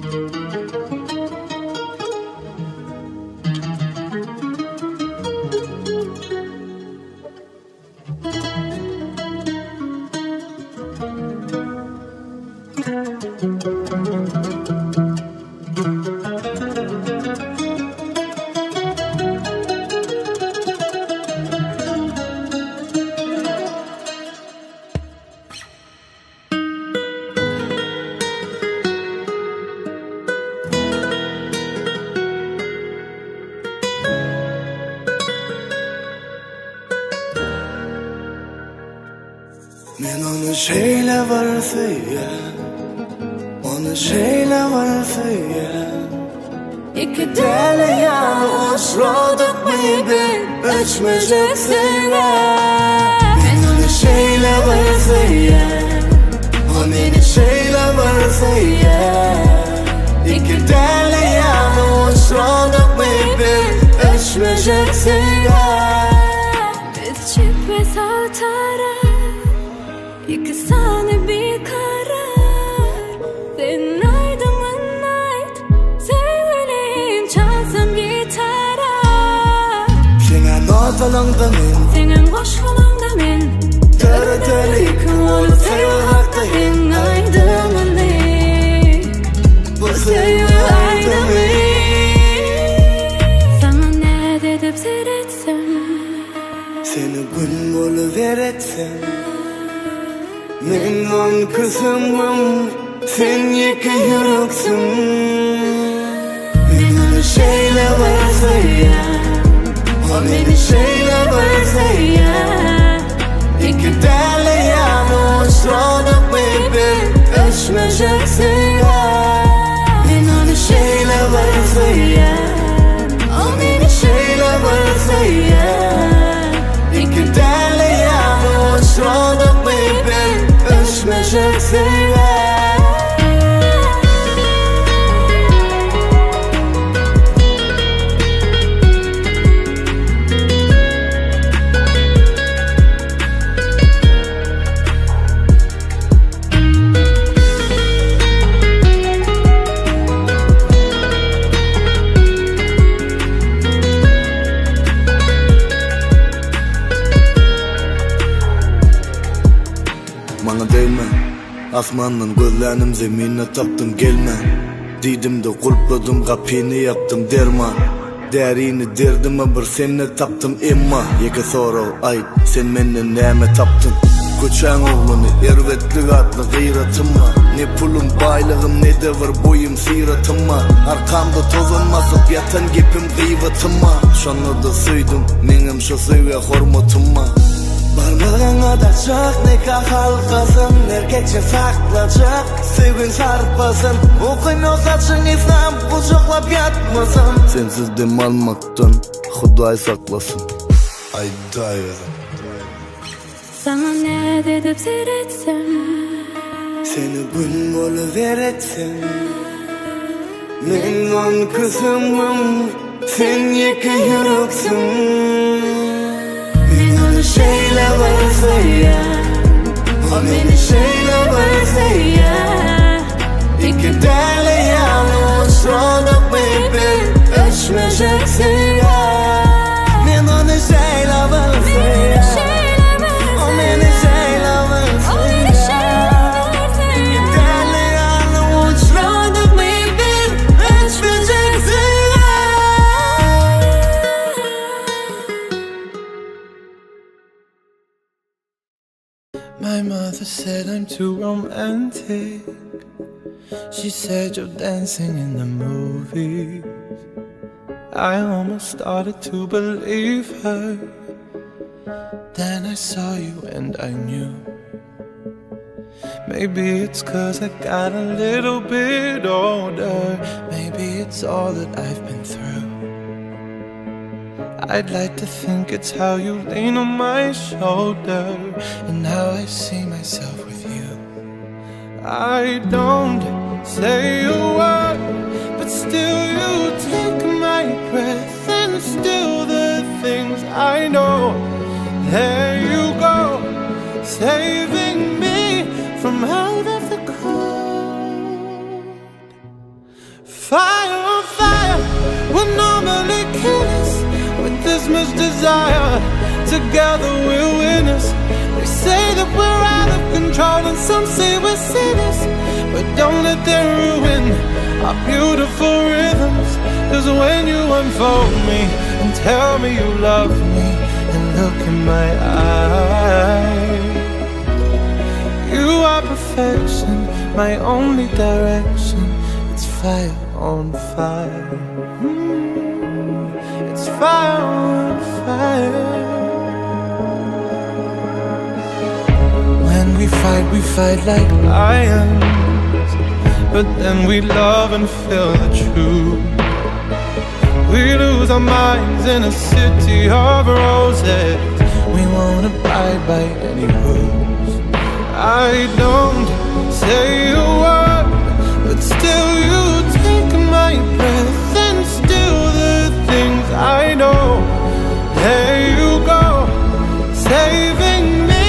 Men onu şeýle bir söýýän, onu şeýle bir söýýän. İki däli ýaly uçradyk bir öçmejek söýgä. Men onu şeýle bir söýýän, o meni şeýle bir söýýän. İki däli ýaly uçradyk bir öçmejek söýgä. Biz çift saltara, iki sany bir karar. Sen aydımın ait, sevgilim çalsam gitara. Senin notalıňda men, senin goşgulyňda men. Döredelik ol söýgi hakda en aydımın ik. Bu söýgi aýdymy. Sana ne edip seretsem, seni gün bolup veretsem. Men on kızımım, sen yeke yüreksün. Men onu şeýle bir söýýän, o meni şeýle bir söýýän. İki däli ýaly uçradyk bir öçmejek söýgä. Men onu şeýle bir söýýän, o meni şeýle bir söýýän. İki däli ýaly uçradyk bir öçmejek söýgä. Bana değme, asmandan gözlerim zeminine taptım gelme. Didimde kulpladım kapını yaptım derman. Derini derdime bir seninle taptım emma. Yeke soraw ayt, sen menden näme tapdın? Köçäň oglunu erbetlik atly gyratymma. Ne pulum baýlygym ne de bir boýum syratymma. Arkamda tozan basyp ýatan gepim gyýbatymma. Şonda da söýdüm, meňem şo söýgä hormatymma. Barmağına da çak nikah halkasın, erkekçe saklacak sevgin sarpasın. Okuymuyor saçın İslam kucaklap yatmasın. Sensiz dem almaktan Huday saklasın. Ay day. Sana ne edip seretsem, seni gün bolup veretsem. Men on kızımım, sen yeke yüreksün. Men onu şeýle bir söýýän, o meni şeýle bir söýýän. İki däli ýaly uçradyk bir öçmejek söýgä. Men onu şeýle bir söýýän, o meni şeýle bir söýýän. İki däli ýaly uçradyk bir öçmejek söýgä. My mother said I'm too romantic. She said you're dancing in the movies. I almost started to believe her. Then I saw you and I knew. Maybe it's 'cause I got a little bit older. Maybe it's all that I've been through. I'd like to think it's how you lean on my shoulder and how I see myself with you. I don't say a word, but still you take my breath and steal the things I know. There you go, saving me from out of the cold. desire. Together we're winners. They say that we're out of control, and some say we're sinners. But don't let them ruin our beautiful rhythms. 'Cause when you unfold me and tell me you love me and look in my eyes, you are perfection, my only direction. It's fire on fire. It's fire on fire. When we fight like lions, but then we love and feel the truth. We lose our minds in a city of roses. We won't abide by any rules. I don't say a word, but still you take my breath and steal the things I know. There you go, saving me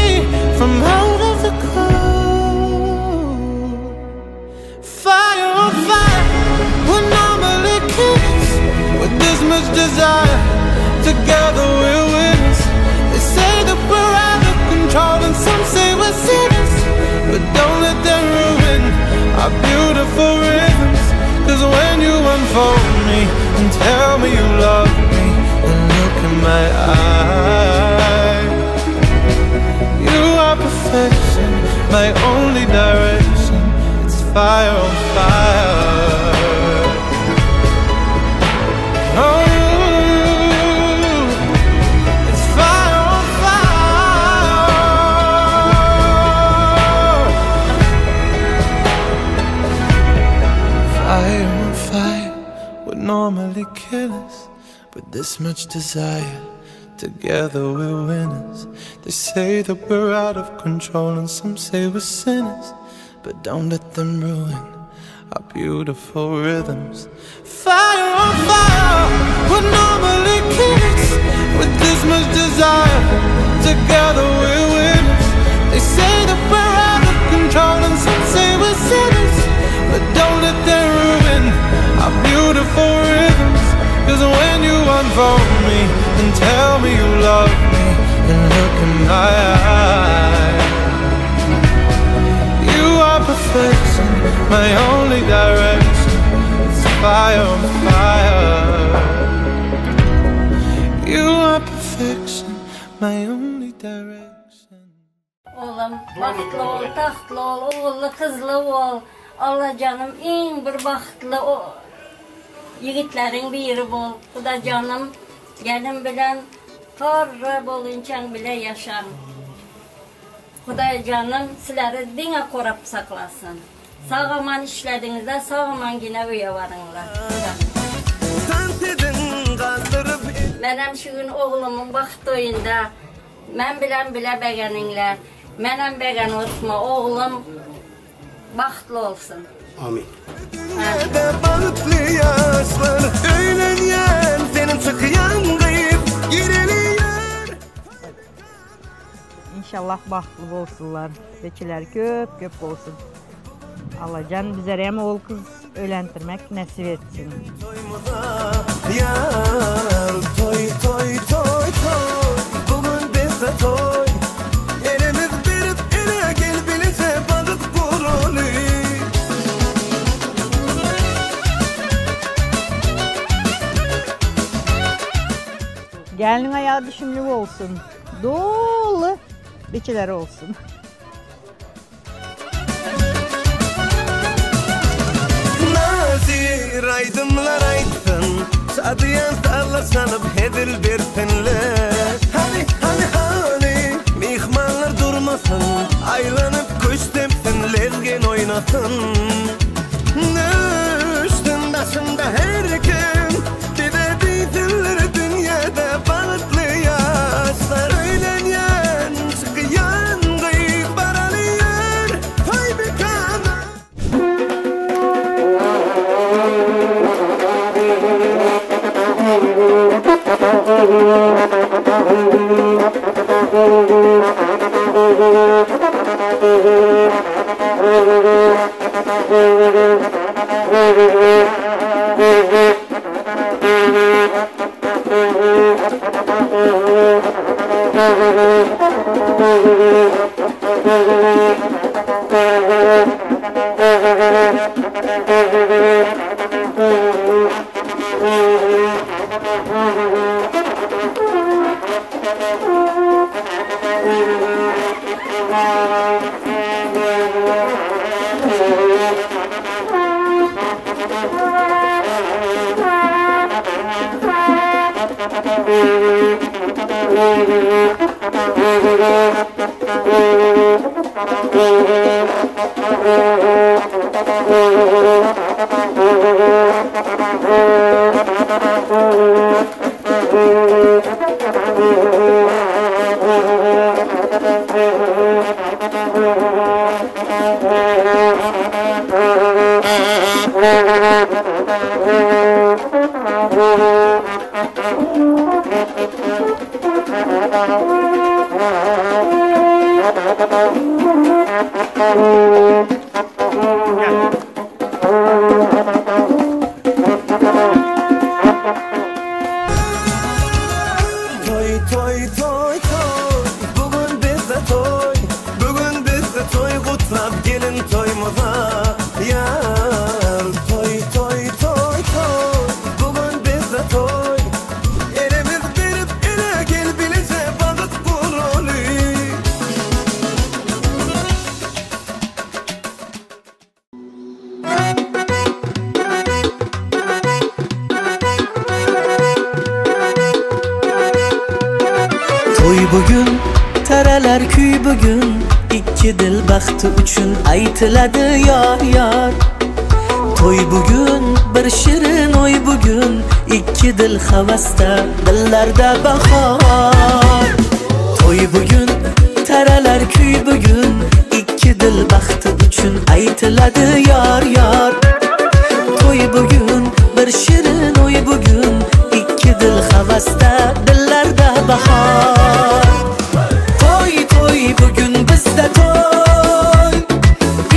from out of the cold. Fire on fire, we're normally kiss with this much desire. Together we're winners. They say that we're out of control, and some say we're sinners. But don't let them ruin our beautiful rhythms. 'Cause when you unfold me and tell me you love me and look in my eyes, you are perfection, my only direction. It's fire on fire. Oh, it's fire on fire. Fire on fire would normally kill us, but this much desire, together we're winners. They say that we're out of control, and some say we're sinners. But don't let them ruin our beautiful rhythms. Fire on fire would normally kill us, with this much desire, together we're winners. They say that we're out of control, and some say we're sinners. But don't let them ruin our beautiful rhythms. 'Cause when you unfold me and tell me you love me and look in my eyes, you are perfection, my only direction. It's fire on fire. You are perfection, my only direction. Oğlum, baxtlı ol, taxtlı ol, oğullu, kızlı ol. Allah canım, en bir baxtlı o yigitlerin biri bol. Xuda canım, gelin bilen torra bolunçan bile yaşam. Xuda canım, sizleri dine korap saklasın. Sağ-aman işlədinizdə, sağ-aman yine öyə varınlar. Mənəm şu gün oğlumun vaxt toyunda, mən bilən bilə bəgəninlər, mənəm bəgən olma, oğlum baxtlı olsun. Amin. Bahtlı yaşlar, öğlenyen, senin çıkyan kayıp, gireliyor. İnşallah baxtlı olsunlar, beçiler köp köp olsun. Allahcan bizlere hem oğul kız öğlendirmek nasip etsin. Yar, toy toy toy toy, bugün bize toy. Elimiz verip ele gel bilece balık burunu. Gelinin ayağı düşümlü olsun, dolu biçiler olsun. Nazir aydınlar aydın, sadıyan tarla sanıp hedil bir tenle. Hani hani hani, mihmanlar durmasın, aylanıp kuş tepsin, lezgin oynasın. Nüştün daşında her gün, bize bildirler dünyada balıklı yaşlar. Öğlenyen, çıkıyan, kıyık baralıyor, toy bir kana. Toy toy toy toy, bugün bizde toy, bugün bizde toy, kutlap gelin toyumuza yar. Toy toy toy toy, bugün bizde toy, elimiz verip ele gel bilece balık kurulu. Toy bugun, taralar kuy bugun, ikki dil baxti uchun aytiladi yor yor. To'y bugun, bir shirin o'y bugun, ikki dil havasda, dillarda bahor. To'y bugun, taralar kuy bugun, ikki dil baxti uchun aytiladi yor yor. To'y bugun, bir shirin o'y bugun, ikki dil havasda, dillarda bahor. To'y to'y bugun bizda to'y,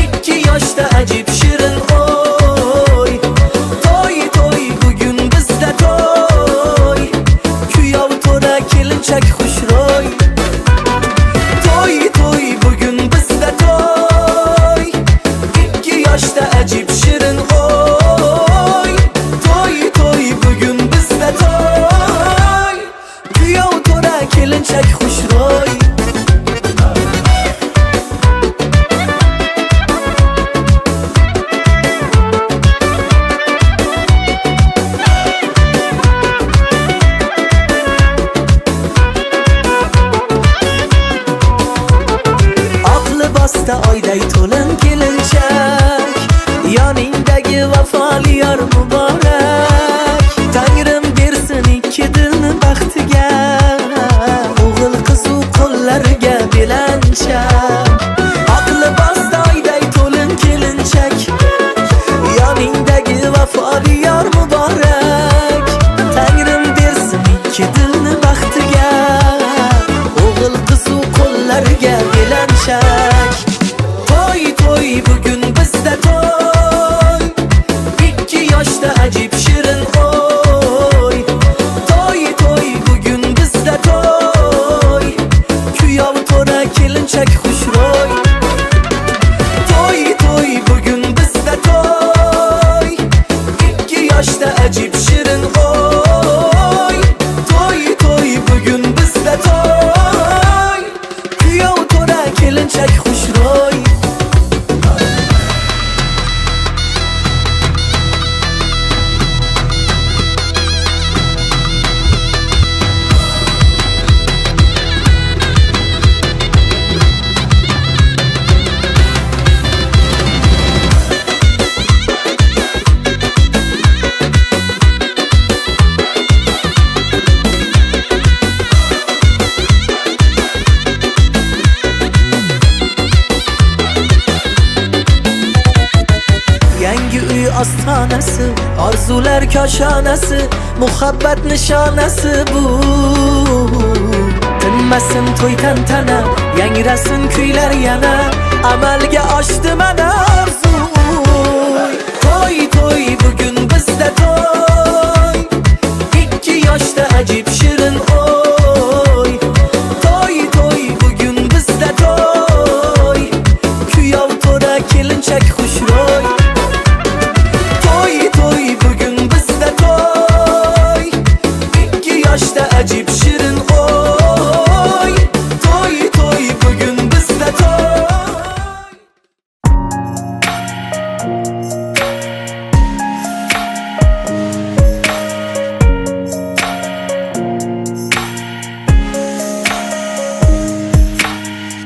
ikki yoshda ajib shirin o'y. To'y to'y bugun bizda to'y, kuyov to'ra kelinchak xushro'y. To'y to'y bugun bizda to'y, ikki yoshda ajib shirin o'y. To'y to'y bugun bizda to'y, kuyov to'ra kelinchak xushro'y. Oq libosda oyday to'lin kelinchak, yoningdagi vafoli yor muborak. Tangrim bersin ikki dilni baxtiga, o'g'il qiz u qo'llariga belanchak. Oq libosda oyday to'lin kelinchak, yoningdagi vafoli yor muborak. Tangrim bersin ikki dilni baxtiga, o'g'il qiz u qo'llariga belanchak. To'y to'y bugun bizda to'y, ikki yoshda ajib shirin o'y. To'y to'y bugun bizda to'y, kuyov to'ra kelinchak xushro'y. To'y to'y bugun bizda to'y, ikki yoshda ajib shirin o'y. To'y to'y bugun bizda to'y, kuyov to'ra kelinchak xushro'y. Yangi uy ostonasi, orzular koshonasi, muhabbat nishonasi bu. Tinmasin to'y tantana, yangrasin kuylar yana, amalga oshdi mana orzu. To'y to'y bugun bizda to'y, ikki yoshda ajib shirin o'y. To'y to'y bugun bizda to'y, kuyov to'ra kelinchak xush. xushro'y. To'y to'y bugun bizda to'y, ikki yoshda ajib shirin o'y. To'y to'y bugun bizda to'y.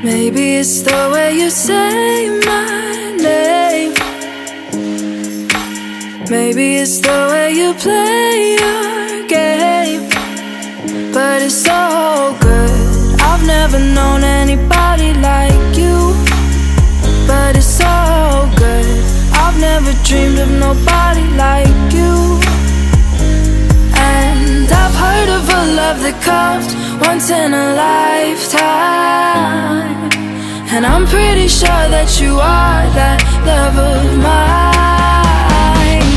Maybe it's the way you say my name. Maybe it's the way you play your game. But it's so good, I've never known anybody like you. But it's so good, I've never dreamed of nobody like you. And I've heard of a love that comes once in a lifetime, and I'm pretty sure that you are that love of mine.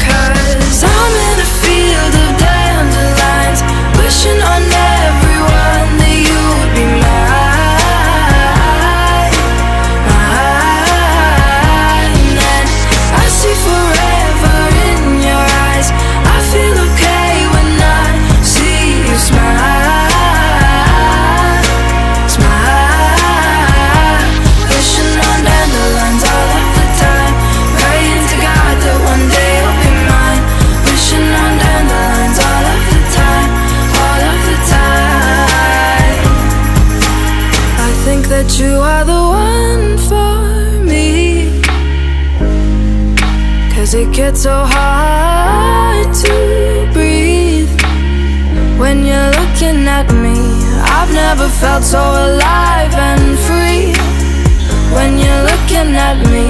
'Cause I'm in a field of dandelions, wishing on everyone that you'd be mine, mine. And I see forever in your eyes. I feel okay when I see you smile. That you are the one for me, 'cause it gets so hard to breathe when you're looking at me. I've never felt so alive and free. When you're looking at me,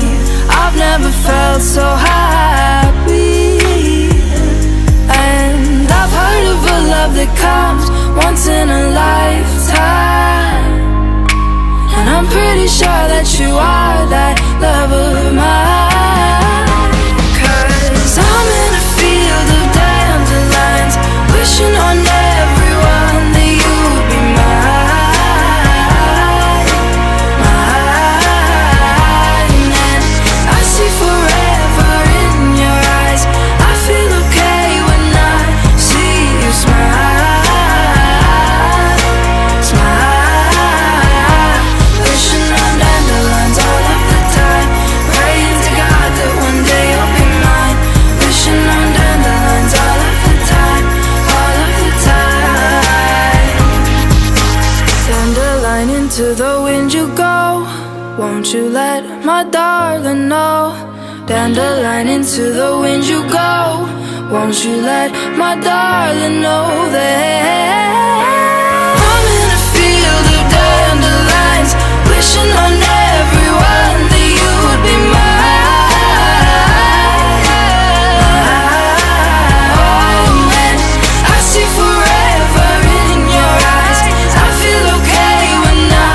I've never felt so happy. And I've heard of a love that comes once in a lifetime, and I'm pretty sure that you are that love of mine. 'Cause I'm in a field of dandelions, wishing on everyone that you'd be mine, mine. And I see forever in your eyes. I feel okay when I see you smile, smile. To the wind you go, won't you let my darling know? Dandelion, into the wind you go, won't you let my darling know that I'm in a field of dandelions, wishing on everyone that you would be mine. Oh, and I see forever in your eyes. I feel okay when I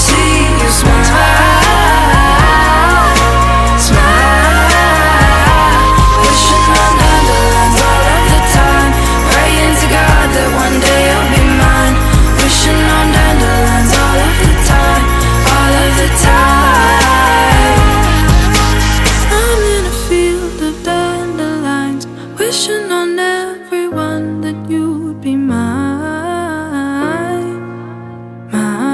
see you smile, smile. Wishing on dandelions all of the time, praying to God that one day you'll be mine. Wishing on dandelions all of the time, all of the time. I'm in a field of dandelions, wishing on everyone that you'd be mine, mine.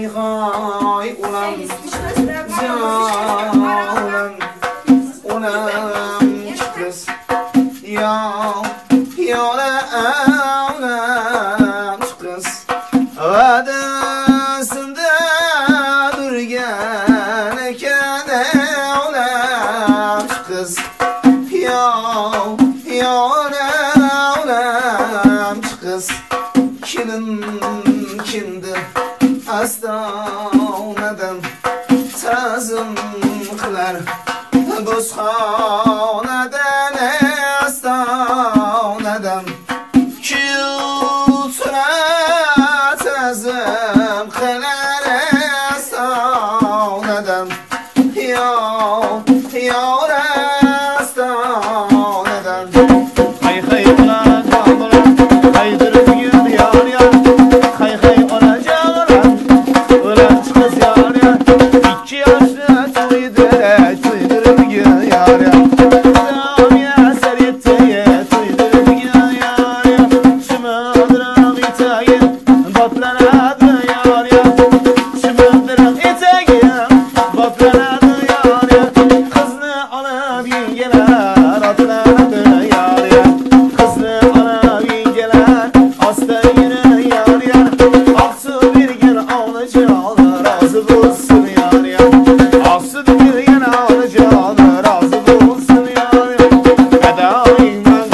Hay hay ulan canan ulan kız ya ulan kız vadasında durgan ekan ulan kız ya ulan kız kelin kimdir astonadan ta'zim qilar do'stxonadan astonadan kultura ta'zim qilar astonadan yo yo astonadan hay hay ulan ulan haydir bugun yor yor hay hay olacağım ulan kız yar yar iki yaşlı toydur toydur bugün yar yar ya seriyeteye toydur bugün yar yar şimdiram itagin batlanadı yar yar şimdiram itagin batlanadı yar yar kızını alıp yengeler atlandı yar yar kızını alıp yengeler hasta yine yar yar aksı bir gün alacağım razı olsun yar yar aksı bir gün alacağım razı olsun yar yar Fedayım ben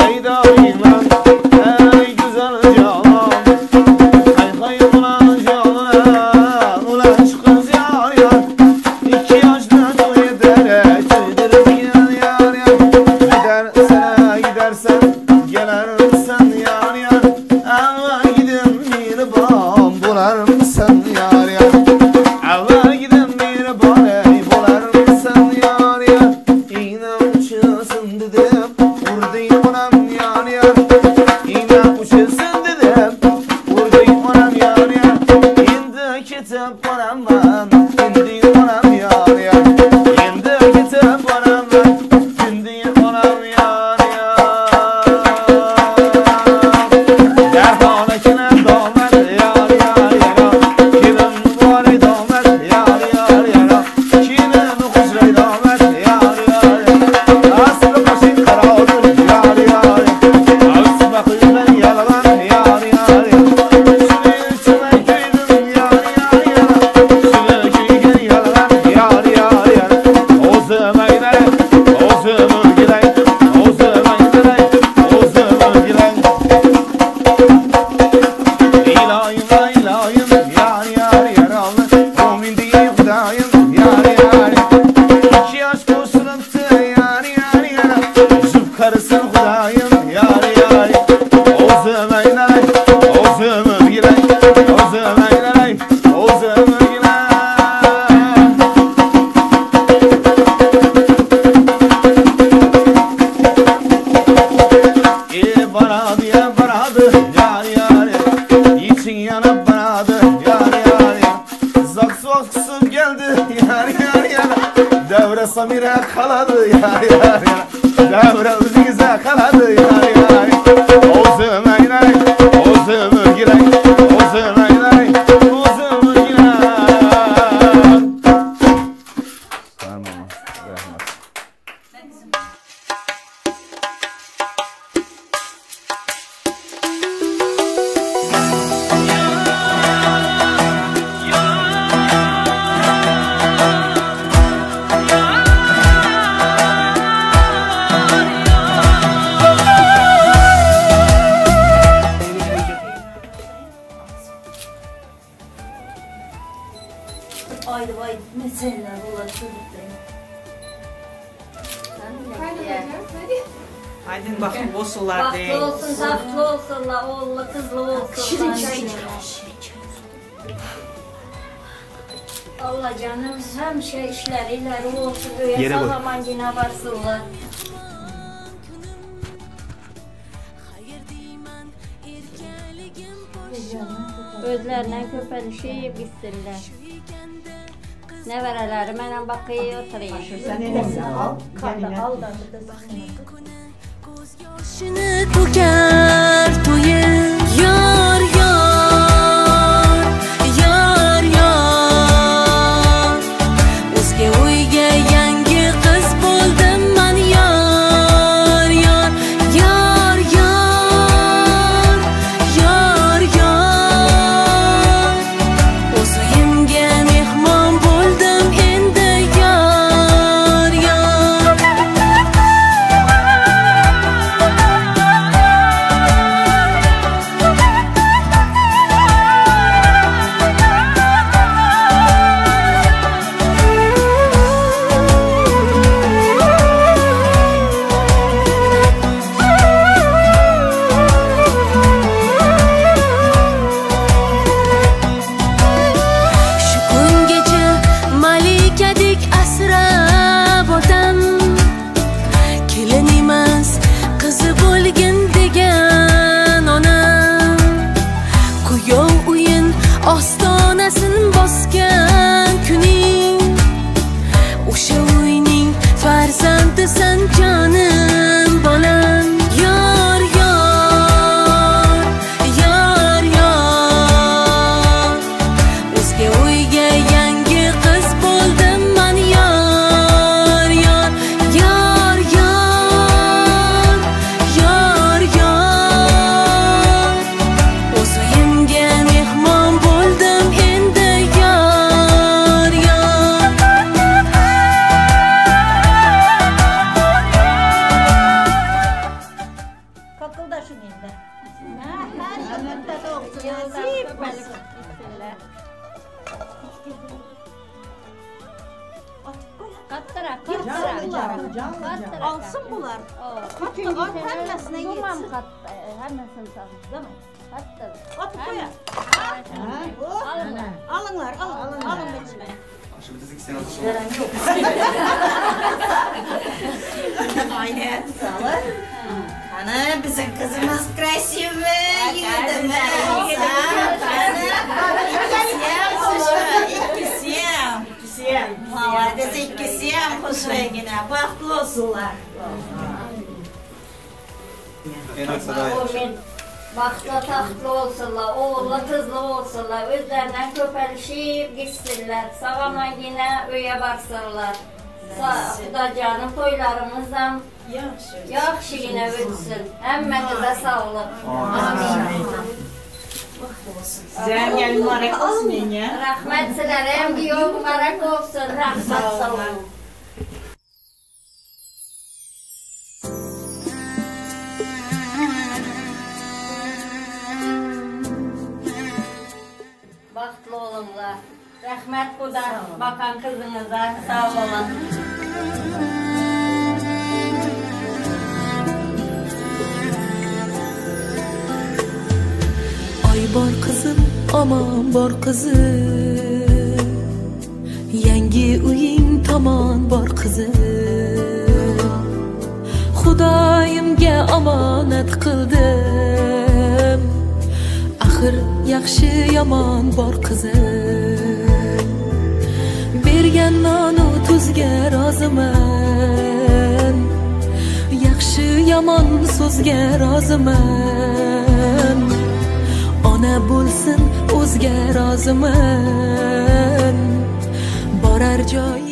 şeydayım ben ey güzel canan hay hay ulan canan ulan kız yar yar iki yaşlı toy eder toydur bir yar yar gidersen gidersen gelersen yar yar evvel gidin bir bam bular mısın yar yar evvel gidin bir bam bular mısın yar yar iğne uçasın dedim vurdu onam yar yar iğne uçasın dedim vurdu onam yar yar indi ketip boraman indi onam yar yar indi ketip boraman indi onam yar yar Derhane kinen damat yar yar yara Kinin var damat yar yar yara Kinin hücre damat yar yar yara Aslı başın karadır yar yar Asma kıymen yalan yar yar yara Şunu içime köydüm yar yar yara Şunu köygen yalan yar yar yara Ozuma gider, ozuma gider, ozuma gider, ozuma gider İlahim ilahim yar yar yaralı Mumin diye hudayım yar yar İki yaş koşuluptu yar yar yara Züb karısın hudayım yar yar Ozuma gider, ozuma gider, ozuma gider, ozuma gider Baradı ya baradı yar yar İçin yanıp baradı yar yar Zak soksuz geldi yar yar yar Devre Samire kaladı yar yar yar Devre Üzgize kaladı yar yar Ozuma girer, ozuma girer, ozuma girer, ozuma girer. Tamam, rahmat. Aydı vay meseleler olar çocuklarım. Aydın baxtlı olsunlar Baxtlı deyin. olsun, taxtlı olsunlar, oğullu kızlı olsunlar. Allah canım həmişə işləri iləri olsun, öyə Yerə qoy. sağ-aman yenə varsınlar. Özlərindən köpəlişib gitsinlər. Nəvərələri mənə baxıyor, oturayım. Sen eləsən al. Al da. Yoshini to'kar to'yib yor yor yor. Oching endi. Har yil bitta tug'sin, nasib bo'lsin. Qattiroq, qattiroq. Olsin bular. Qattiq ot hammasini yetsin. Hammasini solsin. Qattiq. Otib qo'ya. Alinglar, alın. Alın bichma. Aynen. Ana bizim kızımız красивый, yigitimiz. İkkisi ham. İkkisi ham. Молодец, ikkisi ham xushrangina. Baxtli olsunlar. Amin. Baxtlı taxtlı olsunlar, oğullu kızlı olsunlar, özlerinden köpəlişib gitsinler, sağaman yine öyə barsınlar. Xudacanım toylarımızdan yaxşı yine ötsün. Həmmənizə sağlıq. Amin. Sizə hem gelin mübarek olsun yenge. Rahmet sizlere hem giyo mübarek olsun. Rahmet sağ olun. Baxtlı olunlar. Rəhmət Xuda bakan kızınıza sağ olun. Ay bor qizim, omon bor qizim, yangi uying tomon bor qizim. Xudoyimga omonat qildim, axir yaxshi yomon bor qizim. Bergan nonu tuzga roziman, yaxshi yomon so'zga roziman. Ona bo'lsin o'zga roziman, borar joying.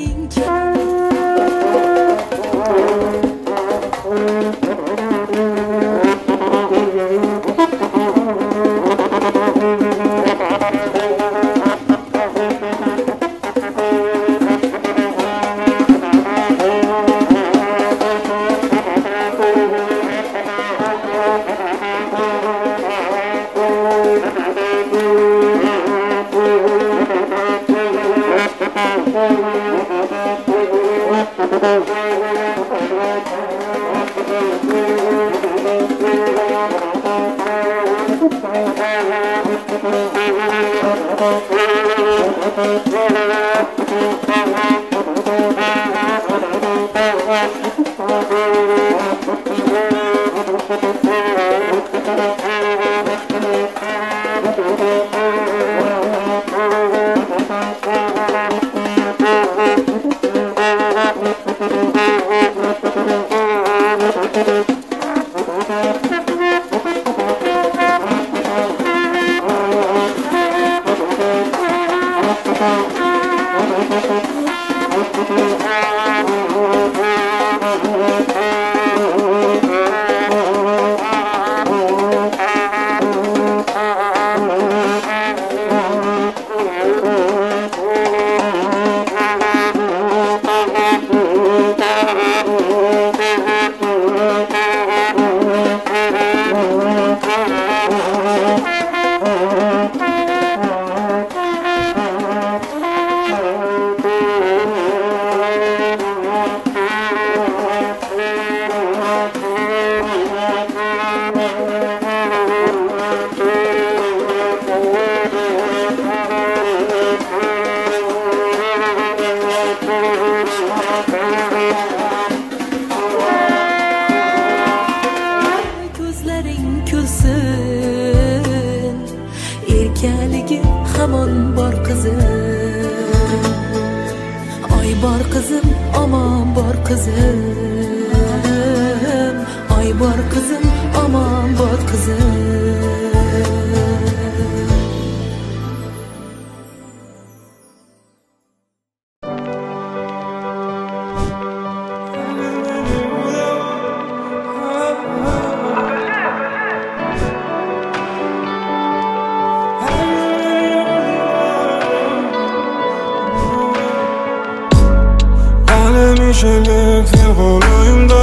Sen qo'limda,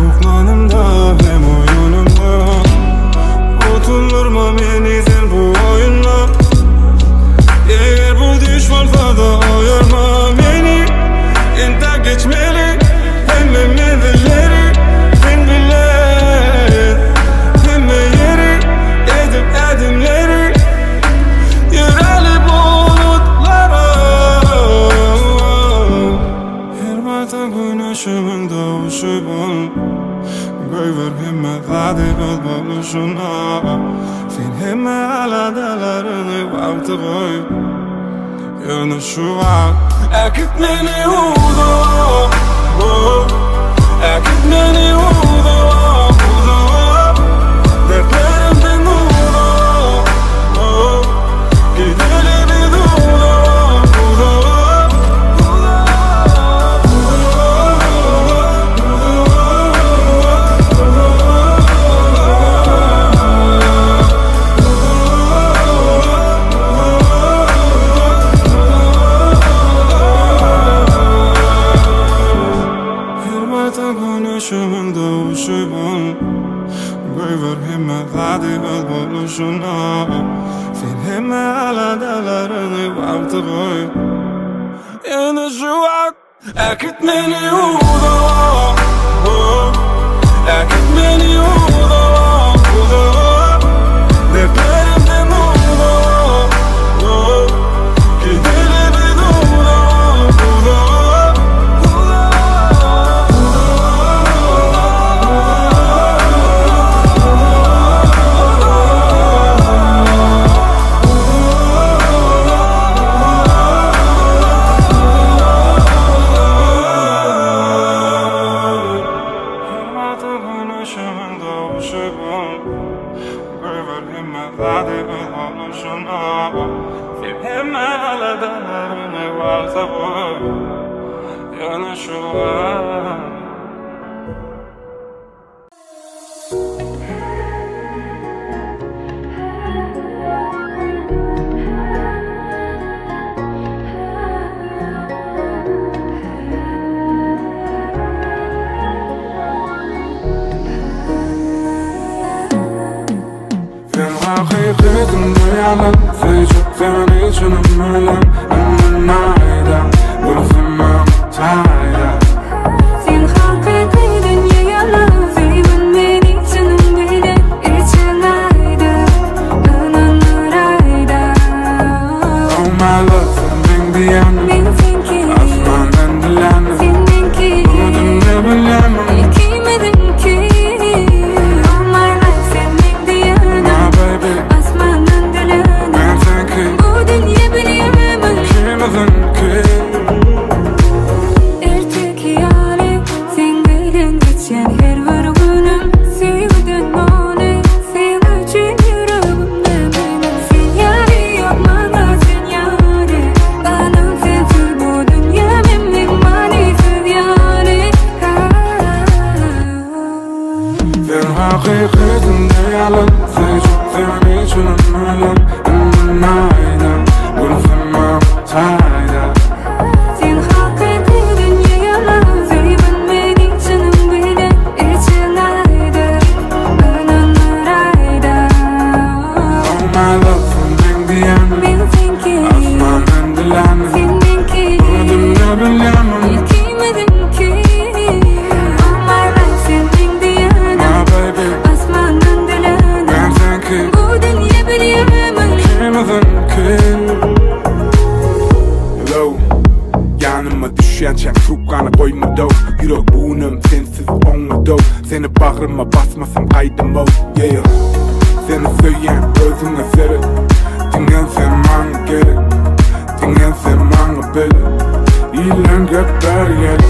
uxlanimda hem o'yinimda. Goýber hemme zady öz boluşuna. Sen hemme aladalaryny wagty goý. Ýöne şu wagt äkit meni uzağa, äkit meni uzağa, uzağa. Dertlerimden uzağa, gidelim biz uzağa, uzağa. Güneşimin doğuşu bol. Goýber hemme zady öz boluşuna. Sen hemme aladalaryny wagty goý. Ýöne şu wagt äkit meni uzağa, äkit meni uzağa, uzağa. Dertlerimden uzağa, gidelim biz uzağa, uzağa. Sen haqiqiy dunyo yalan, sevgin meni chinim bilan için ayda, inanırayda. Oh my love, sen men diyanim, men senki, osmondan dilanim, sen menki, bu dunyo bilanim, ikimizinki. Oh my life, sen men diyanim, my baby, osmondan dilanim, men senki, bu dunyo bilanim, ikimizinki. Sen haqiqiy dunyo yalan, sevgin meni chinim bilan için ayda, inanırayda. Oh my love, sen men diyanim, men senki, osmondan dilanim, sen menki, bu dunyo bilanim, ikimizinki. Oh my life, sen men diyanim, my baby, osmondan dilanim, men senki, bu dunyo bilanim, ikimizinki. Hello, yanıma düşýänçäň trubkany goýmadaw. Ýürek buğunum sensiz oňmadaw. Seni bagryma basmasam gaýdym-ow. Yeah. Seni söýýän özüňe seret. Diňen sen maňa gerek, diňen sen maňa bere. Ýylan göpär gel.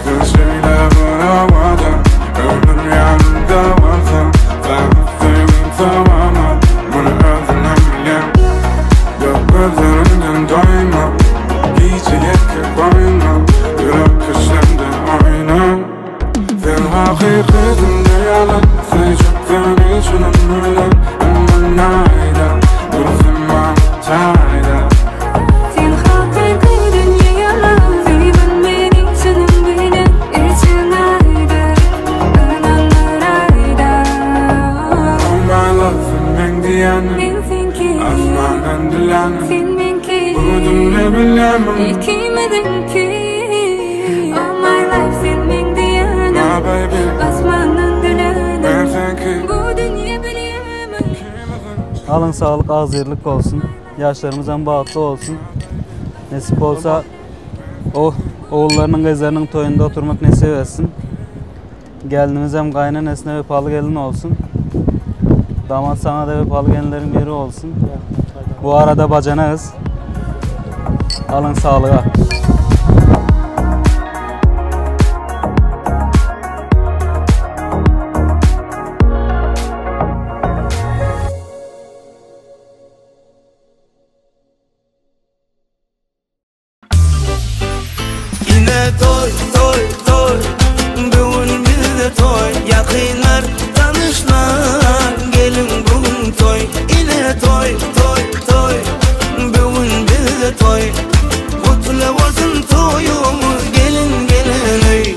Sen şeýle bir owadan, ömrüm ýanymda bolsaň. Sana söýgüm sowamaz, muny özüňem bilýän. Ýok gözleriňden doýma, gije ýeke goýma. Ýürek köşemde oýna. Sen hakyky dünýe ýalan, söýjek seni çynym bilen. Ümün aýda, dursun maňa taýda. Sen hakyky dunyo yalan, sevgin meni chinim bilan için ayda, inanırayda. Oh my love, sen men diyanim, men senki, osmondan dilanim, sen menki, bu dunyo bilanim, ikimizinki. Oh my life, sen men diyanim, my baby, osmondan dilanim, men senki, bu dunyo bilanim. Alın sağlık, ağız yerlik olsun. Yaşlarımız hem bahtlı olsun. Nesip olsa o oğullarının, kızlarının toyunda oturmak nasip etsin. Gelinimiz hem kaynanesine vefalı gelin olsun. Damat sana da vefalı gelinlerin biri olsun. Bu arada bacanağız. Alın sağlığa. Yine toy toy toy, bugün bizde toy. Yakınlar tanışlar, gelin bugün toy. Yine toy toy toy, bugün bizde toy. Kutlu olsun toyumuz, gelin gelin ey.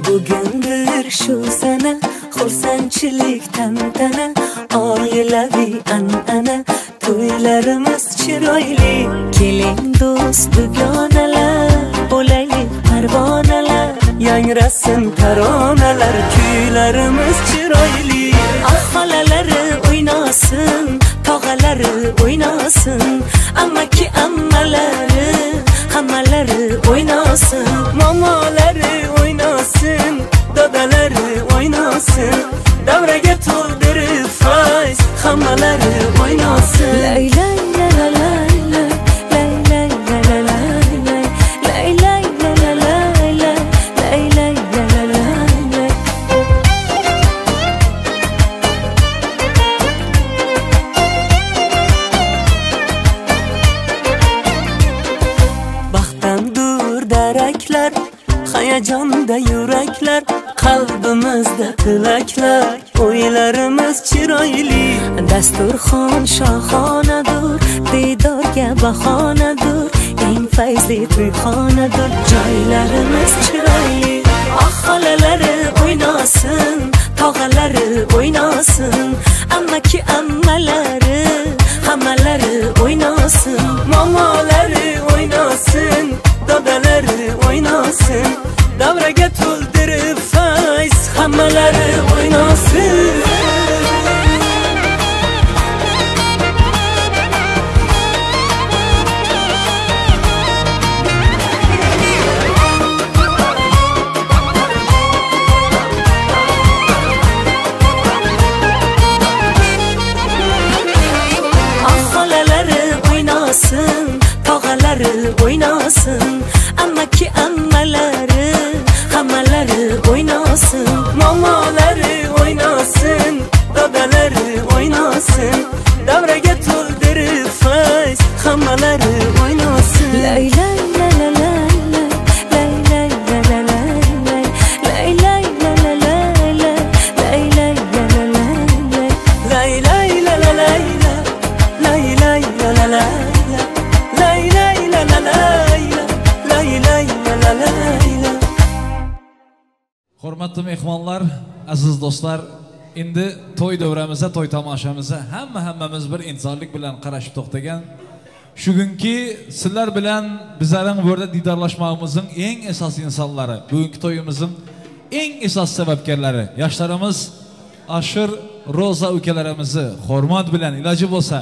Bugundir shu sana, xursandchilik tantana, oilaviy an'ana, to'ylarimiz chiroyli. Keling do'st dugonalar, bo'laylik parvonalar, yangrasin taronalar, kuylarimiz chiroyli. Ah xolalari o'ynasin, tog'alari o'ynasin, amaki ammalari, hammalari o'ynasin, momolari o'ynasin, dadalari o'ynasin, davraga to'ldirib fayz, hammalari o'ynasin. Lay lay la la lay lay lay lay la la lay lay lay la la lay lay lay la la lay. Baxtdan daraklar, hayajonda yuraklar, qalbimizda tilaklar, o'ylarimiz chiroyli. Dasturxon shohonadur, diydorga bahonadur, eng fayzli to'yxonadur, joylarimiz chiroyli. Ah xolalari o'ynasin, tog'alari o'ynasin, amaki ammalari, hammalari o'ynasin, momolari o'ynasin, dadalari o'ynasin, davraga to'ldirib fayz, hammalari o'ynasin. Ah xolalari o'ynasin, tog'alari o'ynasin, amaki ammalari, hammalari Hurmatli mehmonlar, aziz do'stlar, endi to'y davramizda, to'y tomoshamizda hammamiz bir intizorlik bilan qarashib to'xtagan. Shugunki sizlar bilan bizlarning bu yerda diydorlashmog'imizning eng asosiy insonlari, bugungi to'yimizning eng esas sebepkarlari, yoshlarimiz Ashur Roza ukalarimizni hurmat bilan iloji bo'lsa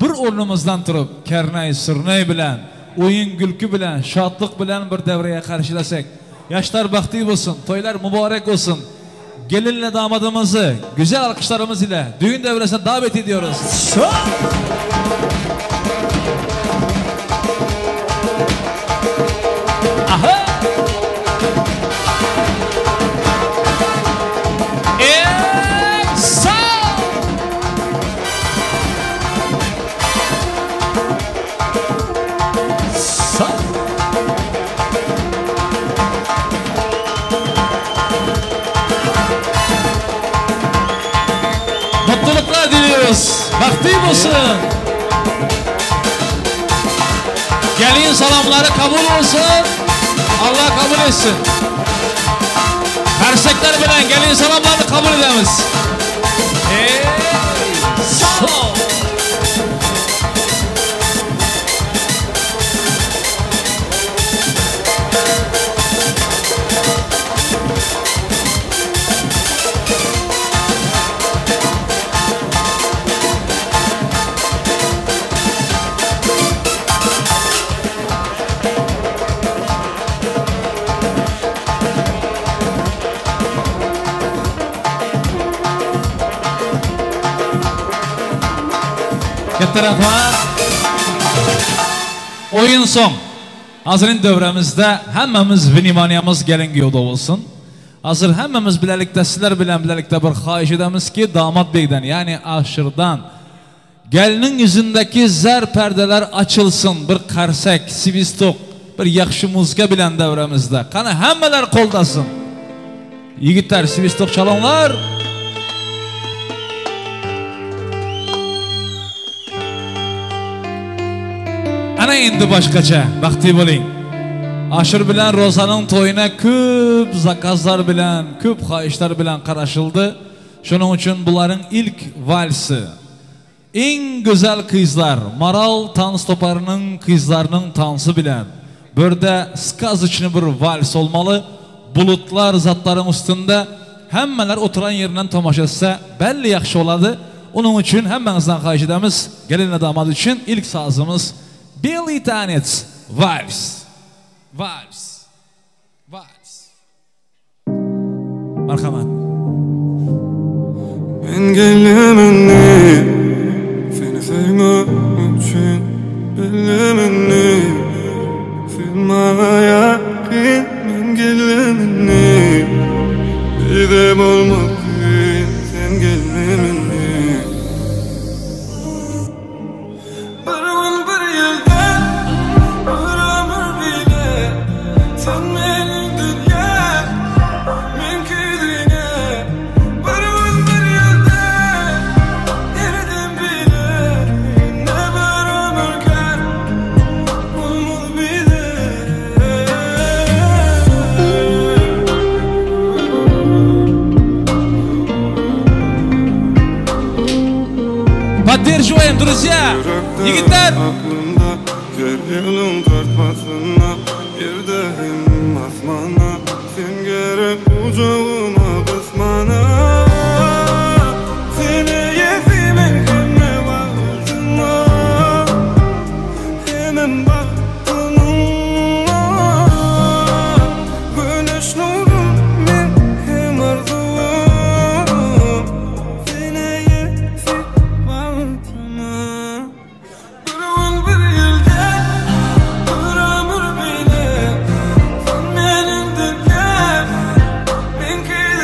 bir o'rnimizdan turib karnay surnay bilan, o'yin gulki bilan, shodlik bilan bir davraga qarshilasak, yoshlar baxtli bo'lsin, to'ylar muborak olsun. Gelinle damadımızı güzel alkışlarımız ile düğün devresine davet ediyoruz. Aha! Mutluluklar diliyoruz. Bahtli olsun. Gelin salamları kabul olsun. Allah kabul etsin. Hersekler bilen gelin salamlarını kabul edemiz. Hey, sağ ol. Katta rahmat. O'yin so'ng. Hozirning davramizda hammamiz vnimaniyamiz gelinga yo'lda bo'lsin. Hozir hammamiz bilalikda sizlar bilan bilalikda bir xohish edamizki, damat beydan, ya'ni Ashurdan gelinning yuzindagi zar perdeler açılsın, bir qarsak, svistoq, bir yaxshi muzika bilan davramizda. Qani hammalar qo'ldasın. Yigitlar, svistoq çalanlar. Ana endi boshqacha, baxtli bo'ling. Ashur bilan Rozaning to'yina ko'p zakazlar bilan, ko'p xohishlar bilan qarashildi. Shuning uchun bularning ilk valsi, eng go'zal qizlar, Maral tans toparining qizlarining tansi bilan burada сказочный bir vals olmalı. Bulutlar zatların üstünde hammalar o'tiran yerinden tomosha etsa belli yaxshi bo'ladi. Uning uchun hammangizdan xohish etamiz. Gelin damat uchun ilk sazimiz Белый танец, вальс, вальс, вальс. Marhamat. Ben gelemeni, seni sevmek için bilemeni, sevmeye yakın ben gelemeni, bir de olmadı sen gelemeni. Поддерживаем, друзья! Yigitlar! Sen benim dünyam, ben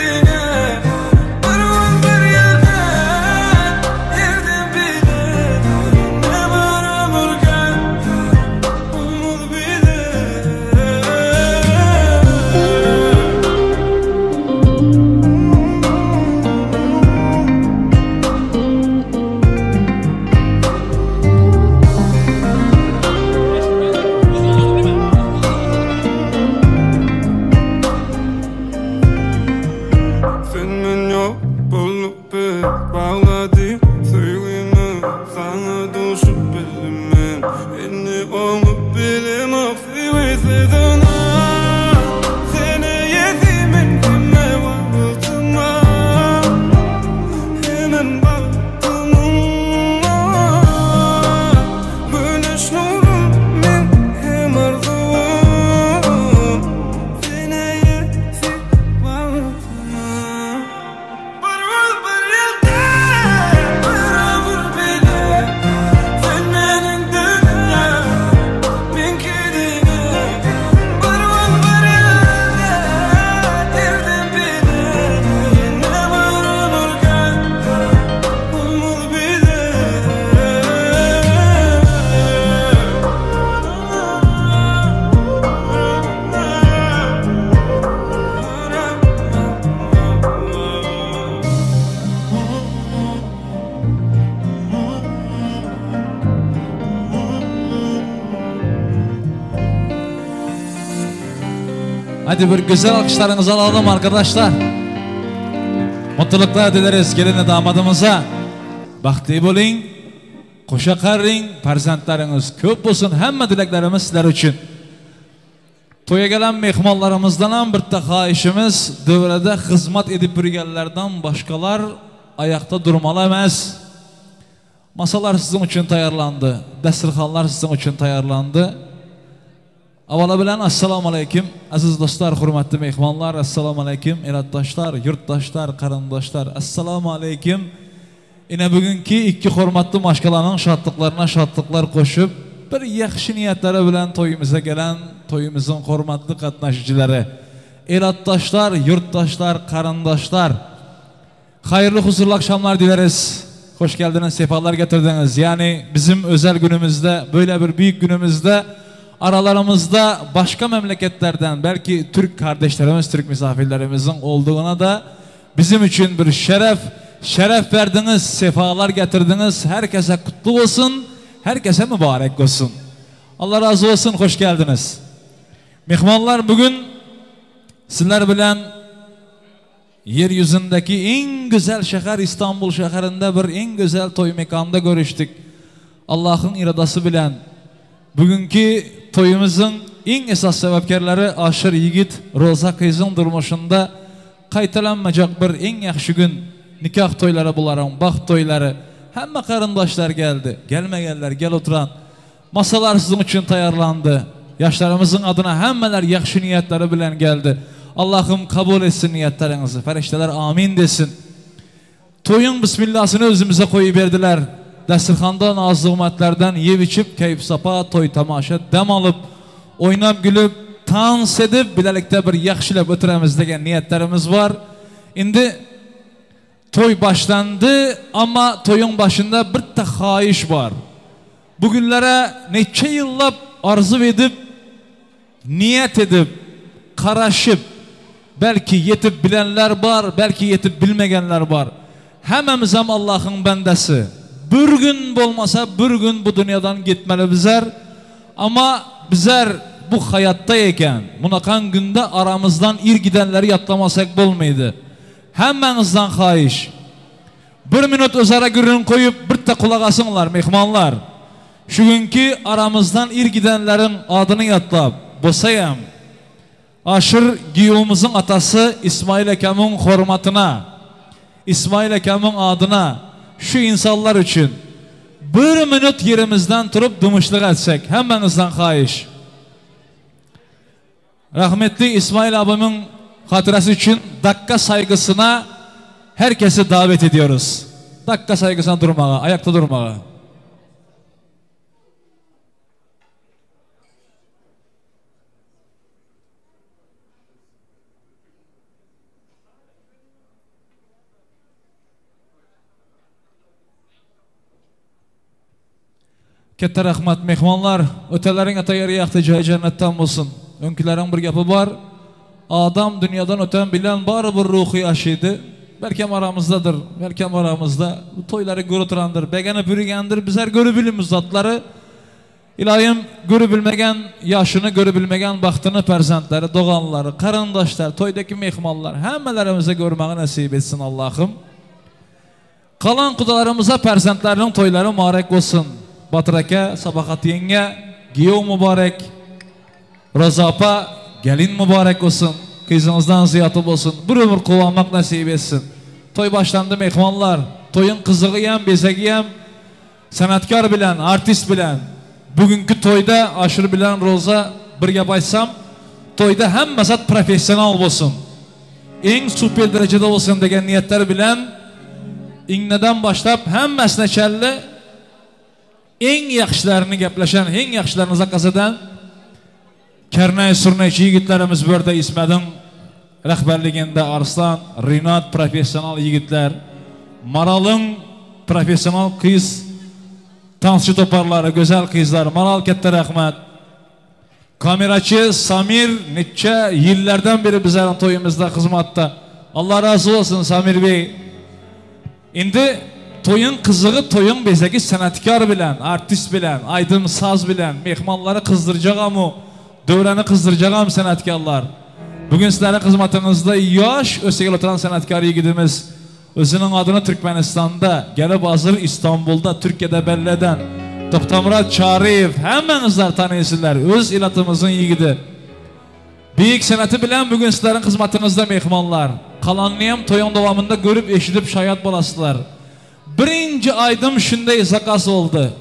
Hadi bir güzel alkışlarınızı alalım arkadaşlar. Mutluluklar dileriz gelin damadımıza. Baxtli bo'ling, qo'sha qaring, farzandlaringiz ko'p bo'lsin. Hamma dilaklarimiz sizlar uchun. To'yga gelen mehmonlarimizdan ham bitta xohishimiz, davrada xizmat edib yurganlardan boshqalar ayaqda durmalı emas. Masalar sizin uchun tayyorlandi, dasturxonlar sizin uchun tayyorlandi. Avvalo bilan assalomu alaykum aziz do'stlar, hurmatli mehmonlar, assalomu alaykum elatdoshlar, yurtdoshlar, qarindoshlar, assalomu alaykum. Ina bugungi ikki hurmatli mashqalaning shodliqlarına shodliqlar qo'shib, bir yaxshi niyatlari bilan to'yimizga gelen to'yimizning hurmatli qatnashchilari, elatdoshlar, yurtdoshlar, qarindoshlar, xayrli huzurli akşamlar dileriz. Hoş geldiniz, sefalar getirdiniz. Yani bizim özel günümüzde, böyle bir büyük günümüzde aralarımızda başka memleketlerden belki Türk kardeşlerimiz, Türk misafirlerimizin olduğuna da bizim için bir şeref, şeref verdiniz, sefalar getirdiniz. Herkese kutlu olsun, herkese mübarek olsun. Allah razı olsun, hoş geldiniz. Mehmonlar, bugün sizler bilen yeryüzündeki en güzel şehir İstanbul şehrinde bir en güzel toy mekanında görüştük. Allah'ın iradası bilen bugünkü toyumuzun en esas sebepkarları Aşır Yigit Roza kızın durmuşunda qaytalanmayacak bir en yaxşı gün nikah toyları buların, baxt toyları. Hamma qarindoshlar geldi, gelmegenler gel oturan. Masalar sizin için tayyorlandı. Yaşlarımızın adına hammalar yaxşı niyetleri bilen geldi. Allah'ım kabul etsin niyetlerinizi. Ferişteler amin desin. Toyun bismillahsını özümüze koyuverdiler. Dasturxonda nazlı ümmetlerden yeb içip, keyif sapa, toy tamaşa, dem alıp, oynab gülüp, tans edip, bilelikte bir yaxshilab o'tiramiz degan niyetlerimiz var. Endi toy başlandı ama toyun başında bir xohish var. Bugünlere neçe yillab arzu edip, niyet edip, qarashib, belki yetib bilenler var, belki yetib bilmegenler var. Hemmemiz ham Allah'ın bendesi. Bir gün bolmasa bir gün bu dünyadan gitmeli bizler. Ama bizler bu hayattayken, bunaqan günde aramızdan ir gidenleri yatlamasak bolmaydı. Hemmenizden xahish. Bir minut özara gürrün koyup bir de kulak asınlar mehmonlar. Şu günkü aramızdan ir gidenlerin adını yatlab, bosayam. Aşır giyumuzun atası İsmail Ekam'ın hürmetine, İsmail Ekam'ın adına şu insanlar için bir minut yerimizden turup dumışlık etsek. Hemmenizden xahish. Rahmetli İsmail abimin hatırası için dakika saygısına herkesi davet ediyoruz. Dakika saygısına durmağa, ayakta durmağa. Katta rahmat mehmonlar, o'talaring ata yeri yaxti joyi jannatdan bo'lsin. O'nkilaring bir gapi bor. Adam dunyodan o'tan bilan baribir ruhiy ashiydi. Balkim aramızdadır, balkim aramızda. Bu to'ylari ko'rib turandir, beganib yurgandir. Bizlar ko'rib bilamiz zotlari. Iloyim ko'rib bilmagan yoshini, ko'rib bilmagan baxtini farzandlari, do'g'onlari, qarindoshlar, to'ydagi mehmonlar hammalarimizga ko'rmag'i nasib etsin Allohim. Qalan qudalarimiz farzandlarining to'ylari muborak bo'lsin. Batır aka, Sabahat yenge, giyov mübarek, Roza opa, gelin mübarek olsun, kızınızdan ziyatı olsun, bir ömür quvonmaq nasip etsin. Toy başlandı mehmonlar, toyun qizig'i ham, bezagi ham sanatkor bilan, artist bilan. Bugünkü toyda Aşır bilan Roza bir gap aytsam, toyda hammasi professional bo'lsin. Eng super darajada bo'lsin degan niyatlar bilan ingnadan boshlab hammasini challi eng yaxshilarini gaplashan, eng yaxshilarini zakazidan karnay surnaychi yigitlarimiz bu yerda Ismadin rahbarligida Arslan, Rinat professional yigitlar, Maral'ın professional qiz tanschi toparlari, go'zal qizlar, Maral katta rahmat. Kamerachi Samir necha yillardan beri bizlarning to'yimizda xizmatda. Alloh rozi bo'lsin Samir bey. Endi to'yun qizig'i, to'yun bezagi sanatkor bilan, artist bilan, aydın saz bilan mehmonlarni qizdiracak amu, davrani qizdiracak am sanatkorlar. Bugun sizlarning xizmatingizda yosh o'sib kelayotgan san'atkor yigitimiz o'zining adını Türkmenistan'da, gelip hazır İstanbul'da, Türkiye'de belli eden Toxtamurat Çağrıyev, hemmenizler tanıyısınlar, öz ilatımızın yigidi. Büyük sanatı bilen bugün sizlerin xizmatingizda mehmonlar. Qalanlıyam toyun davamında görüp eşidip şayat bolasılar. Birinci aydım shunday zakaz oldu.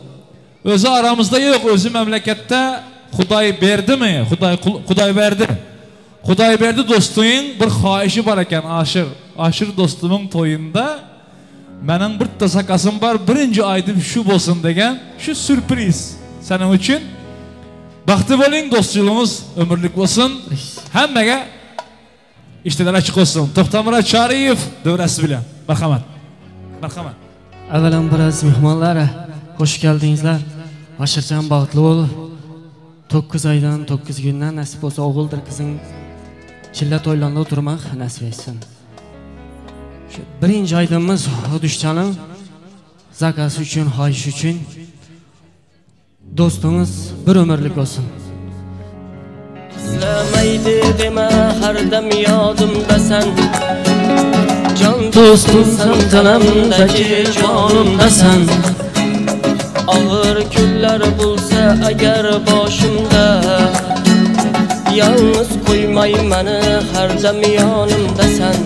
Özü aramızda yok, özü memlekette Xuday berdi mi? Xuday verdi. Xuday berdi dostuyun bir xahişi var eken Aşır. Aşır dostumun toyunda benim bir de zakasım var. Birinci aydım şu bolsun degen şu sürpriz senin için. Baxtli bo'ling, dostluğumuz ömürlük olsun. Hemmaga ishlar açık olsun. Toxtamurat Chariyev davrasi bilan. Marhamat. Marhamat. Avvalambor aziz mehmonlar, xush keldingizlar. Ashirjon baxtli bo'l. 9 oydan 9 kundan nasib bo'lsa o'g'ildir qizing chilla to'ylarida o'tirmoq nasib etsin. Shu birinchi aydimiz Xudushchaning zakasi uchun, xohish uchun do'stingiz bir umrlik olsun. Izlamaydi dema har dam yodimdasan. Jon do'stimsan, tanamdagi jonimdasan. Og'ir kunlar bo'lsa agar boshimda, yalnız qo'ymay meni har dam yonimdasan.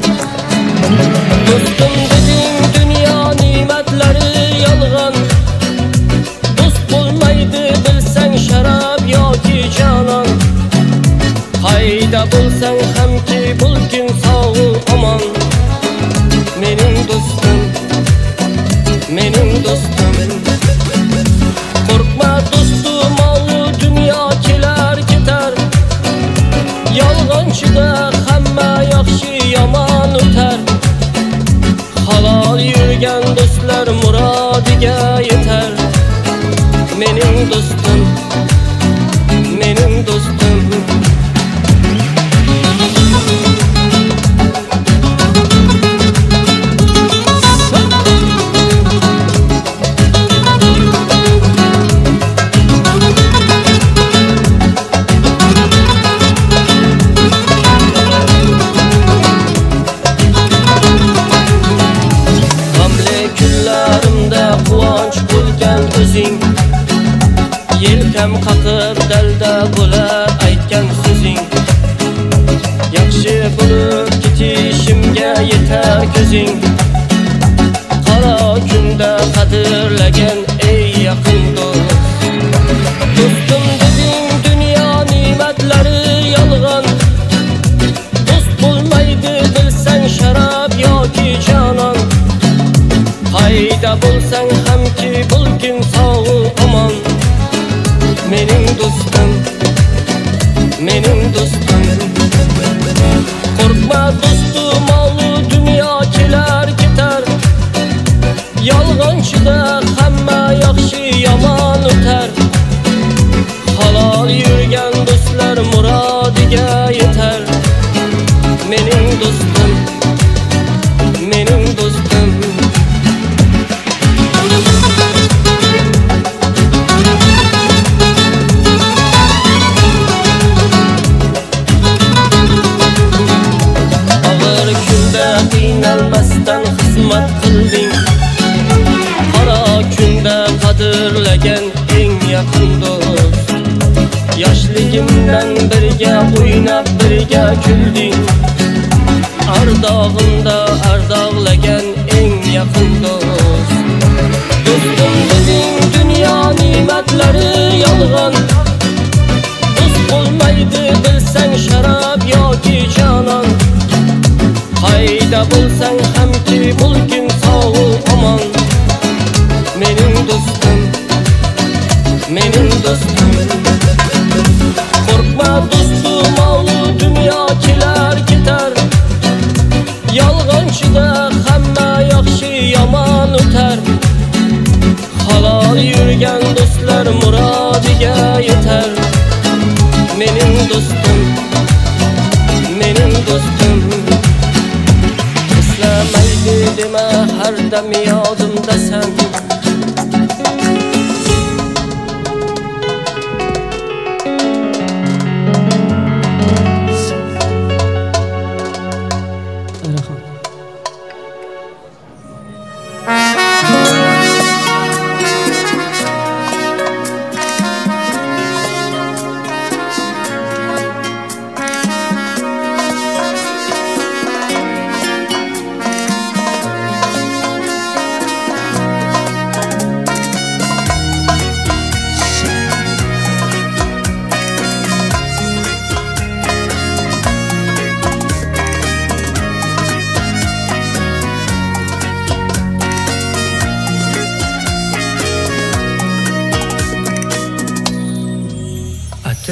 Do'stim deding dunyo ne'matlari yolg'on. Do'st bo'lmaydi bilsang sharob yoki jonon. Qayda bo'lsang hamki bo'lgin sog' omon. Mening do'stim, mening do'stim. Qo'rqma do'stim, olu dunyo kelar ketar. Yolg'onchida hamma yaxshi yomon o'tar. Halol yurgan do'stlar murodiga yetar. Mening do'stim, mening do'stim. Yelkam qaqib dalda bo'lar aytgan so'zing. Yaxshi bo'lib ketishimga yetar ko'zing. Qora kunda qadrlagan ey yaqin do'st. Do'stim deding dunyo ne'matlari yolg'on. Do'st bo'lmaydi bilsang sharob yoki jonon. Qayda bo'lsang hamki bo'lgin sog' omon. Mening do'stim, mening do'stim. Qo'rqma do'stim, olu dunyo kelar ketar. Yolg'onchida hamma yaxshi yomon o'tar. Halol yurgan do'stlar murodiga yetar. Mening do'stim, mening do'stim. Qiynalmasdan xizmat qilding. Qora kunda qadrlagan eng yaqin do'st. Yoshligimdan birga o'ynab birga kulding. Ardog'imda ardoqlagan eng yaqin do'st. Do'stim deding dunyo ne'matlari yolg'on. Do'st bo'lmaydi bilsang sharob yoki jonon. Qayda bo'lsang hamki bo'lgin sog' omon. Mening do'stim, mening do'stim. Qo'rqma do'stim, olu dunyo kelar ketar. Yolg'onchida hamma yaxshi yomon o'tar. Halol yurgan do'stlar murodiga yetar. Mening do'stim, mening do'stim. Eslamaydi dema har dam yodimdasan.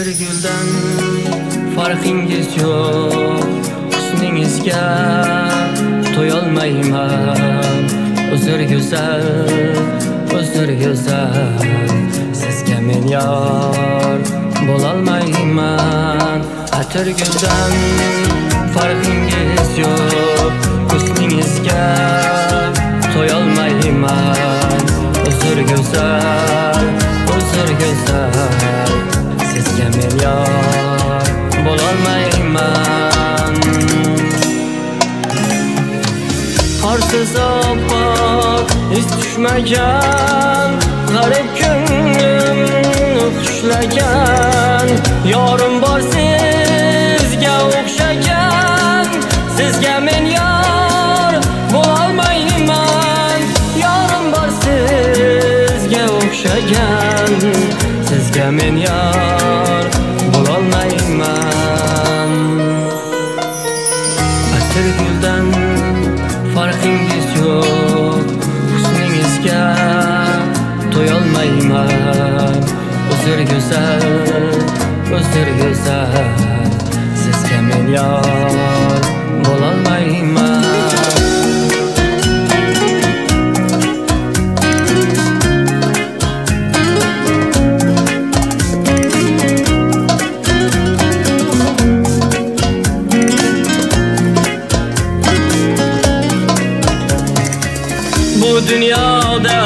Atirguldan farqingiz yo'q, husningizga to'yolmayman. Uzr go'zal, uzr go'zal, sizga men yor bo'lolmayman. Atirguldan farqingiz yo'q, husningizga to'yolmayman. Uzr go'zal, uzr go'zal, sizga men yor bo'lolmayman. Qorsiz oppoq iz tushmagan, g'arib ko'nglim xushlagan. Yorim bor sizga o'xshagan, sizga men yor bo'lolmayman. Yorim bor sizga o'xshagan, sizga men yor bo'lolmayman. Atirguldan farqingiz yo'q, husningizga to'yolmayman. Uzr go'zal, uzr go'zal, sizga men yor bo'lolmayman. Bu dunyoda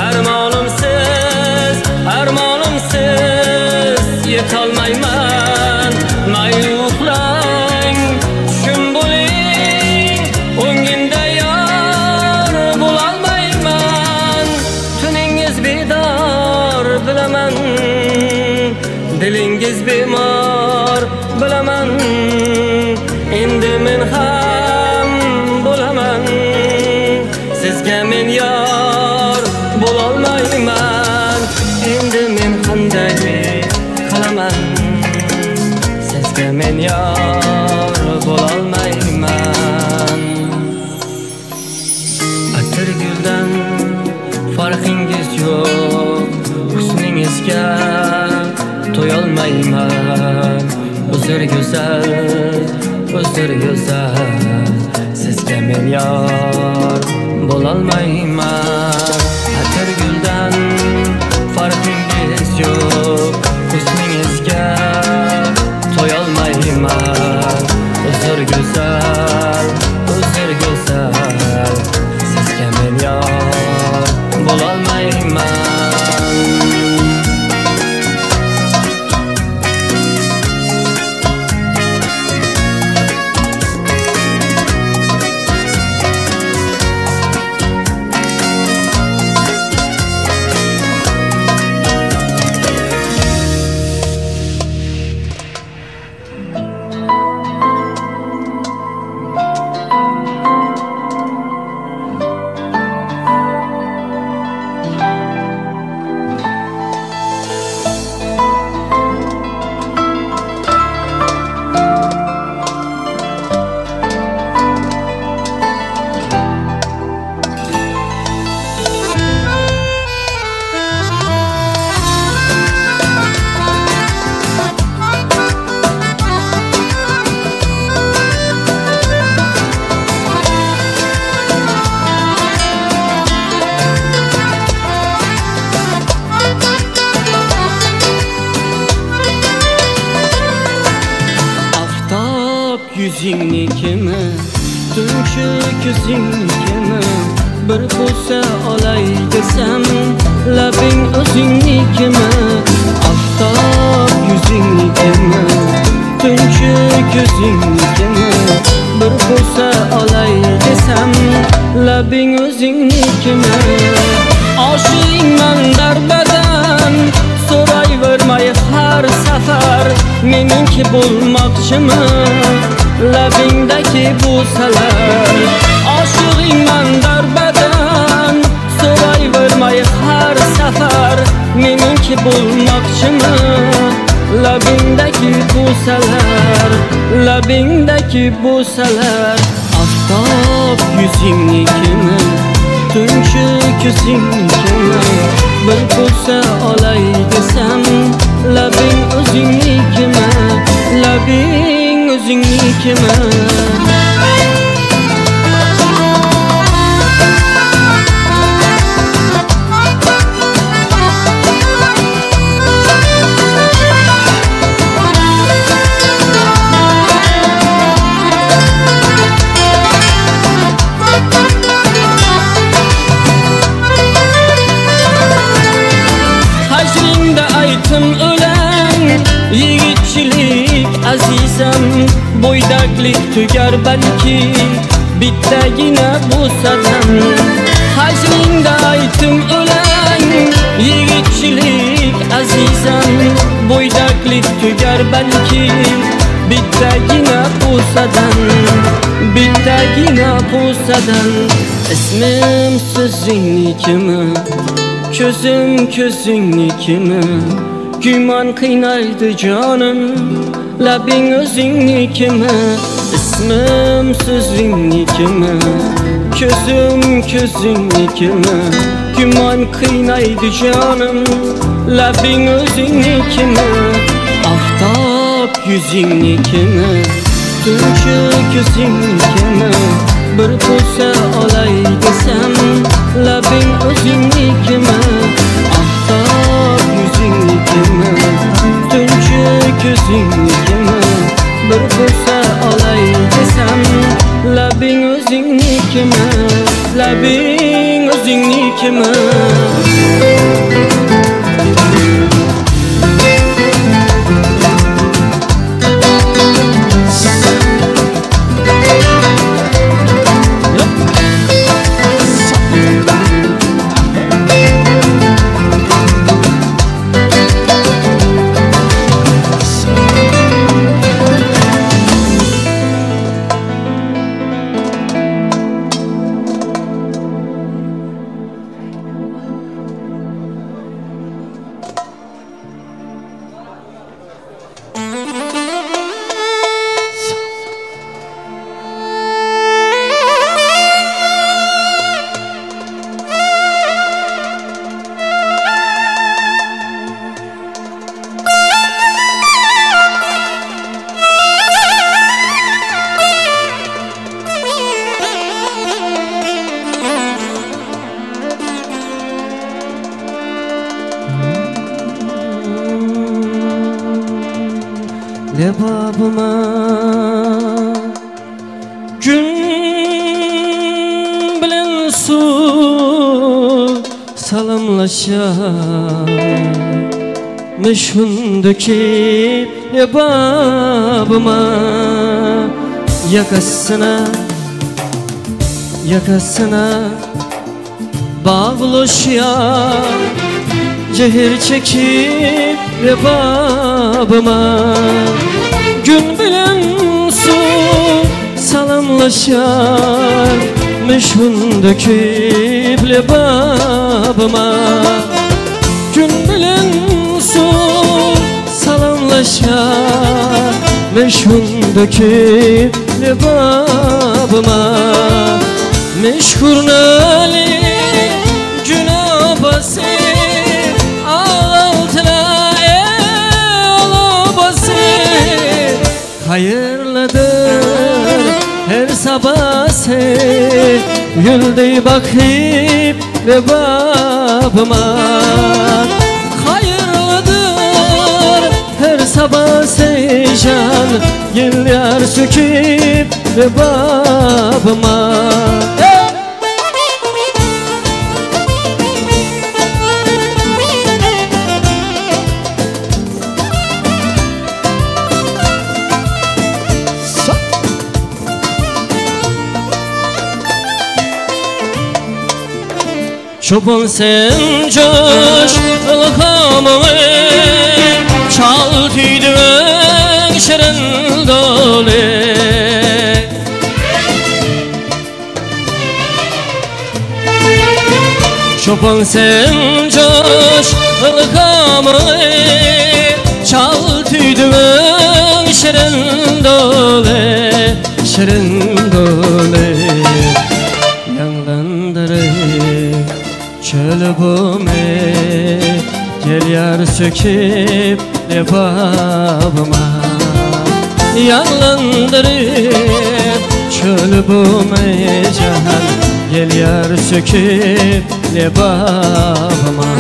armonimsiz, armonimsiz yetolmayman. Mayli uxlang, tushim bo'ling, o'ngimda yor bo'lolmayman. Tuningiz bedor bilaman, dilingiz bemor bilaman. Endi men ham bo'laman, sizga men yor bo'lolmayman. Endi men qanday qilaman, sizga men yor bo'lolmayman. Atirguldan farqingiz yo'q, husningizga to'yolmayman. Uzr go'zal, uzr go'zal, sizga men yor bo'lolmayman. Atirguldan farqingiz yo'q, husningizga to'yolmayman. Uzr go'zal, uzr go'zal, sizga men yor bo'lolmayman. Yuzingnikimi, tunchi ko'zingnikimi, bir bo'sa olay desam, labing o'zingnikimi? Oftob yuzingnikimi, tunchi ko'zingnikimi, bir bo'sa olay desam, labing o'zingnikimi? Oshiqman darbadan, so'rayvermay har safar, meningki bo'lmoqchimi labingdagi bo'salar? Oshiqman darbadan, so'rayvermay har safar, meningki bo'lmoqchimi labingdagi bo'salar, labingdagi bo'salar. Oftob yuzingnikimi, tunchi ko'zingnikimi, bir bo'sa olay desam, Labing o'zingnikimi, labing o'zingnikimi? Yigitchilik azizam, bo'ydaklik tugar balki bittagina bo'sadan. Hajringda aytim o'lang, yigitchilik azizam, bo'ydaklik tugar balki bittagina bo'sadan, bittagina bo'sadan. Ismim so'zingnikimi, ko'zim ko'zingnikimi? Gumon qiynaydi jonim, labing o'zingnikimi? Ismim so'zingnikimi, ko'zim ko'zingnikimi? Gumon qiynaydi jonim, labing o'zingnikimi? Oftob yuzingnikimi, tunchi ko'zingnikimi? Bir bo'sa olay desam, labing o'zingnikimi? Oftob yuzingnikimi, tunchi ko'zingnikimi? Bir bo'sa olay desam, labing o'zingnikimi? Labing o'zingnikimi? Lebabıma gün bilen su salamlaşar, meşhun döküp lebabıma yakasına, yakasına bağlaşıyor, cehir çekip lebabıma. Gün bilen su salamlaşar, meşhun döküp lebabıma. Gün bilen su salamlaşar, meşhun döküp lebabıma. Meşhur nali gün abası, altına el obası. Hayırlıdır her sabahı, güldü bakıp lebabıma. Hayırlıdır her sabah seycan, güller söküp lebabıma. Çoban sen coş ilhamımı, çal tüydüğün şirin dolu. Çoban sen coş ilhamımı, çal tüydüğün şirin dolu, şirin dolu. Yanlandırır çölümü, Gel yar söküp lebabıma, Yanlandırıp çöl bu mecan. Gel yar söküp lebabıma.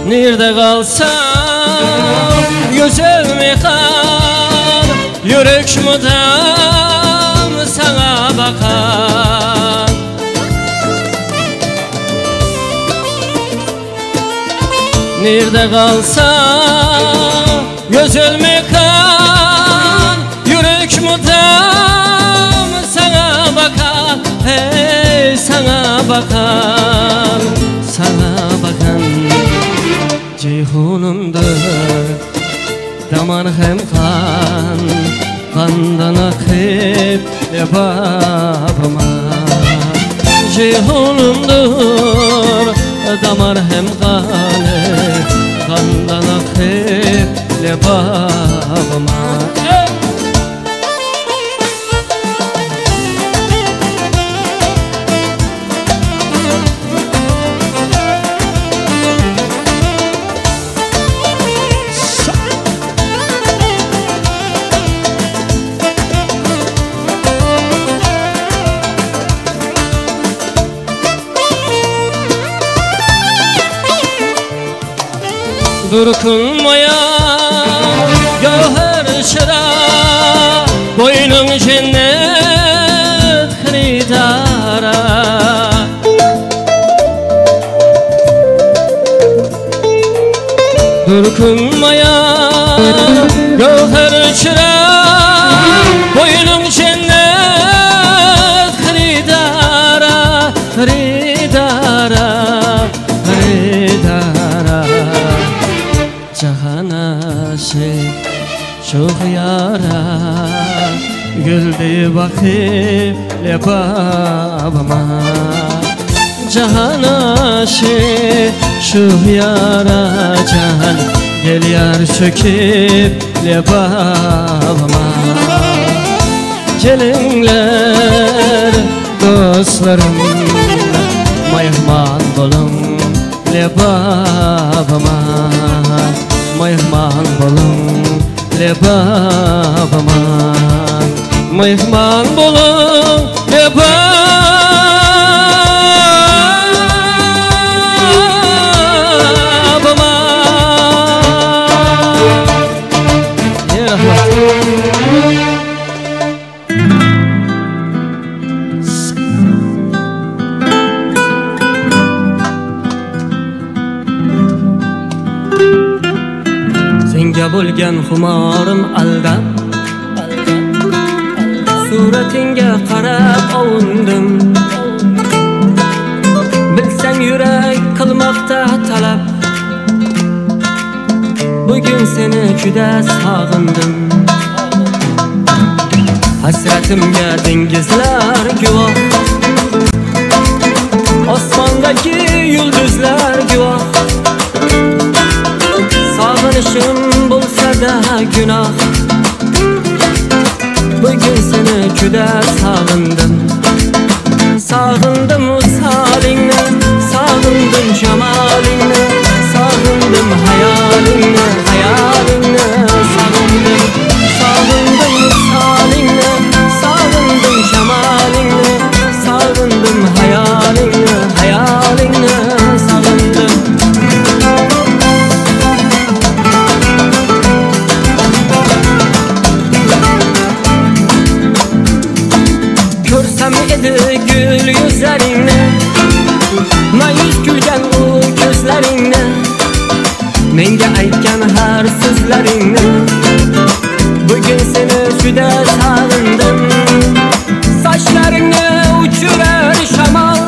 Nerede kalsam güzel mekan, yürek mudam sana bakan. Nerede kalsam güzel mekan, yürek mudam sana bakan. Hey sana bakan, sana bakan. Ceyhunumdur damar hem kan, kandan akıp lebabıma. Ceyhunumdur damar hem kan, kandan akıp lebabıma. Durkunmaya gövher çıra, boynun cennet hridara. Durkunmaya gövher çıra, boynun cennet hridara, hridara, hridara. Cahan aşık çok yara, güldü bakıp lebabıma. Cahan aşık şu yara, cahan gel yar söküp lebabıma. Gelinler dostlarım, mehman olun lebabıma. Mehman olun lebabıma, mehman olun lebabıma. Senga bo'lgan xumorim aldab, suratingga qarab ovundim. Bilsang yurak qilmoqda talab, bugun seni juda sog'indim. Hasratimga dengizlar guvoh, osmondagi yulduzlar guvoh. Sog'inishim bo'lsa-da gunoh, bugun seni juda sog'indim. Sog'indim visolingni, sog'indim jamolingni, sog'indim hayolingni, hayolingni sog'indim. Sog'indim visolingni, sog'indim jamolingni, sog'indim hayolingni, hayolingni sog'indim. Ko'rsam edi gül yuzlaringni, ma'yus kulgan u ko'zlaringni, menga aytgan har so'zlaringni. Bugun seni juda sog'indim. Sochlaringni uchirar shamol,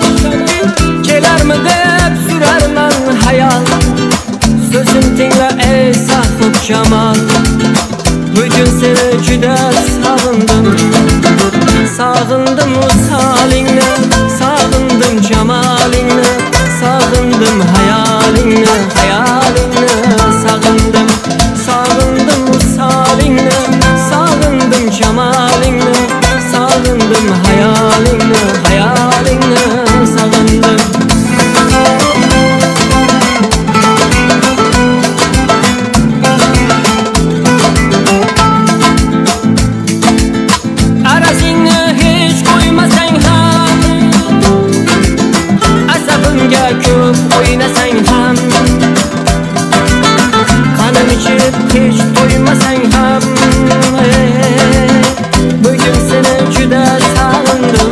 kelarmi deb surarman hayol. So'zim tingla ey sahib jamol, bugun seni seni juda sog'indim. Sog'indim visolingni, sog'indim jamolingni, sog'indim hayolingni, hayolingni sog'indim. Sog'indim visolingni, sog'indim jamolingni, sog'indim hayolingni, hayolingni sog'indim. Arazingni hech qo'ymasang ham, asabimga ko'p o'ynasang ham, qanim ichib hech to'ymasang ham, bugun seni juda sog'indim.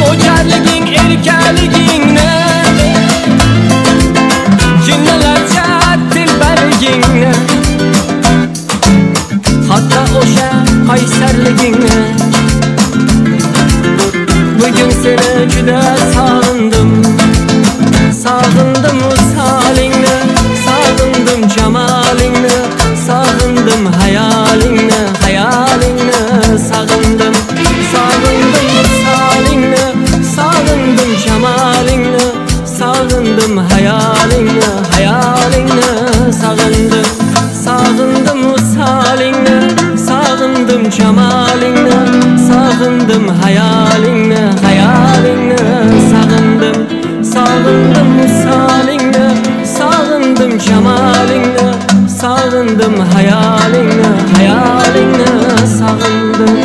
O'jarliging erkaligingni, jinnilarcha dilbarligingni, hatto o'sha qaysarligingni, bugun seni juda sog'indim. Sog'indim visolingni, sog'indim jamolingni, sog'indim hayolingni, hayolingni sog'indim. Sog'indim visolingni, sog'indim jamolingni, sog'indim hayolingni, hayolingni sog'indim. Sog'indim visolingni, sog'indim jamolingni, sog'indim hayolingni, hayolingni sog'indim. Sog'indim visolingni, sog'indim jamolingni, sog'indim hayolingni, hayolingni sog'indim.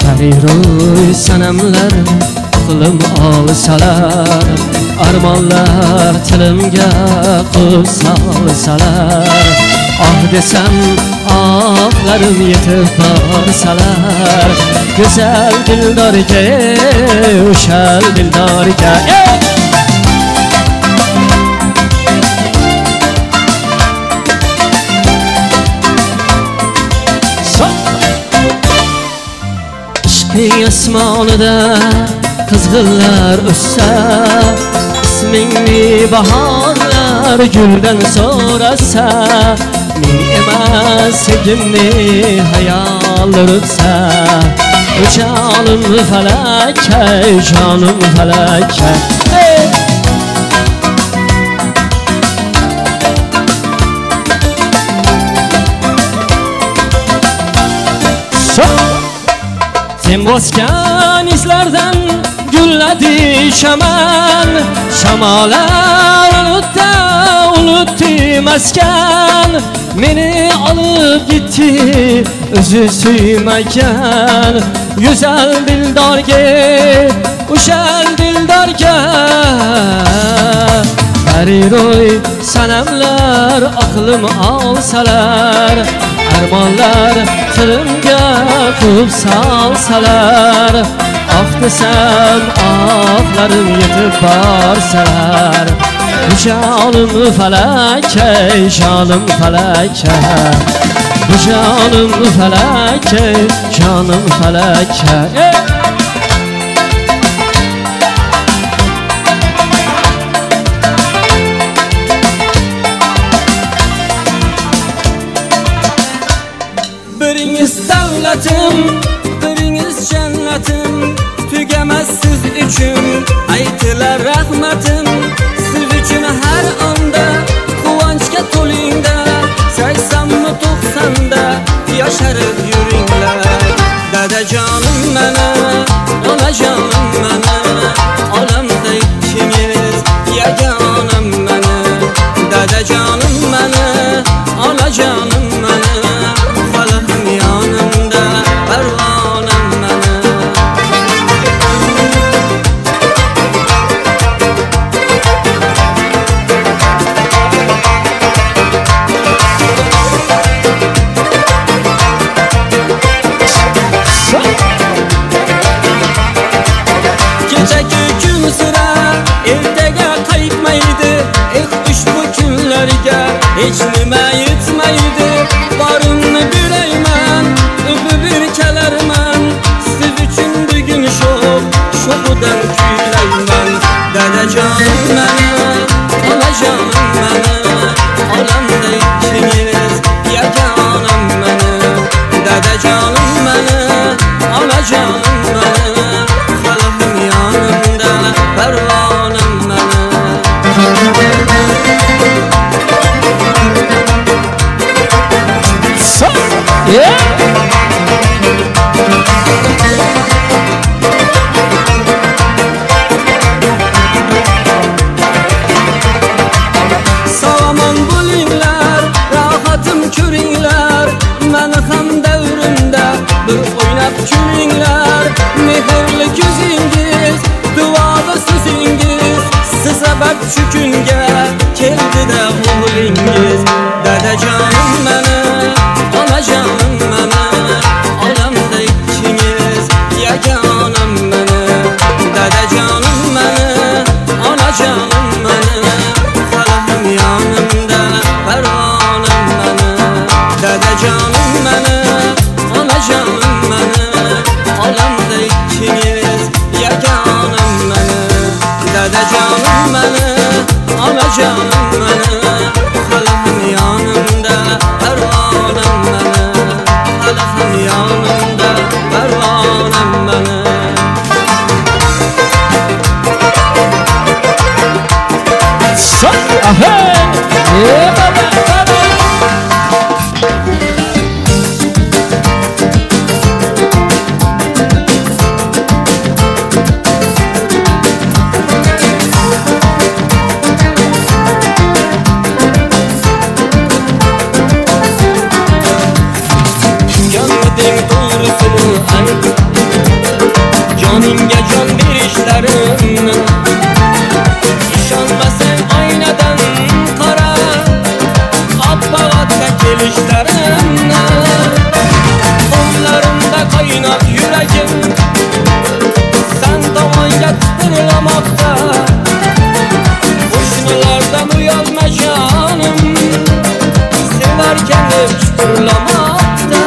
Pariro'y sanamlar aqlim olsalar, armonlar tilimga qulf solsalar, oh desam ohlarim yetib borsalar, go'zal dildorga o'shal dildorga. Ishqing osmonida qizg'inlar o'ssa, ismingni bahorlar guldan so'rasa, men emas sevgimni hayol ursa, jonim falakka, jonim falakka. Sen bosgan izlardan gulladi chaman, shamollar unutdi, unutdi maskan, meni olib gitdi o'zi suymagan go'zal dildorga, o'shal dildorga. Pariro'y sanamlar aqlim olsalar, armonlar tilimga qulf solsalar, oh desam ohlarim yetib borsalar, jonim falakka, jonim falakka, jonim falakka, jonim falakka. Biringiz davlatim, biringiz jannatim, tugamas siz uchun aytilar rahmatim. Siz uchun har onda quvonchga to'lingda, 80mi 90da yasharib yuringlar. Dadajonim mana, onajonim mana, olamda ikkingiz yagonam mana. Dadajonim mana, onajonim mana, xalqim yonimda parvonam mana. Hech nima yetmaydi, borimni berayman, o'pib erkalarman. Siz uchun bugun sho'x, sho'xidan kuylayman. Dadajonim mani, onajonim mani, olamda ikkingiz yagonam mani. Dadajonim mani, onajonim mani, qalbim yonimda parvonam mani. Yeah! Sog'mon bo'linglar, rohatim ko'ringlar, meni ham davrimda bir o'ynab kulinglar. Mehrli ko'zingiz, duoda so'zingiz, siz sabab shu kunga keldi-da o'g'lingiz. Dadajonim mani, onajonim mani, olamda ikkingiz yagonam mani. Dadajonim mani, onajonim mani, qalbim yonimda parvonam mani. Dadajonim mani, onajonim mani, olamda ikkingiz yagonam mani. Dadajonim mani, onajonim mani, qalbim yonimda parvonam mani. Qalbim yonimda parvonam mani. Jonimga jon berishlarimni ishonmasang oynadan qara, oppoq otda kelishlarimni. Qo'llarimda qaynoq yuragim san tomonga tipirlamoqda. Qo'shnilardan uyalma jonim, sevarkan deb chuqurlamoqda.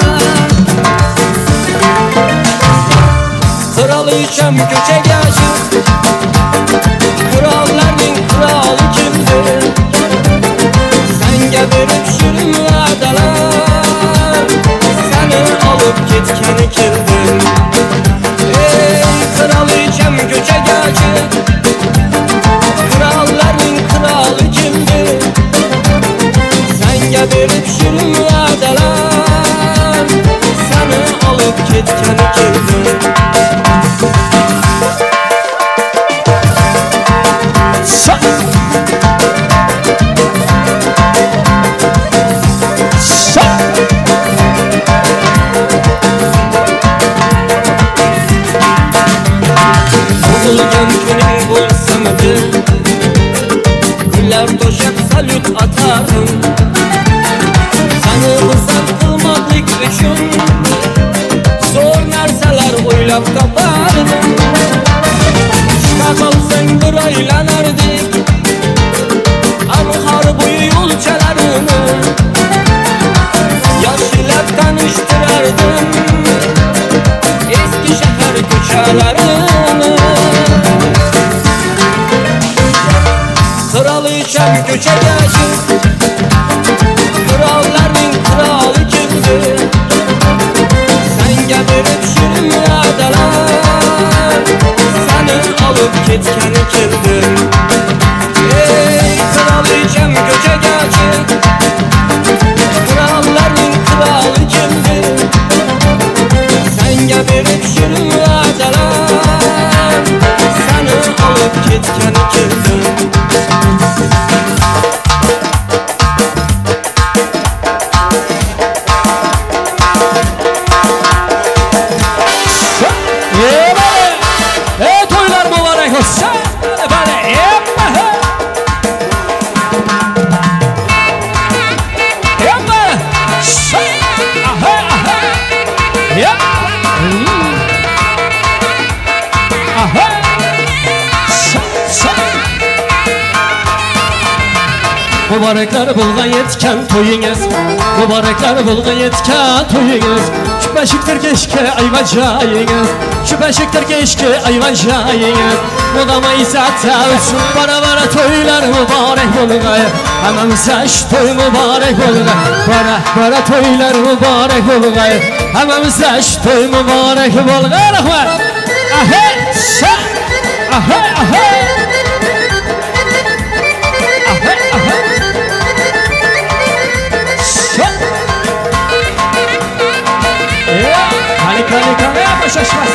Kraliçem köçe gelsin, krallarning krali kimdir? Senga berib shirin va'dalar, seni olib ketgani kimdir? Ey kraliçem köçe gelsin, krallarning krali kimdir? Senga berib shirin va'dalar, seni olib ketgani kimdir? Tug'ilgan kuning bo'lsamidi, gullar to'shab salyut atardim. Seni xursand qilmoqlik uchun zo'r narsalar o'ylab topardim. Chiqa qolsang bir aylanardik anhor bo'yi yo'lchalarini. Yaxshilab tanishtirardim eski shahar ko'chalarini. Kraliçem köçe gelsin, krallarning krali kimdir? Senga berib shirin va'dalar, seni olib ketgani kimdir? Ey kraliçem köçe gelsin, krallarning krali kimdir? Senga berib shirin va'dalar, seni olib ketgani kimdir? Ey to'ylar muborak bo'lsin. Bale. Mübarekler bulgan yetken toyunuz, mübarekler bulgan yetken toyunuz. Şu beşiktir keşke ayvacayınız, şu beşiktir keşke ayvacayınız. Mudama izzete üçün bara bara toylar mübarek bulgay. Hammamıza şu toy mübarek bulgay. Bara bara toylar mübarek bulgay. Hammamıza şu toy mübarek bulgay. Rahmet. Ahe sa. Ahe ahe. Ahe ahe. Sa. Kani kani kani başlaşmaz.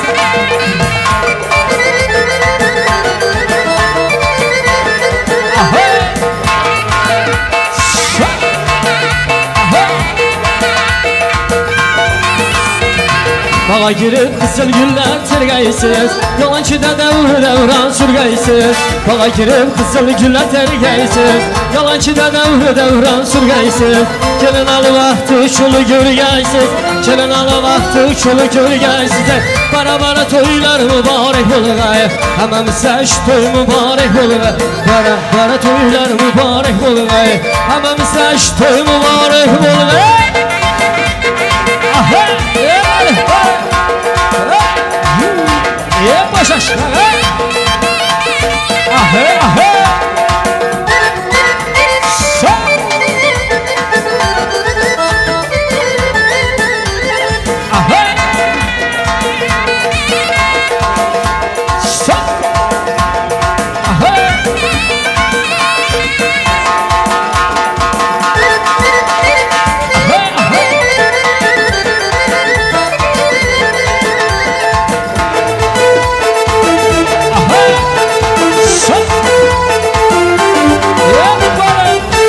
Bağa girip kızıl güller tergaysiz, yalancıda devr devran sürgaysiz. Bağa girip kızıl güller tergaysiz, yalancıda devr devran sürgaysiz. Gelin alı vaxtı şulu görgaysiz, gelin alı vaxtı şulu görgaysiz. Bara bara toylar mübarek bulgay, hammamıza şu toy mübarek bulgay. Bara bara toylar mübarek bulgay, hammamıza şu toy mübarek bulgay. Aha! Ahe ahe. Sa. Ahe. Sa. Ahe. Ahe ahe.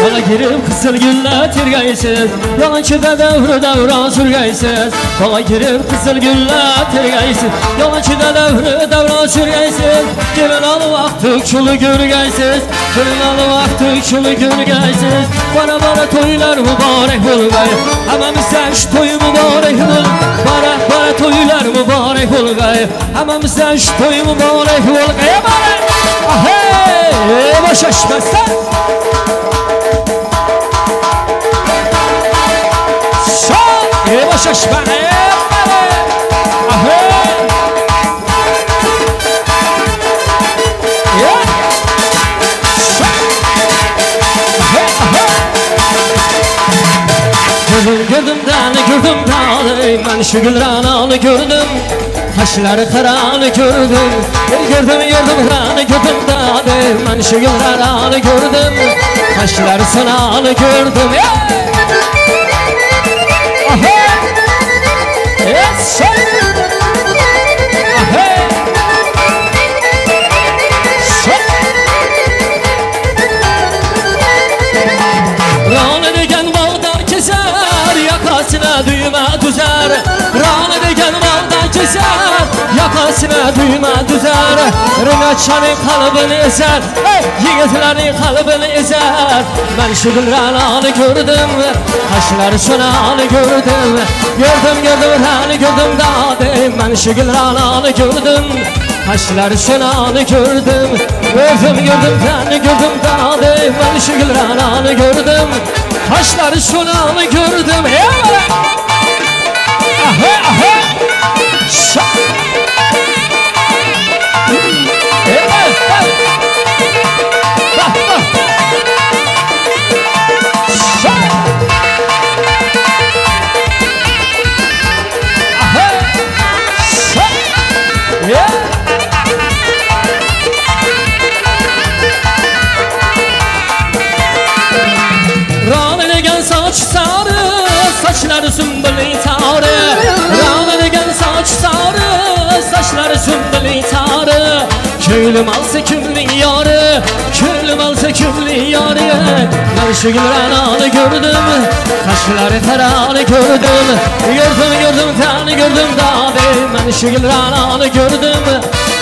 Bana girip kızıl güller tergaysiz, yalancıda devr devran sürgaysiz. Bana girip kızıl güller tergaysiz, yalancıda devr devran sürgaysiz. Gelin alı vaxtı çulu görgaysiz, gelin alı vaxtı çulu görgaysiz. Bara bara toylar mübarek bulgay, hammamıza şu toy mübarek bul. Bara bara toylar mübarek bulgay, hammamıza şu toy mübarek bulgay. Ahey, başlaşmazlar. Gördüm dağını, gördüm dağını, ben şu gül rananı gördüm. Kaşları karanı gördüm. Gördüm gördüm ranı gördüm dağını, ben şu gül rananı gördüm. Kaşları sananı gördüm. Rana degen bağda keser, yakasına düğme düzer. Rana degen bağda keser, yakasına düğme düzer. Rınaçanın kalıbını ezer, yiğitlerin kalıbını ezer. Ben şu gül rananı gördüm, kaşları sonanı gördüm. Gördüm gördüm ranı gördüm dağdı, ben şu gül rananı gördüm. Kaşları sonanı gördüm. Gördüm gördüm ranı gördüm dağdı, ben şu gül rananı gördüm. Kaşları sonanı gördüm. Ahe ahe. Şa. Saç sarı, saçları sümbülü tarı. Rana degen saç sarı, saçları sümbülü tarı. Köylüm alsa kimliğin yarı, köylüm alsa kimliğin yarı. Ben şu gül rananı gördüm, kaşları karanı gördüm. Gördüm gördüm tanı gördüm dağdı, ben şu gül rananı gördüm.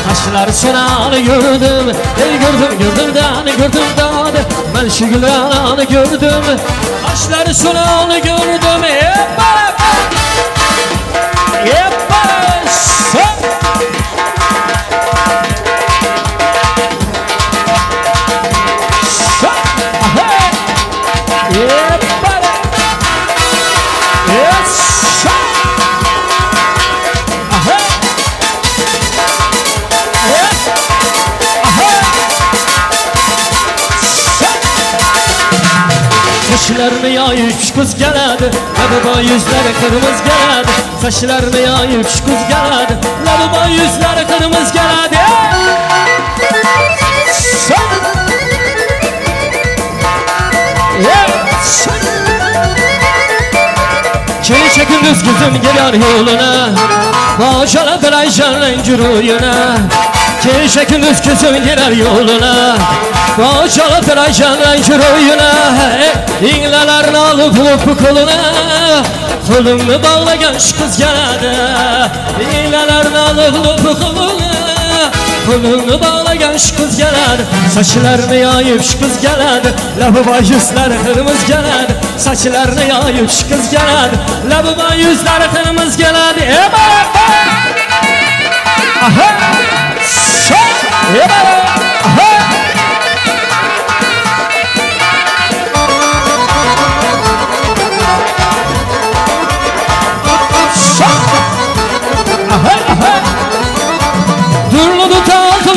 Kaşları sonanı gördüm. Gördüm gördüm dağını gördüm dağdı, ben şu gül rananı gördüm. Kaşları sonanı gördüm. Hep bana, hep bana. Aha. Saçlarını yayıp şu kız geldi, Labuba yüzleri kırmızı geldi. Saçlarını yayıp şu kız geldi, Labuba yüzleri kırmızı geldi. Gece gündüz kızım gelir yoluna, Maşallah Ayşe'nin cürüyüne. Gece gündüz kızım gelir yoluna, Maşallah Ayşe'nin cürüyüne. İğnelerini alıp bulup koluna, Kolunu bağlayan şu kız geldi. İğnelerini alıp bulup koluna, Kolunu bağlayan şu kız geldi. Saçlarını yayıp şu kız geldi, Labuba yüzleri kırmızı geldi. Saçlarını yayıp şu kız geldi, Labuba yüzleri kırmızı geldi. Aha! Aha!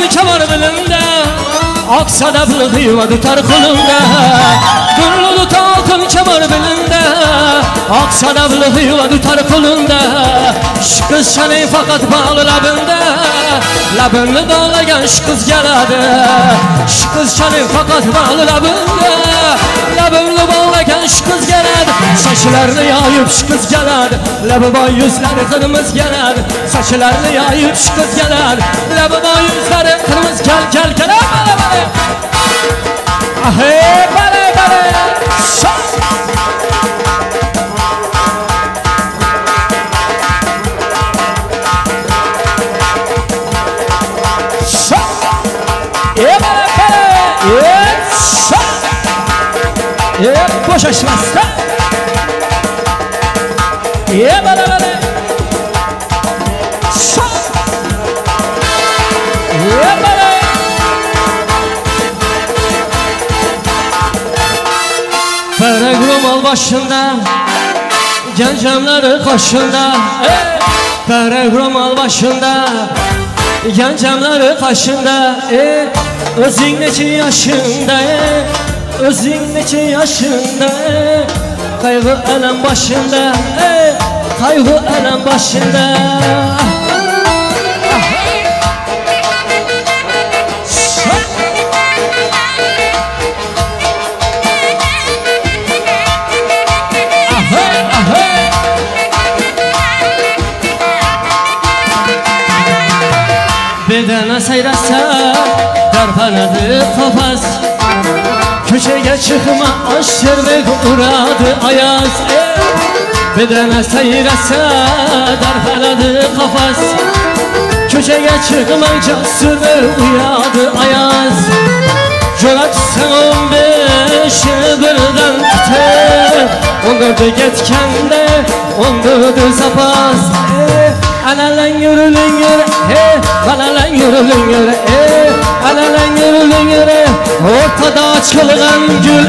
Kemer belinde, Aksadablı yuva tutar kolunda. Durlu altın kemer belinde, Aksadablı yuva tutar kolunda. Şu kız seni fakat bağlı labında, Labını bağlayan şu kız geldi. Şu kız seni fakat bağlı labında, Labını bağlayan şu kız geldi. Saçlarını yayıp şu kız geldi, Labuba yüzleri kırmızı geldi. Saçlarını yayıp şu kız geldi, Labuba yüzleri kırmızı. Gel gel gel. Ahey bale bale. Boşaşmazsa. Bale bale. Bale. Fereg başında, Gencemleri kaşında. Fereg romal başında, Gencemleri kaşında. Özün neçe yaşında, Özün neçe yaşında. Kaygı elem başında, Kaygı elem başında. Bedene sayrasa darpanadı kafas, Köşeye çıkma aşır ve uğradı ayaz. Bedene sayrasa darpanadı kafas, Köşeye çıkma cesur ve uyadı ayaz. Joraksan 15'i birden tutar, 14'ü getkende 14'ü zapas. Analan yürü, analan yürü, analan yürü, ortada açılgan gül.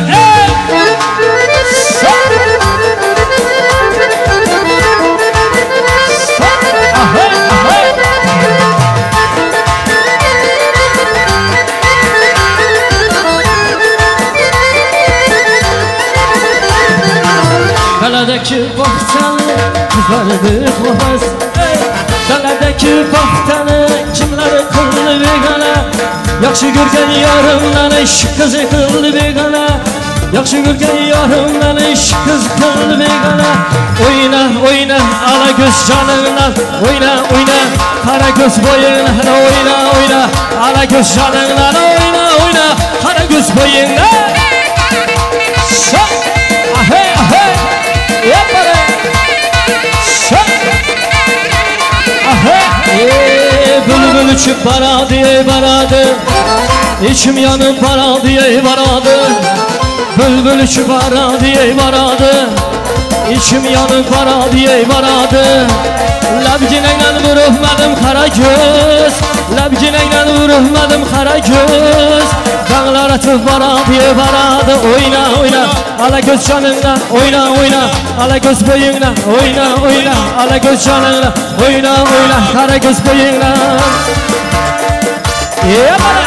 Qaladaki bağçanı kızlardı xofaz, Qaladaki bağçanı kimler kıldı begana. Yaxşı görgen yarımdan şu kızı kıldı begana. Yaxşı görgen yarımdan şu kız kıldı begana. Oyna oyna ala göz canından, oyna oyna kara göz boyundan, oyna oyna ala göz canından, oyna oyna kara göz boyundan. Ahey ahey. Bülbül uçup baradı baradı, İçim yanıp baradı baradı. Bülbül uçup baradı baradı, İçim yanıp baradı baradı. Labgineyle vurulmadım kara göz, Labgineyle vurulmadım kara göz. Dağlar atıp baradı baradı. Oyna oyna ala göz canından, oyna oyna ala göz boyundan, oyna oyna ala göz canından, oyna oyna kara göz boyundan. Bana.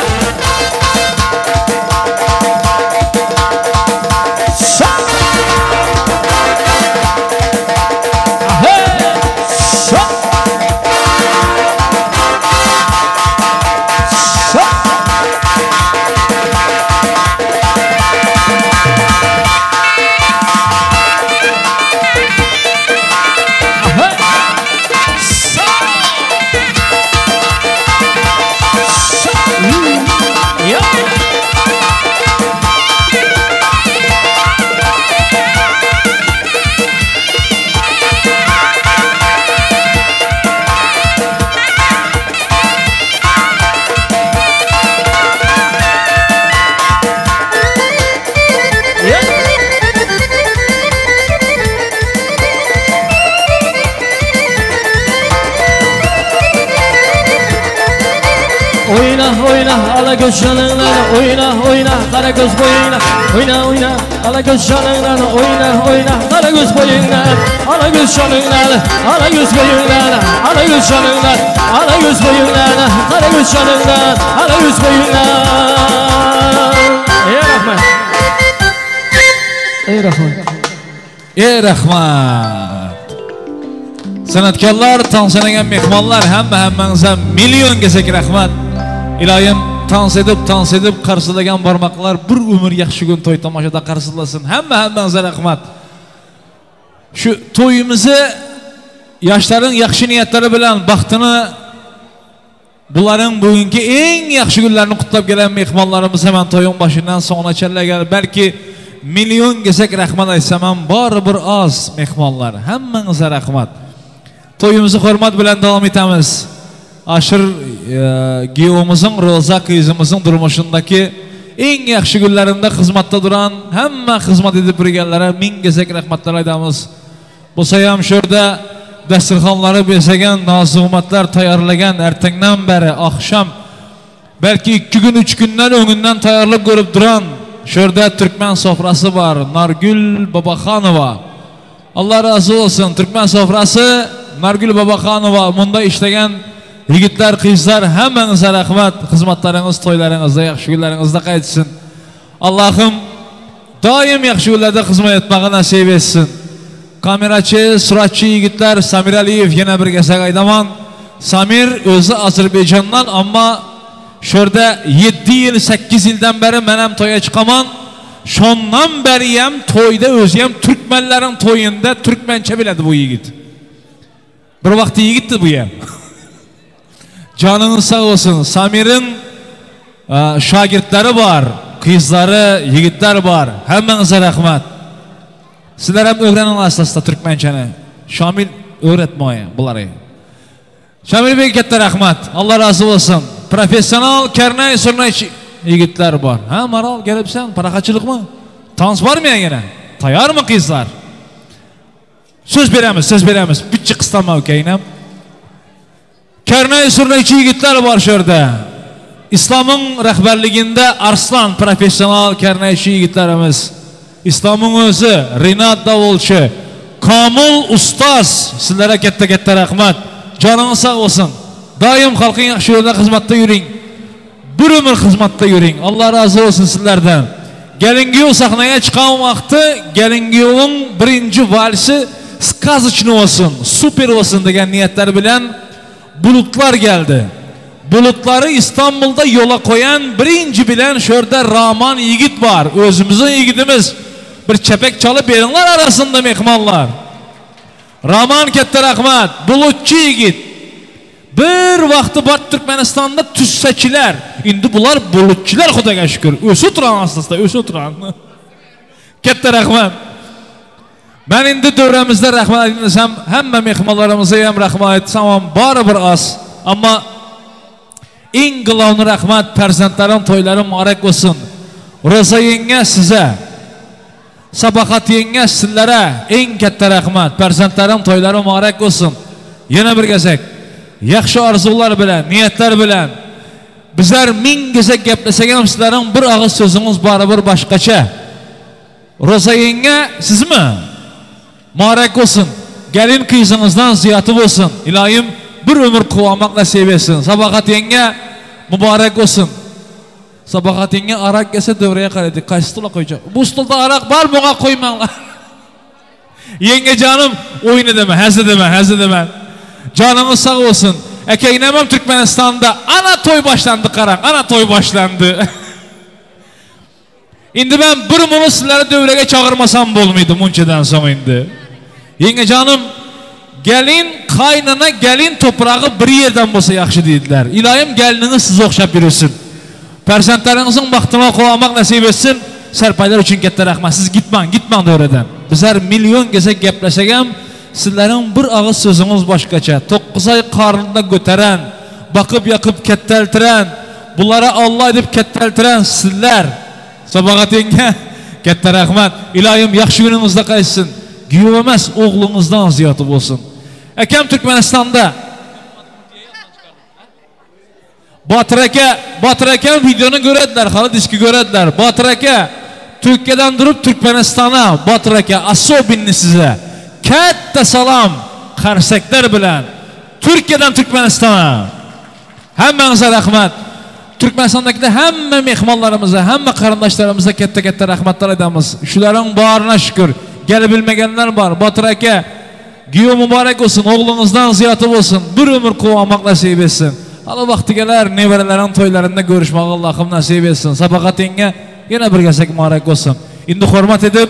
Oyna oyna ala göz canından, oyna oyna kara göz boyuna. Oyna oyna ala göz canından, oyna oyna kara göz boyuna. Ala göz canından, ala göz boyuna, ala göz canından, ala göz boyuna, kara göz canından, ala göz boyuna. Ey Rahman. Ey Rahman. Ey Rahman. Sanatkarlar, tansilagan mehmonlar, hamma-hammangizga million kesak rahmat. Iloyim tans edib, tans edib qarsilagan barmoqlar bir umr yaxshi kun to'y tomosha qarsilasin. Hamma-hammangizga rahmat. Shu to'yimizni yoshlarning yaxshi niyatlari bilan baxtini bularning bugungi eng yaxshi kunlarini qutlab kelgan mehmonlarimiz ham to'yning boshidan so'nggacha agar balki million kesak rahmat aytsam ham baribir oz mehmonlar. Hammangizga rahmat. To'yimizni hurmat bilan davom etamiz. Ashir giyovimizin, Roza qizimizin durmuşundaki eng yaxshi kunlarında xizmatda duran hamma xizmat edib yurganlara ming kesak rahmatlar aytamiz. Bo'lsa ham shu yerda dasturxonlari bezagan, noz-ne'matlar tayyorlagan ertangdan beri oqshom balki 2 kun 3 kundan o'ngindan tayyorlab ko'rib duran shu yerda turkman sofrasi bor. Nargul Boboxonova. Alloh rozi bo'lsin. Turkman sofrasi Nargul Boboxonova bunda ishlagan yigitlar, qizlar hammangizga rahmat. Xizmatlaringiz to'ylaringizda, yaxshi kunlaringizda qaytsin. Allohim doim yaxshi kunlarda xizmat etmoqni nasib etsin. Kamerachi, suratchi yigitlar Samir Aliyev yana bir kesak aytaman. Samir o'zi Ozarbayjondan, ammo shu yerda 7 yil, 8 yildan beri men ham to'yga chiqaman. Shondan beri ham to'yda o'zi ham turkmanlarning to'yinda turkmancha biladi bu yigit. Bir vaqti yigitdi bu ham. Canınız sağ olsun. Samir'in şagirdleri var, kızları, yigitler var. Hemmenize rahmet. Sizler hem öğrenin aslasında Türkmençeni. Şamil öğretmeyi bunları. Şamil Bey katta rahmet. Allah razı olsun. Profesyonel kernay surnay yigitler var. Ha Maral gelipsen parakaçılık mı? Tans var mı yine? Tayar mı kızlar? Söz beremiz, söz beremiz. Bütçe kıstanma okeyinem. Kernay surnaychi yigitlar bor shu yerda. Islomning rahbarligida Arslan professional karnaychi yigitlarimiz. Islomning o'zi, Rinat davulchi, Komil ustoz, sizlarga katta-katta rahmat. Joningiz sog' bo'lsin. Doim xalqning yaxshi yo'lida xizmatda yuring. Bir umr xizmatda yuring. Alloh rozi bo'lsin sizlardan. Gelin-kuyov sahnaga chiqqan vaqti gelin-kuyovning birinchi valsi сказочный bo'lsin, super bo'lsin degan niyatlar bilan bulutlar geldi. Bulutları İstanbul'da yola koyan birinci bilen şurada Rahman yigit var. Özümüzün yigitimiz. Bir çepek çalıp berinler arasında mehmanlar. Rahman katta rahmat. Bulutçu yigit. Bir vakti var Türkmenistan'da tüsseçiler. Indi bular bulutçular Xudoga şükür. Ösü oturan aslında, ösü oturan. Katta rahmat. Ben indi dövremizde rahmat etmesem, hamma mehmonlarımıza ham rahmat etsem ham baribir az. Ama eng g'aloni rahmat farzandlarim to'ylari muborak bo'lsin. Ro'za yenga size, Sabahat yenga sizlara eng katta rahmat. Farzandlarim to'ylari muborak bo'lsin. Yana bir gezak yaxshi orzular bilan, niyatlar bilan bizlar ming gezak gaplasak ham sizlarning bir og'iz so'zingiz baribir boshqacha. Ro'za yenga sizmi? Muborak bo'lsin. Gelin qizingizdan ziyoti bo'lsin. Iloyim bir umr quvonmoq nasib etsin. Sabahat yenga muborak bo'lsin. Sabahat yenga arak kelsa davraga qaraydi. Qaysi stolga qo'yacak? Bu stolda arak bor, bunga qo'ymanglar. Yenga jonim, o'yini dema, hazil dema, hazil dema. Joningiz sog' bo'lsin. Akaynam ham Turkmanistonda ana to'y boshlandi, qarang, ana to'y boshlandi. Endi men bir buni sizlarni davraga chaqirmasam bo'lmaydi munchadan so'ng endi. Yenga jonim, gelin kaynana gelin toprağı bir yerden bo'lsa yaxshi deydilar. Iloyim geliningiz sizga o'xshab yursin. Farzandlaringizning baxtini quvonmoq nasib etsin. Sarpaylar uchun katta rahmat. Siz gitmang, gitmang davradan. Bizlar million gezak gaplashsak ham sizlarning bir og'iz so'zingiz boshqacha. 9 oy qornida ko'taran, boqib yoqib kattaltiran, bulara Alloh deb kattaltiran sizlar. Sabahat yenga katta rahmat. Iloyim yaxshi kuningizda qaytsin. Kuyov emas, o'g'lingizdan ziyodi bo'lsin. Akam Turkmanistonda Botir aka, Botir aka videoni ko'radilar, hali diski ko'radilar. Botir aka Turkiyadan turib Turkmanistona, Botir aka особенно size katta salom qarsaklar bilan Turkiyadan Turkmanistona. Hammangizga rahmat. Turkmanistondagi hamma mehmonlarimizga, hamma qarindoshlarimizga katta-katta rahmatlar aytamiz. Shularning barına shukr. Kelib bilmaganlar bor. Botir aka, giyo muborak bo'lsin, o'g'lingizdan ziyoti bo'lsin, bir umr quvonmoq nasib etsin. Hali vaqti kelar, nevaralaring to'ylarida ko'rishmoq Allohim nasib etsin. Sabaqatingga yana bir gasak muborak bo'lsin. Endi hurmat edib,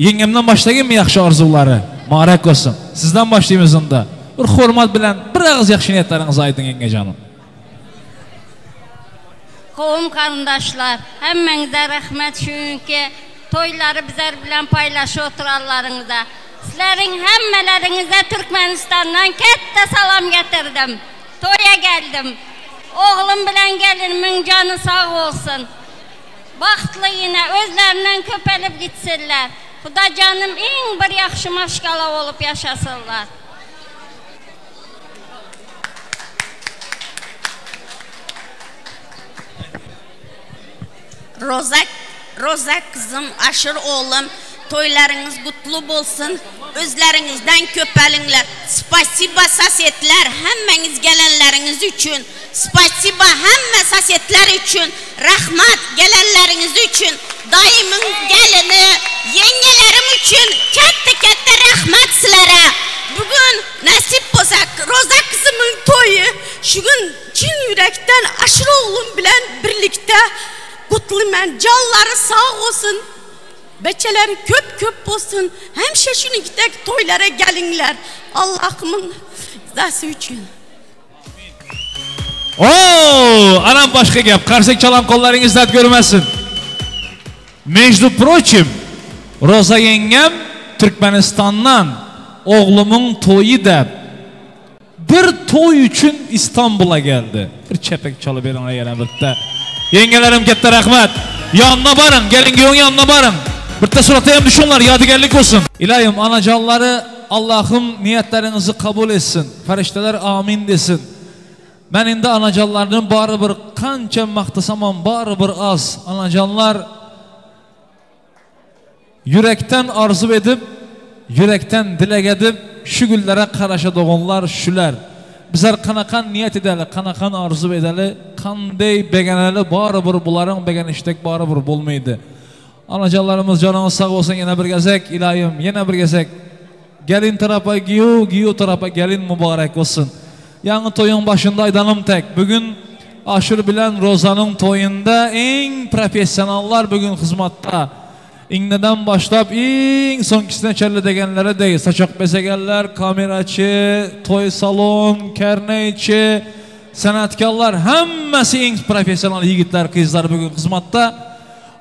yengamdan boshlaganmi yaxshi orzulari? Muborak bo'lsin. Sizdan boshlaymiz unda. Bir hurmat bilan bir og'iz yaxshi niyatlaringizni ayting yengajonim. Qavm qarindoshlar, hammangizga rahmat chunki to'ylari bizlar bilan paylashib o'tiranlaringizga. Sizlarning hammalaringizga Turkmanistondan katta salom getirdim. To'ya geldim. O'g'lim bilan kelinimning joni sog' bo'lsin. Baxtli yine o'zlaridan ko'palib gitsinlar. Xudojonim eng bir yaxshi mashg'ala bo'lib yashasinlar. Roza kızım, Aşır oğlum, toylarınız kutlu bolsun, özlerinizden köpəlinglər. Spasiba sasetler, hemmeniz gelenleriniz üçün. Spasiba hemme sasetler üçün. Rahmat gelenleriniz üçün. Dayımın gelini, yengelerim üçün. Katta-katta rahmat sizlere. Bugün nasip bolsa Roza kızımın toyu. Şu gün çin yürekten Aşır oğlum bilen birlikte kutlu men, canları sağ olsun. Beçeleri köp köp olsun. Hemşe şunu gidek toylara gelinler. Allah'ımın rızası üçün. Oo, anam başka gap. Qarsak çalan qo'llaringiz dard ko'rmasin. Между прочим, Roza yengam Turkmanistondan o'g'limning to'yi deb bir to'y uchun İstanbul'a geldi. Bir chapak chalib bering yana bitta. Yengalarim katta rahmat. Yonuna boring, gelin kuyovning yonuna boring. Bitta suratda ham tushinglar, yodigarlik bo'lsin. Iloyim onajonlari, Allohim niyatlaringizni qabul etsin. Farishtalar amin desin. Men endi onajonlarni baribir qancha maqtasam ham baribir oz. Onajonlar yurakdan orzu edib, yurakdan dilak edib, shu kunlara qarashadiganlar shular. Bizlar qanaqa niyat edali, qanaqa orzu edali, qanday beganali, baribir bularning beganishdek baribir bo'lmaydi. Onajonlarimiz joningiz sog' bo'lsin, yana bir gazak, iloyim, yana bir gazak. Gelin tarafa giyu, giyu tarafa gelin mübarek olsun. Yangi to'ying boshida aydanim tek. Bugun Aşur bilan Roza'nın to'yinda eng professionallar bugun xizmatda. İngnedan başlab eng so'nggisini challi deganlari dey, sachoq bezaganlar, kamerachi, to'y salon, karnaychi, san'atkorlar hammasi eng professional yigitlar, qizlar bugun xizmatda.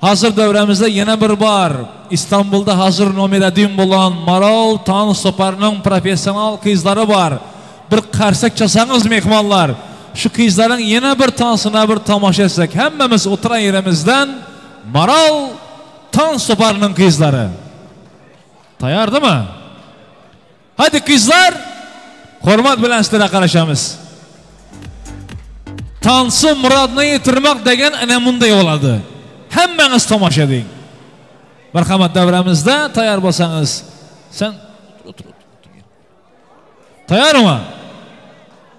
Hazır davramizda yana bir bor İstanbulda hazır nomer 1 bo'lgan Maral Tans toparning professional qizlari bor. Bir qarsak chasangiz mehmonlar, shu qizlarning yana bir tansini bir tomosha etsak, hammamiz o'tiran yerimizdan Maral Tans toparning qizlari. Tayyormi? Hadi qizlar, hurmat bilan sizlarga qarashamiz. Tansi murodni yetirmoq degan ana bunday bo'ladi. Hammangiz tomosha eding. Marhamat davramizda tayyor bo'lsangiz. Sen otur. Tayyormi?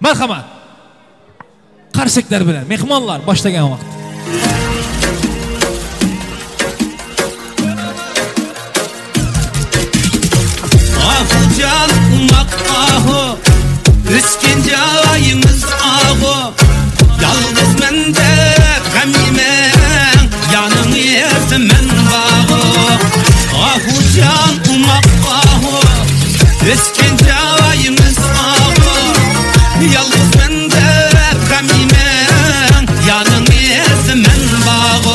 Marhamat. Qarsaklar bilan mehmonlar boshlagan vaqt. Ahucan umaq ahu, Ösken cayımız ahu, Yalnız mende gam yemem, Yanın yetimim bağı. Ahucan umaq ahu, Ösken cayımız ahu, Yalnız mende gam yemem, Yanın yetimim bağı.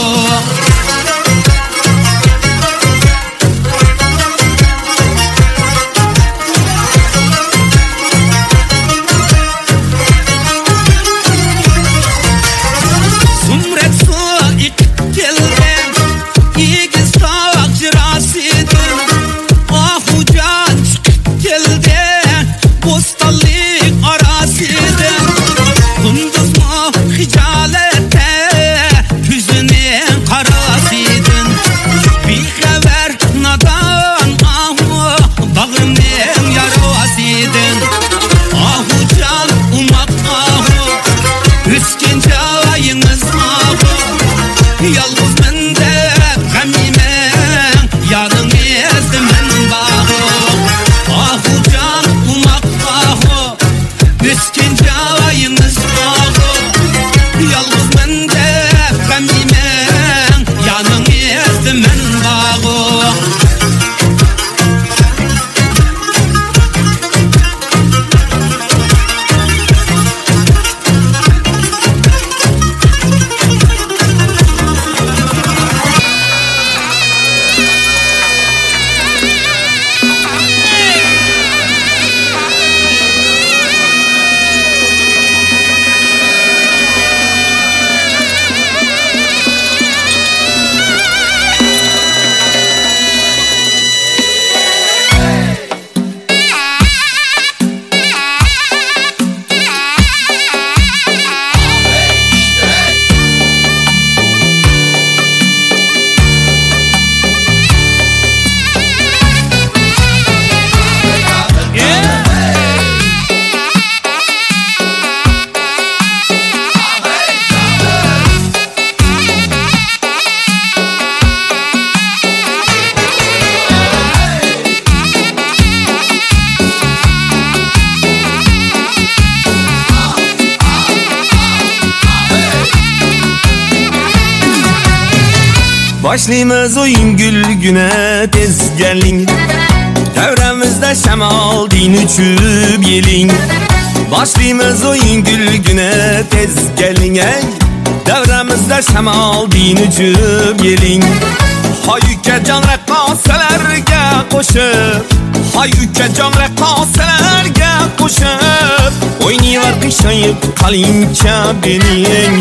Yolg'izman deb g'am yemang, yoningizda men bor. Boshlaymiz o'yin gulguna tez keling. Davramizda shamol din uchib yeling. Boshlaymiz o'yin gulguna tez keling. Davramizda shamol din uchib yeling. Hoy ukajon raqqosalarga qo'shib, hoy ukajon raqqosalarga qo'shib, o'ynayver qiyshayib qalincha beling,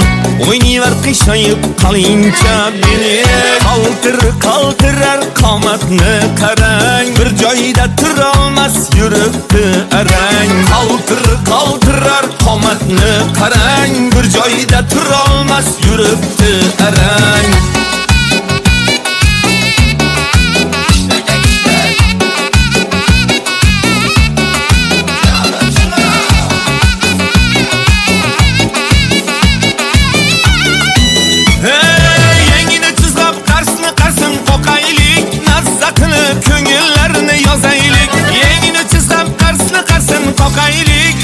o'ynayver qiyshayib qalincha beling. Qaltir qaltirar qomatni qarang, bir joyda turolmas yuribdi arang. Qaltir qaltirar qomatni qarang, bir joyda turolmas yuribdi arang.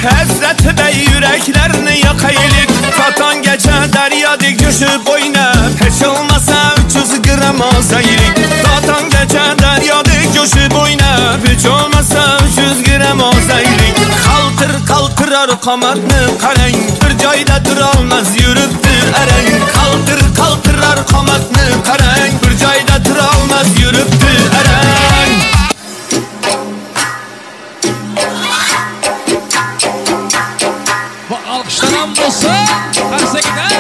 Hazrati bey yüreklerini yakaylik. Tatangacha daryodek jo'shib o'ynab, hech bo'lmasa 300 gram ozaylik. Tatangacha daryodek jo'shib o'ynab, hech bo'lmasa 300 gram ozaylik. Qaltir qaltirar qomatni qarang, bir joyda turolmas yuribdi arang. Qaltir qaltirar qomatni qarang, bir joyda turolmas yuribdi arang. Alkışlanan olsa karşıdakiler.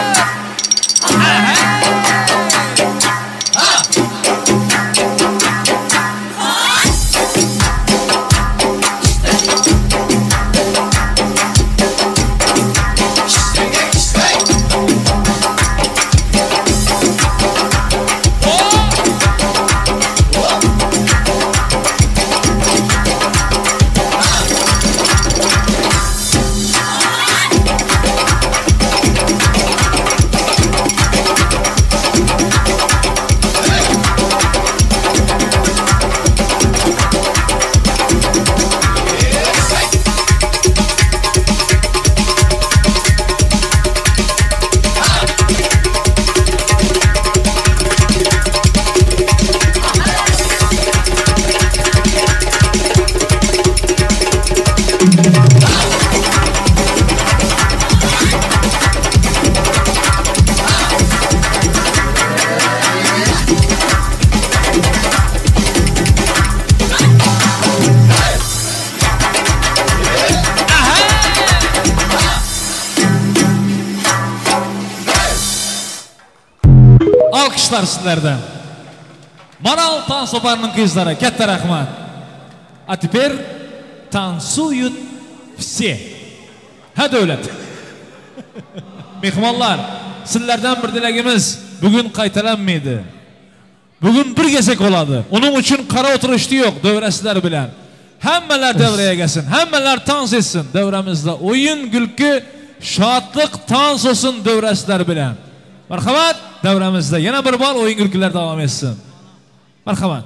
Alkışlar sizlerden. Maral Tansopar'ın kızlara katta rahmat. А теперь танцуют все. Ha davlat. Mehmonlar, sizlardan bir dilagimiz bugun qaytalanmaydi. Bugun bir gezek bo'ladi. Uning uchun qara o'tirishdi yo'q davrasizlar bilan. Hammalar davraga kelsin, hammalar tans etsin. Davramizda o'yin, gulki, shodlik, tans olsun davrasizlar bilan. Marhamat, davramizda yana bir bor o'yin gulkilar davom etsin. Marhamat.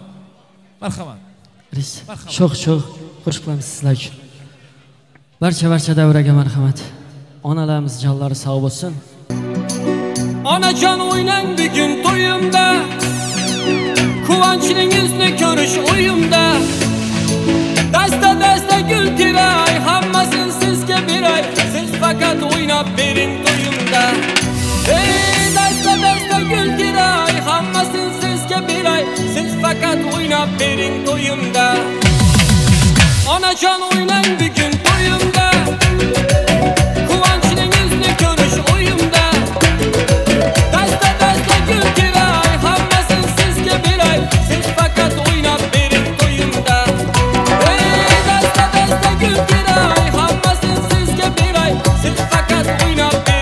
Marhamat. Sho'x-sho'x qo'shiqlarimiz sizlar uchun. Barcha davraga marhamat. Onalarimiz jonlari sog' bo'lsin. Onajon o'ynang bugun to'yimda, quvonchningizni ko'rish o'yimda. Dasta dasta gul teray, hammasini sizga beray, siz faqat o'ynab bering to'yimda. Ey dasta dasta gul teray, hammasini sizga beray, siz faqat o'ynab bering to'yimda. Onajon o'ynang bugun to'yimda, quvonchningizni ko'rish o'yimda. Dasta dasta gul teray, hammasini sizga beray, siz faqat o'ynab bering to'yimda. Ey dasta dasta gul teray, hammasini sizga beray, siz faqat o'ynab bering.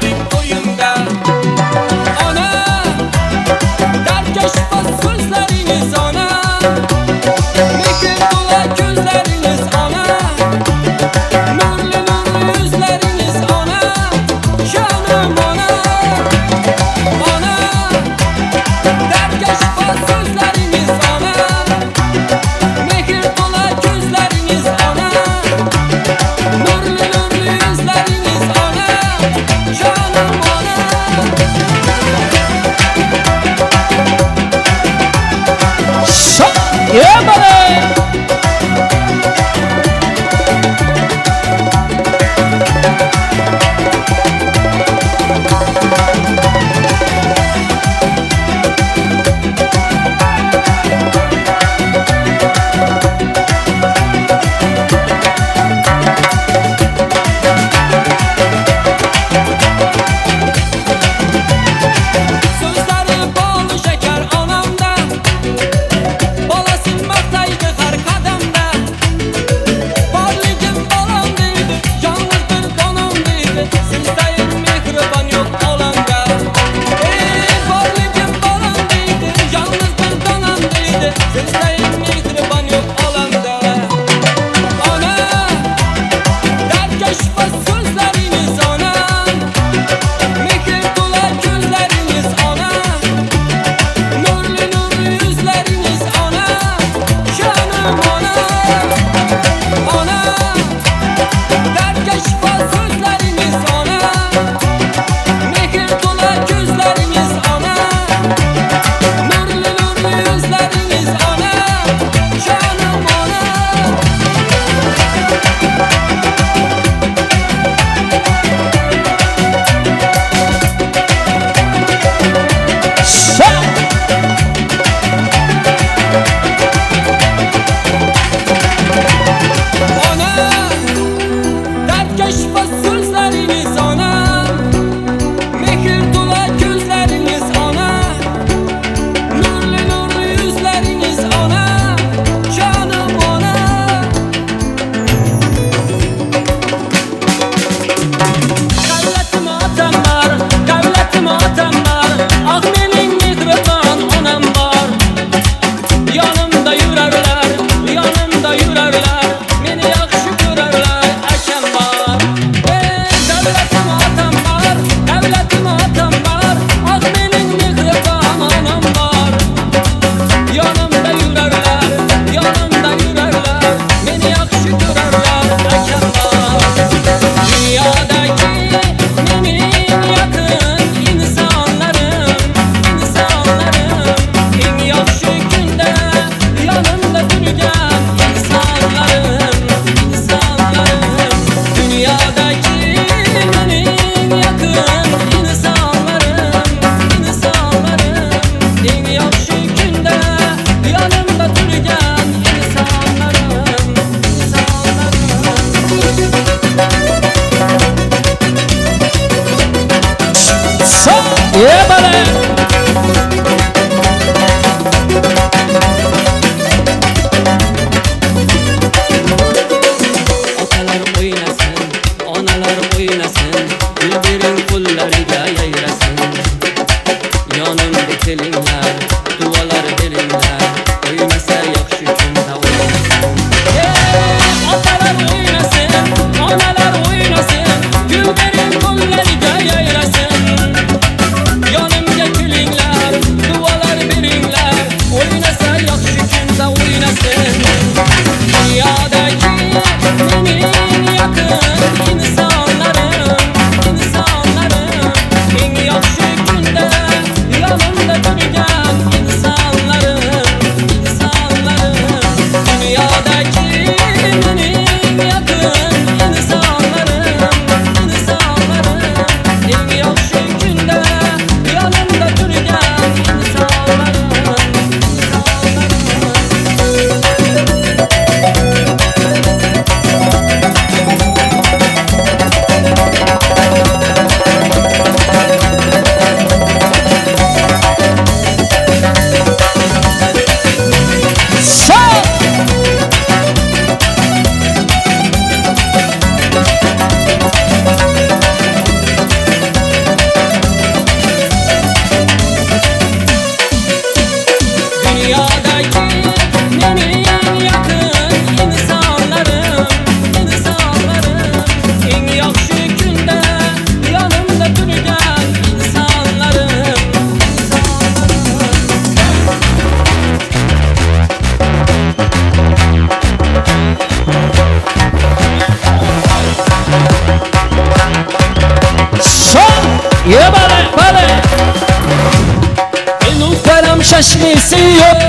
Chashmisi yo'q,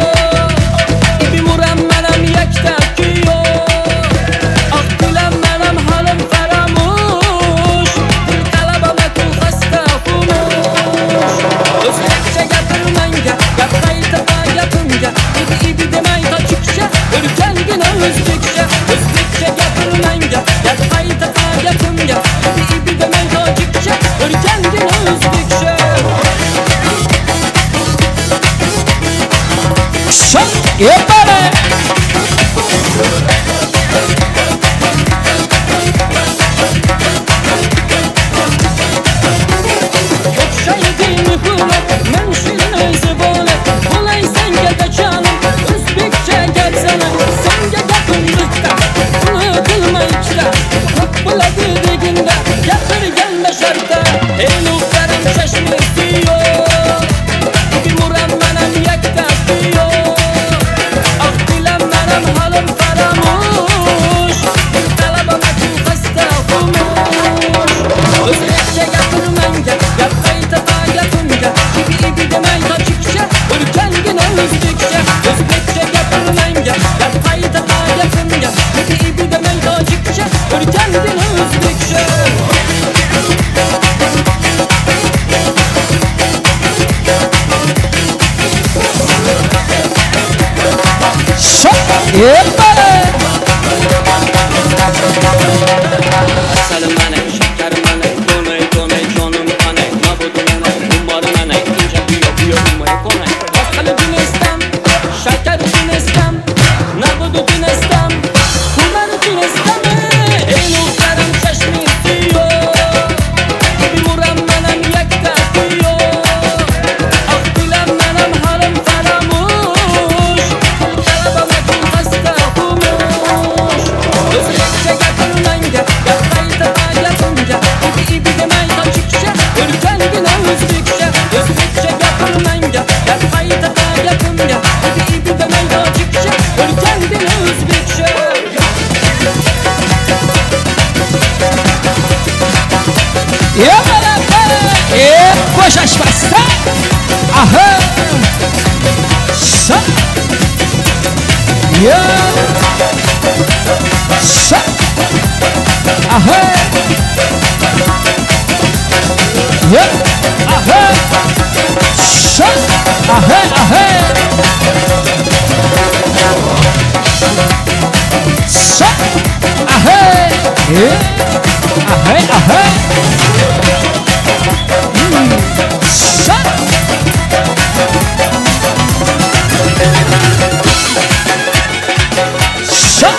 bimuram manam yakta kuyov. Oq gulam manam halim faramush, talabama ku xasta xumush. O'zbekcha gapir manga, gap qaytaba gapimga, ibi ibi demay tojikcha, o'rgangina o'zbekcha. O'zbekcha gapir manga, gap qaytaba gapimga, ibi ibi demay tojikcha, o'rgangina o'zbekcha. Yepare! O'xshaydi hulat, men shirin o'zi bola, bo'lay senga dachanim, o'zbekcha gapsana, senga gapim bitta, uni qilma ikkita, ko'p bo'ladi deginda, gapirganda shartta, ey nuqtarim chashmisi yo'q, bimuram manam yakta kuyov. Halim faramush, talabama ku xasta xumush. O'zbekcha gapir manga, gap qaytaba gapimga, ibi ibi demay tojikcha, o'rgangina o'zbekcha. O'zbekcha gapir manga, gap qaytaba gapimga, ibi ibi demay tojikcha, o'rgangina o'zbekcha. Asalim mana, shakarim mana, do'nay do'nay jonim qanay, nabud mana, umori mana, inja buyo buyo umay qonay. Asalim tunestam, shakar tunestam, nabud tunestam, umar tunestam. Ey nuqtarim chashmisi yo'q, bimuram manam yakta kuyov. Oq gulam manam halim faramush, talabama ku xasta xumush. O'zbekcha gapir manga, gap qaytaba gapimga, ibi ibi demay tojikcha, o'rgangina o'zbekcha. O'zbekcha gapir manga, gap qaytaba gapimga, ibi ibi demay tojikcha, o'rgangina o'zbekcha. Qo'shashmasda. Aha. Sa. Ya. Sa. Aha. Ya. Aha. Sa. Aha, aha. Sa. Aha. Ya. Aha, aha. Sa. Sa.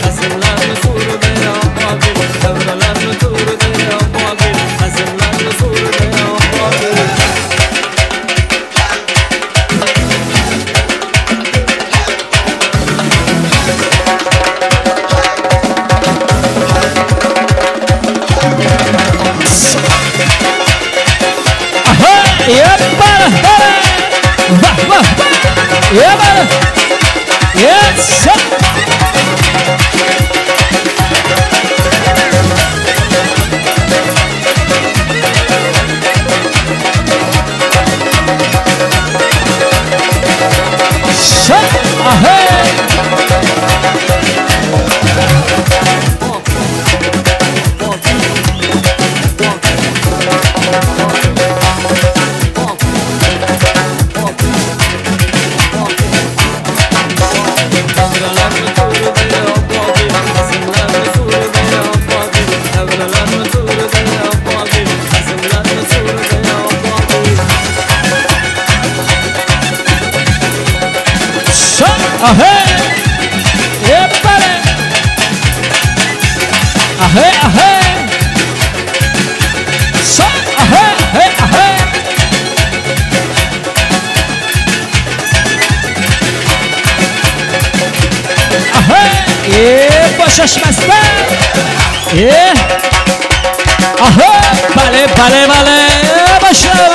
Asımlar Yes. Aha! Bale bale bale! Başla!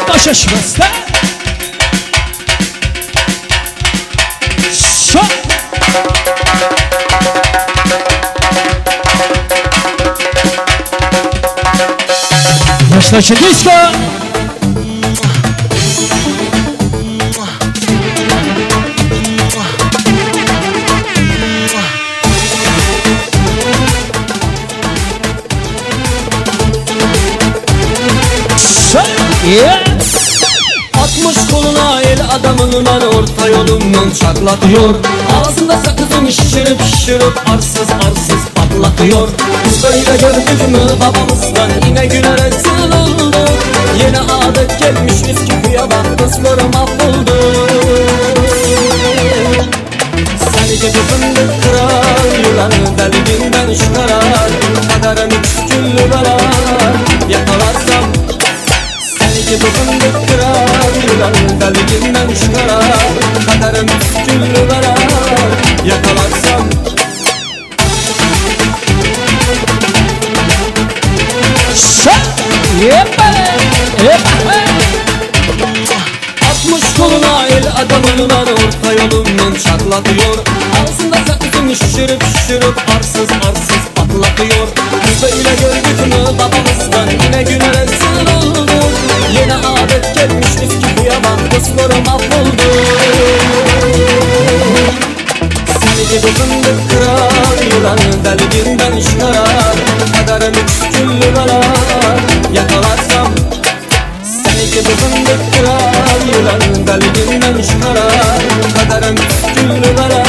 Başlaşmazlar. Yaşlar disco. Yeah. Atmış koluna el adamını ben orta yolundan çatlatıyor. Ağzında sakızını şişirip şişirip arsız arsız patlatıyor. Biz böyle gördük mü babamızdan yine güne rezil olduk. Yeni adet gelmiş Üsküp'e bak kızları mahvoldu. Seni gibi fındık kırar, yılanı deliğinden çıkarar. Kaderim üç güllü bela yakalarsam. Seni gibi fındık kırar, yılanı deliğinden çıkarar. Kaderim üç güllü bela yakalarsam. Atmış koluna el adamını ben orta yolundan çatlatıyor. Ağzında sakızını şişirip şişirip arsız arsız patlatıyor. Biz böyle gördük mü babamızdan yine güne rezil olduk. Yeni adet gelmiş Üsküp'e bak kızları mahvoldu. Seni gibi fındık kırar, yılanı deliğinden çıkarar. Kaderim üç güllü bela yakalarsam. Seni gibi fındık kırar, yılanı deliğinden çıkarar. Kaderim üç güllü bela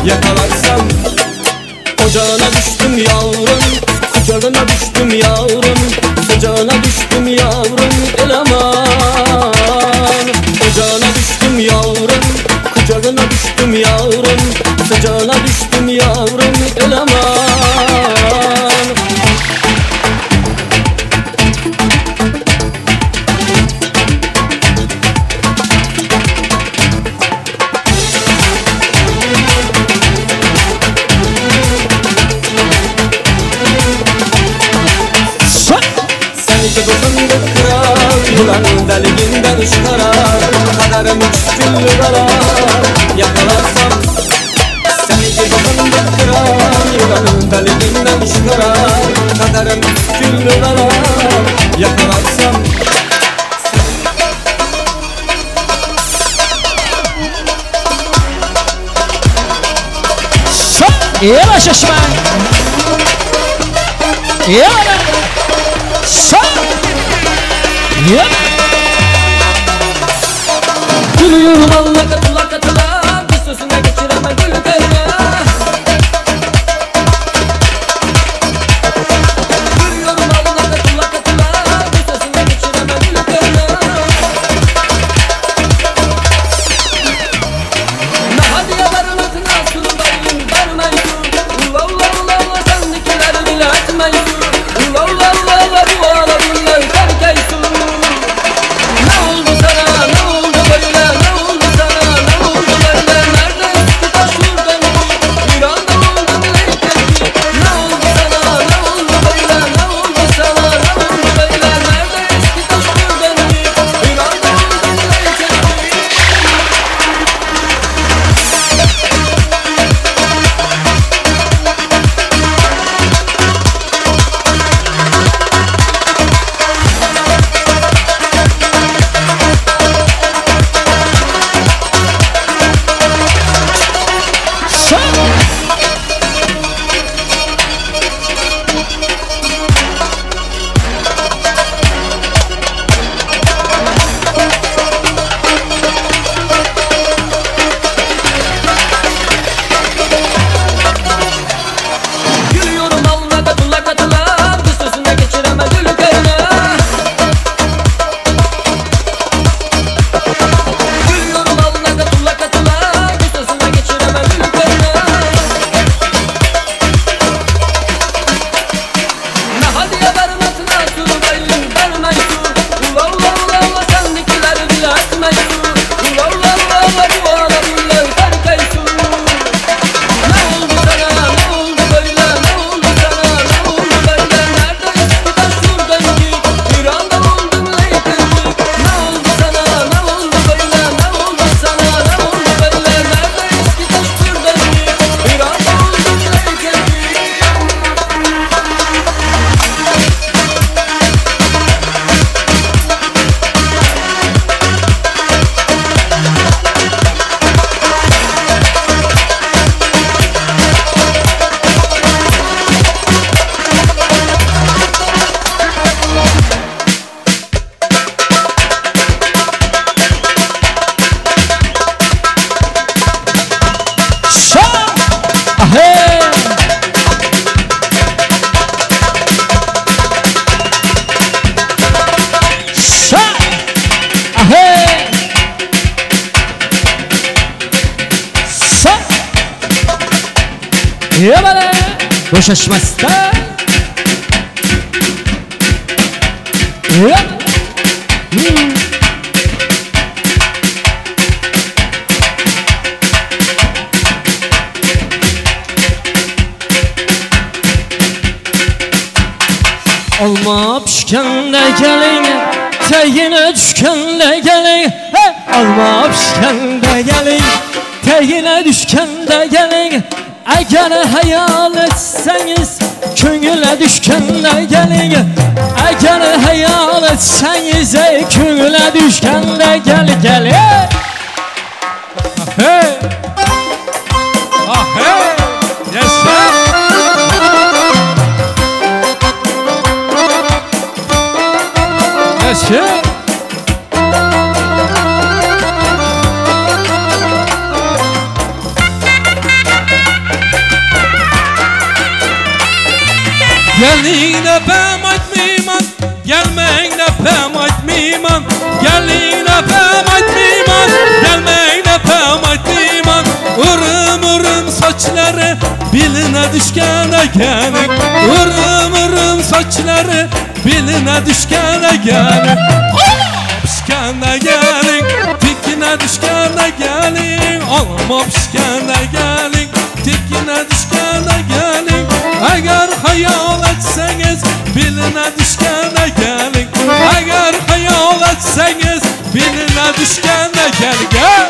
yakalarsam. Ocağına düştüm yavrum, kucağına düştüm yavrum, sıcağına düştüm yavrum eleman. Ocağına düştüm yavrum, kucağına düştüm yavrum, sıcağına düştüm yavrum eleman. Yılanın deliğinden çıkarar, kaderim üç güllü bela yakalarsam. Seni gibi fındık kırar, yılanın deliğinden çıkarar. Kaderim üç güllü bela yakalarsam. Yavaş aşma. Yavaş. Gülüyorum Allah katıla katıla, bir sözüne geçiremem gül derme. Gülüyorum Allah katıla katıla, bir sözüne geçiremem gül derme. Sha! Ahey! Sha! Ahey! Sa! Yabale! Bo'shashmasdan. Yap! Alma pishganda keling, tagina tushganda keling. Alma pishganda keling, tagina tushganda keling. Agar hayol etsangiz, ko'ngilga tushganda keling. Agar hayol etsangiz, ko'ngilga tushganda keling. Hey! Hey! Yes sir! Yes sir! Gelin öpem aytmayman, gelmeyin öpem aytmayman. Gelin öpem aytmayman, gelmeyin öpem aytmayman. Urım urım saçları beline düşken gelin. Urım urım saçları beline düşken gelin. Alma pişkende gelin, tekine düşkende gelin. Alma pişkende gelin, tekine düşkende gelin. Agar hayal etseniz, beline düşkende gelin. Agar hayal etseniz, beline düşkende gelin. Gel!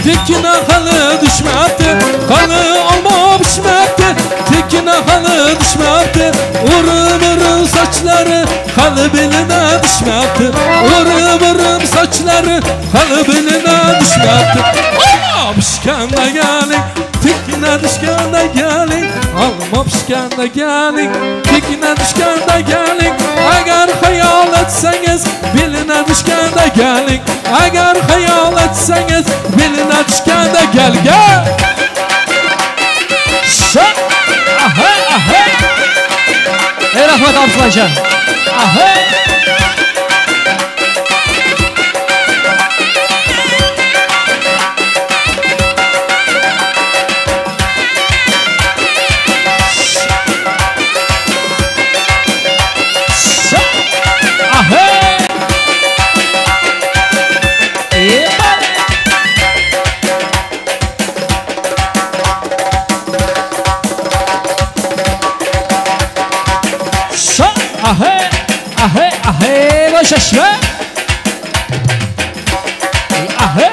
Tekine halı düşmepti, halı alma pişmepti. Tekine halı düşmepti. Urım urım saçları halı beline düşmepti. Urım urım saçları halı beline düşmepti. Alma pişkende gelin, tekine düşkende gelin. Alma pişkende gelin, tekine düşkende gelin. Agar hayal etseniz, beline düşkende gelin. Agar hayal etseniz, beline düşkende gel gel. Şa! Aha aha! Ey rahmat Abdulacan. Aha! Şa! Aha! Ahey, ahey, ahey, boşaşma. Ahey,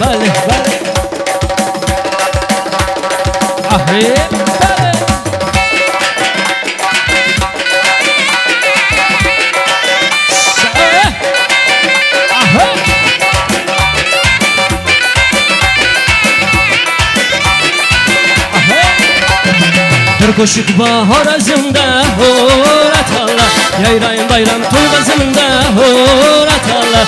bale, bale. Ahey, bale. Ahey. Ahey. Bir qo'shiq bahor azimda, ho'ratalla. Yayrayın bayram to'y bazmida, ho'ratalla.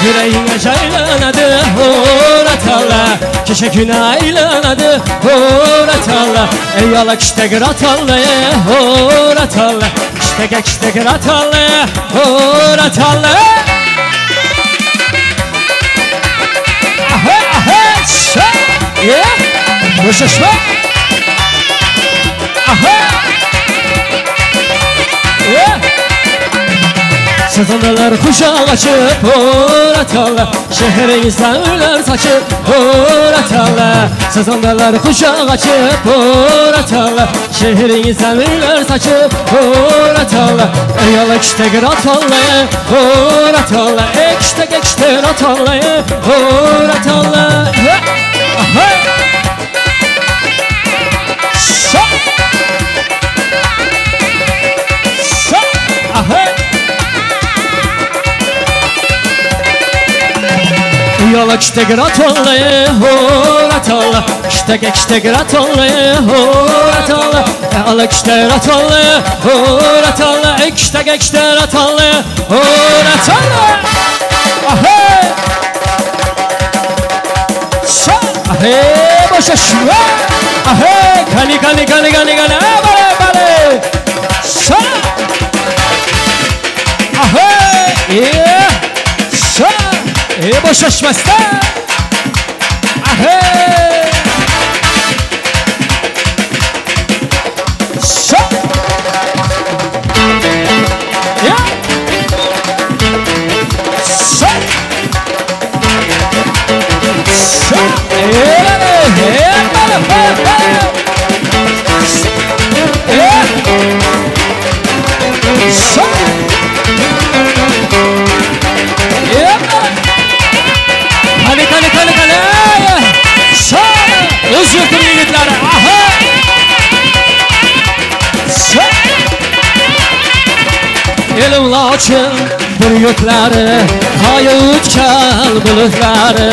Yuragimga jaylanadi, ho'ratalla. Kecha kuni aylanadi, ho'ratalla. Ey yola kishtagi ratalla, ho'ratalla. Kishtaka kishtagi ratalla, ho'ratalla. Aha aha, sha! Bo'shashma. Aha! Sazandalar kuşak açıp horatalla, şehringizden uylar saçıp horatalla. Sazandalar kuşak açıp horatalla, şehringizden uylar saçıp horatalla. Ey yola kishtagi ratalla, horatalla. Ey kishtagi kishta ratalla, horatalla. Aha! Sha! Sha! Aha! Ala kiştege ratolla, ratolla, kiştege kiştege ratolla, ratolla, ala kişte ratolla, ratolla, kiştege kişte ratolla, ratolla. Ahey! Ahey, boşa şua! Ahey, kali kali kali kali kali, bale bale! Şa! Ahey! Şa! Boşaşmasdan! Ahey! Şa! Ya! Şa! Şa! Kale kale kale kale. Şa! Öz yurtum yiğitleri. Aha! Şa! Elim laçın bir yurtları, hayut kal bulutları.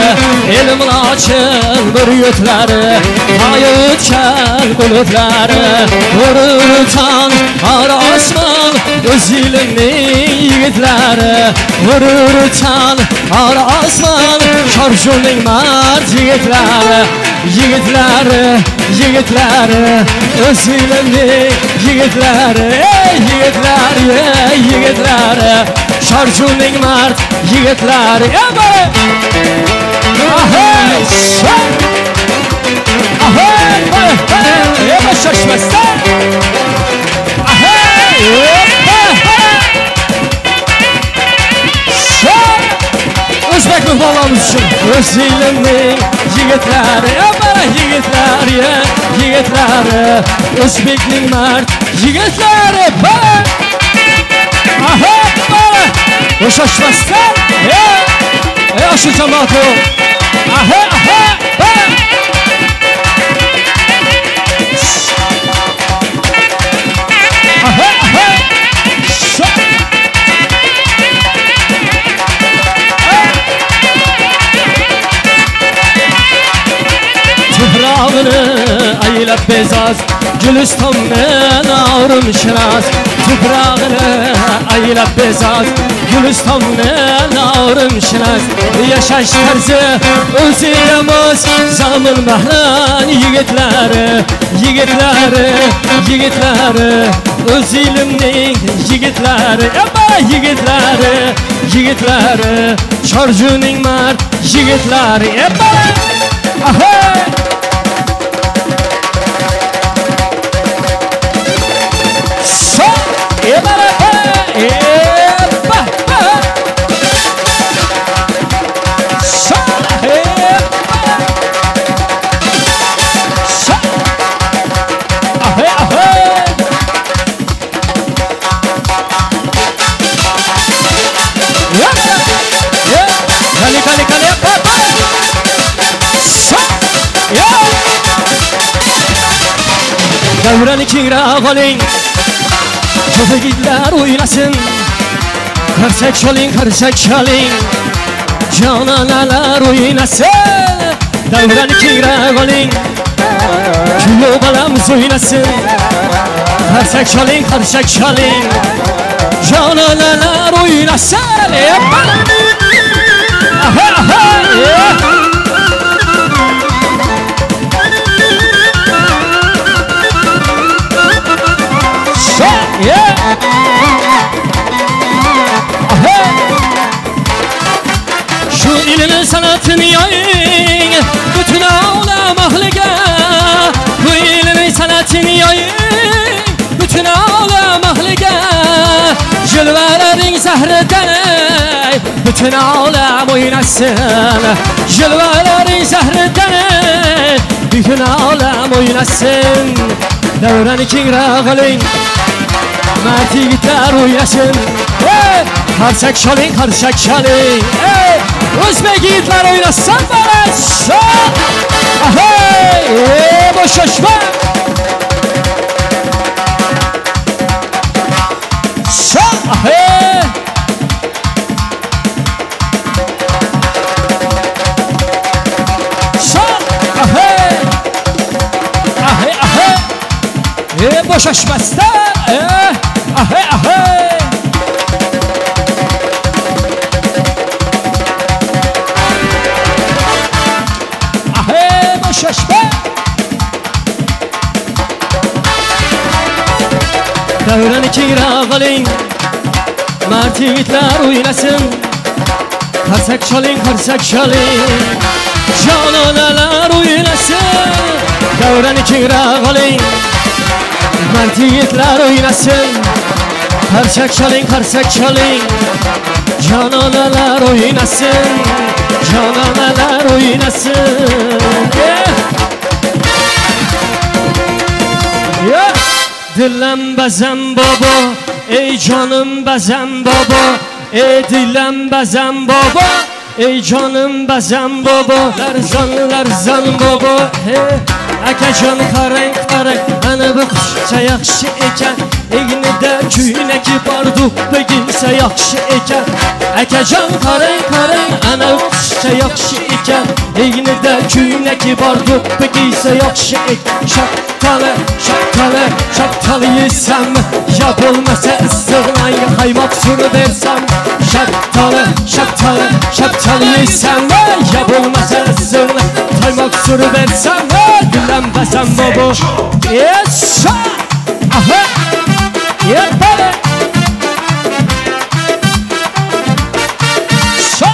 Elim laçın bir yurtları, hayut kal bulutları. Vurur ara osman öz elimning yigitlari. Vurur ara osman Chorjuning mard yigitlari. Yigitlari, yigitlari, öz elimning yigitlari. Ey yigitlari, ey yigitlari, Chorjuning mard yigitlari. Ahey! Ahey! Ahey! Şaşmasdan! Ahey! O'zbek mehmonlarimiz uchun o'z elimning yigitlari, yigitlari, yigitlari, o'zbekning mard yigitlari. Aha! Bo'shashmasdan! Ey Ashur jamoati! Aha! Aha! Aha! Aha! Toprağını aylab bezaz, Gülistan'ın ağrım şiraz. Toprağını aylab bezaz, Gülistan'ın ağrım şiraz. Yaşaş tarzı o'zi emas, zamin mahlan yigitlari, yigitlari, yigitlari, o'z elimning yigitlari, yigitlari, yigitlari, Chorjuning mard yigitlari. Ahey! Davrani kengroq oling, ko'pagitlar o'ynasin. Qarsak chaling, qarsak chaling, jononalar o'ynasin. Davrani kengroq oling, kuyov bolamiz o'ynasin. Qarsak chaling, qarsak chaling, jononalar o'ynasin. Aha, aha! Şu ilinin sanatını yayın bütün alem ahliga. Bu ilinin sanatını yayın bütün alem ahliga. Jilvalaring zahridan bütün alem oynasın. Jilvalaring zahridan bütün alem oynasın. Davrani kengroq oling, mard yigitlar o'ynasın. Qarsak chaling, qarsak chaling, o'zbek yigitlar o'ynasın. Ahey! Bo'shashma! Ahey! Bo'shashmasdan. Ahe ahe. Ahe bo'shashma. Davrani kengroq oling, mard yigitlar o'ynasin. Qarsak chaling, qarsak chaling, jononalar o'ynasin. Davrani kengroq oling, mard yigitlar o'ynasin. Qarsak chaling, qarsak chaling, jononalar o'ynasin. Jononalar o'ynasin. Yeah. Dilim bazam baba, ey canım bazam baba, ey dilim bazam baba, ey canım bazam baba, larzan larzan baba. Hey, akajon qarang qarang, ana bu qushcha yaxshi ekan, egnida kuynaki bor, do'ppi kiysa yaxshi ekan. Akajon qarang qarang, ana bu qushcha yaxshi ekan, egnida kuynaki bor, do'ppi kiysa yaxshi ekan. Şapkalı, şapkalı, şapkalı yesem, ya bo'lmasa issiqlanga qaymoq surib bersam. Şapkalı, şapkalı, şapkalı yesem, ya bo'lmasa issiqlanga qaymoq surib bersam. Dilanbasam bobo. Yes. Aha. Yepale. Sha.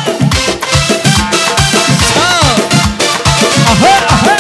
Aha aha.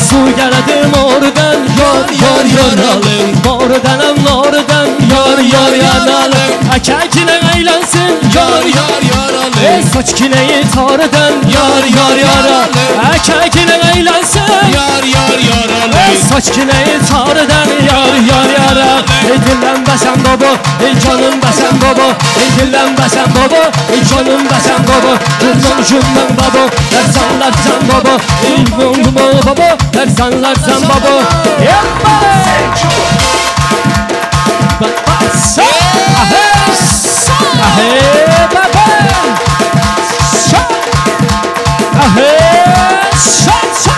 Su geldi mordan yor yor yoralım, mordanam mordan yor yor yanalım. Akakine aylansın yor yor yoralım, sochkineyi tordan yor yor yoralım. Akakine aylansın yor yor yoralım, sochkineyi tordan yor yor yoralım. Ey dillanbasam baba, ey canım basam baba, ey dillanbasam baba, ey canım basam baba. Junmang junmang baba, larzan larzan baba, ey bum baba, larzan larzan baba. Yeppa! Ahe! Ahe baba! Ahe! Sha sha!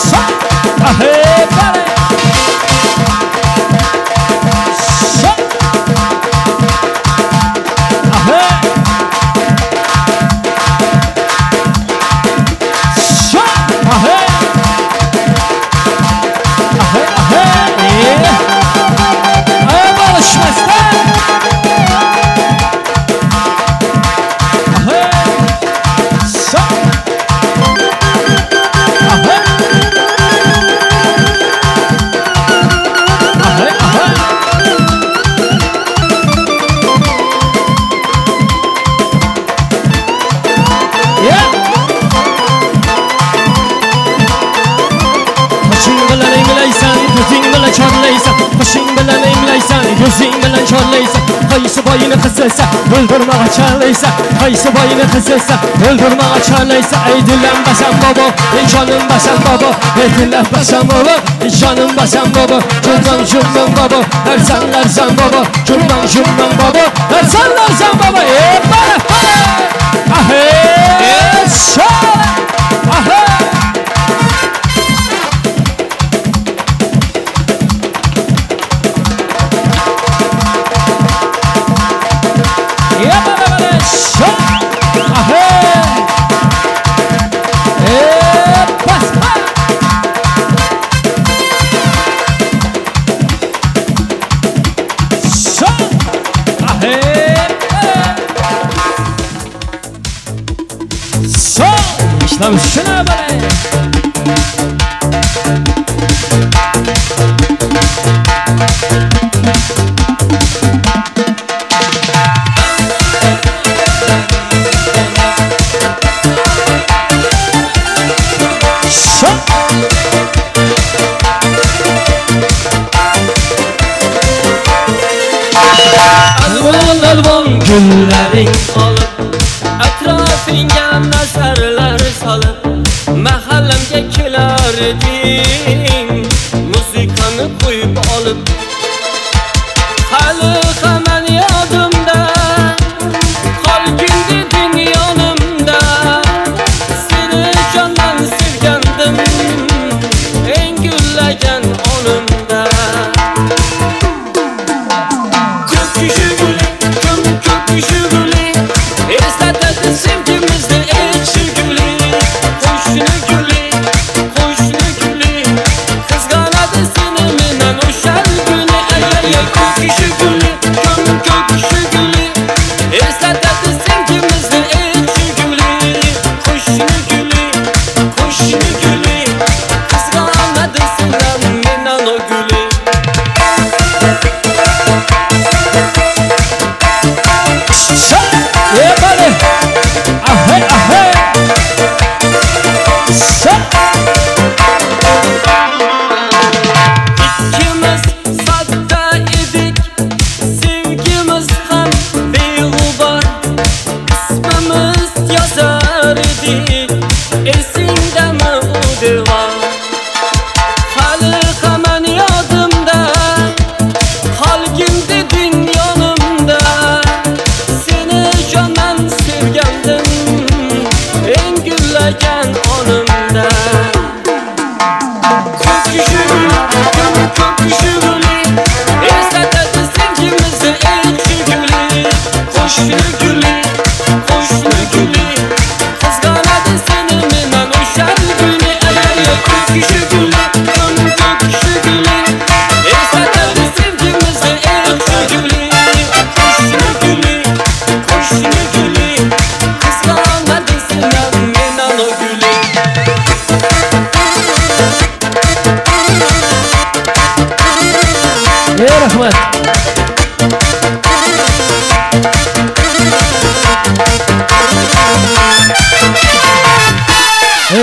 Sha! Ahe baba! Sha! Ahe! Sha! Ahe! Ahe ahe! Ay, Ahe! Sha! Ahe! Ahe ahe! Yeah! Qo'shing bilan imlaysan, ko'zing bilan chorlaysan. Qo'shing bilan imlaysan, ko'zing bilan chorlaysan. Qaysi boyini qizilsa, o'ldirmoqqa chorlaysan. Qaysi boyini qizilsa, o'ldirmoqqa chorlaysan. Ey dillanbasam bobo, ey jonim basam bobo, ey dillanbasam bobo, ey jonim basam bobo. Junmang junmang bobo, larzan larzan bobo, junmang junmang bobo, larzan larzan bobo. Ey bala bala! Ahe! Sha! Ahe! Şuna böyle. Alvon alvon gullaring olib, atrofingga nazarlar solib, mahallamga kelarding, musiqani qo'yib olib. Hali hamon yodimda, qolgin deding yonimda, seni jondan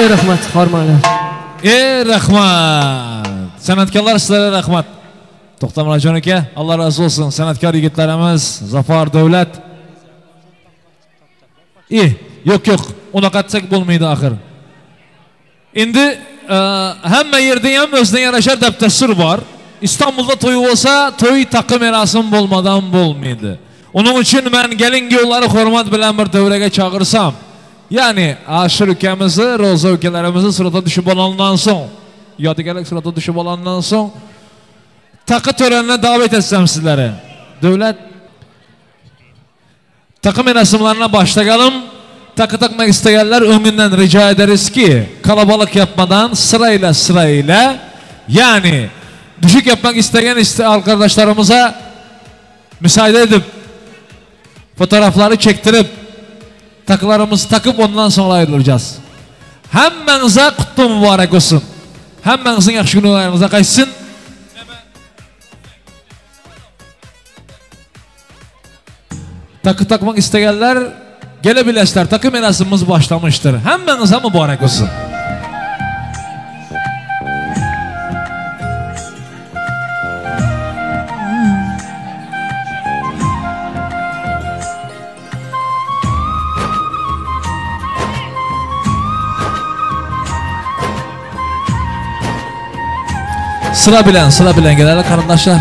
Rahmat, hormanglar. Rahmat. San'atkorlar sizlarga rahmat. To'xtamurajon aka, Alloh rozi bo'lsin. San'atkor yigitlarimiz Zafar, Davlat. Yo'q, yo'q, unaqa etsak bo'lmaydi axir. Endi hamma yerda ham o'ziga yarasha dab-dastur bor. İstanbulda to'y bo'lsa, to'y taqi marosim bo'lmadan bo'lmaydi. Uning uchun men gelin kuyovları hurmat bilan bir davraga chaqirsam, ya'ni Ashir ukamizni, Roza ukalarimizni suratga tushib olandan so'ng, yodigarlik suratga tushib olandan so'ng taqi törenine davet etsem sizlere. Davlat taqi merasimlarına başlayalım. Takı takmak isteyenler ömründen rica ederiz ki kalabalık yapmadan sırayla sırayla, yani düşük yapmak isteyen arkadaşlarımıza müsaade edip fotoğrafları çektirip takılarımızı takıp ondan sonra ayrılacağız. Hemmenize kutlu mübarek olsun. Hemmenizin yaxşı günlerinize kaçsın. Takı takmak isteyenler gelebilirler. Takı merasimimiz başlamıştır. Hemmenize mübarek olsun. Sıra bilen, sıra bilen gelerler kardeşler.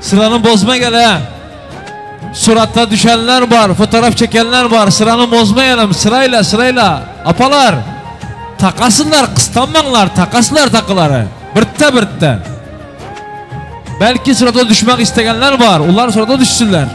Sıranı bozma gel ha. Suratta düşenler var, fotoğraf çekenler var. Sıranı bozmayalım, sırayla sırayla. Apalar, takasınlar, kıstanmanlar, takasınlar takıları. Birtte birtte. Belki sırada düşmek isteyenler var. Onlar sırada düşsünler.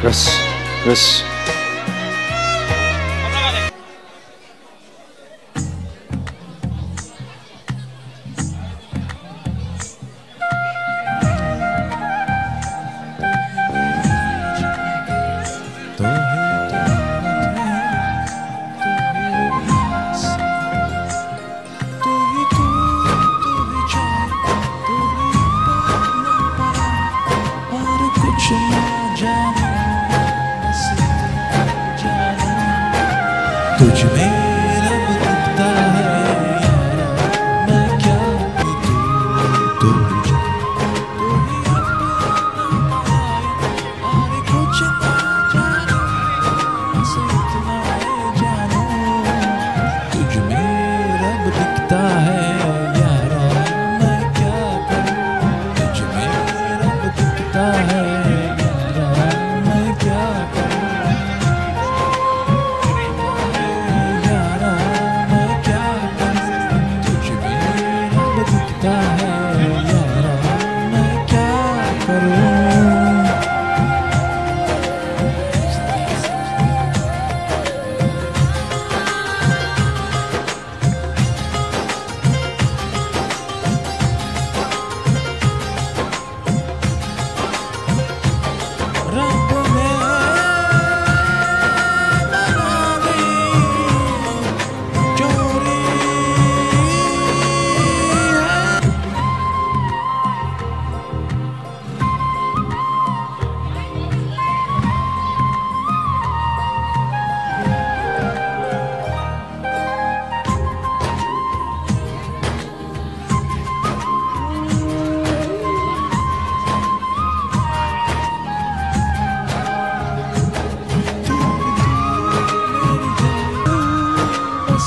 Раз, раз. तुझ में रब दिखता है यारा मैं क्या तू तू ही अपना और कुछ ना जानू बस इतना जानू तुझ में रब दिखता है यारा मैं क्या करूँ तुझ में रब दिखता है यारा मैं क्या करूँ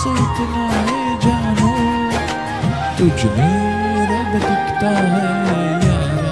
इतना है जानू तुझ में रब दिखता है यारा।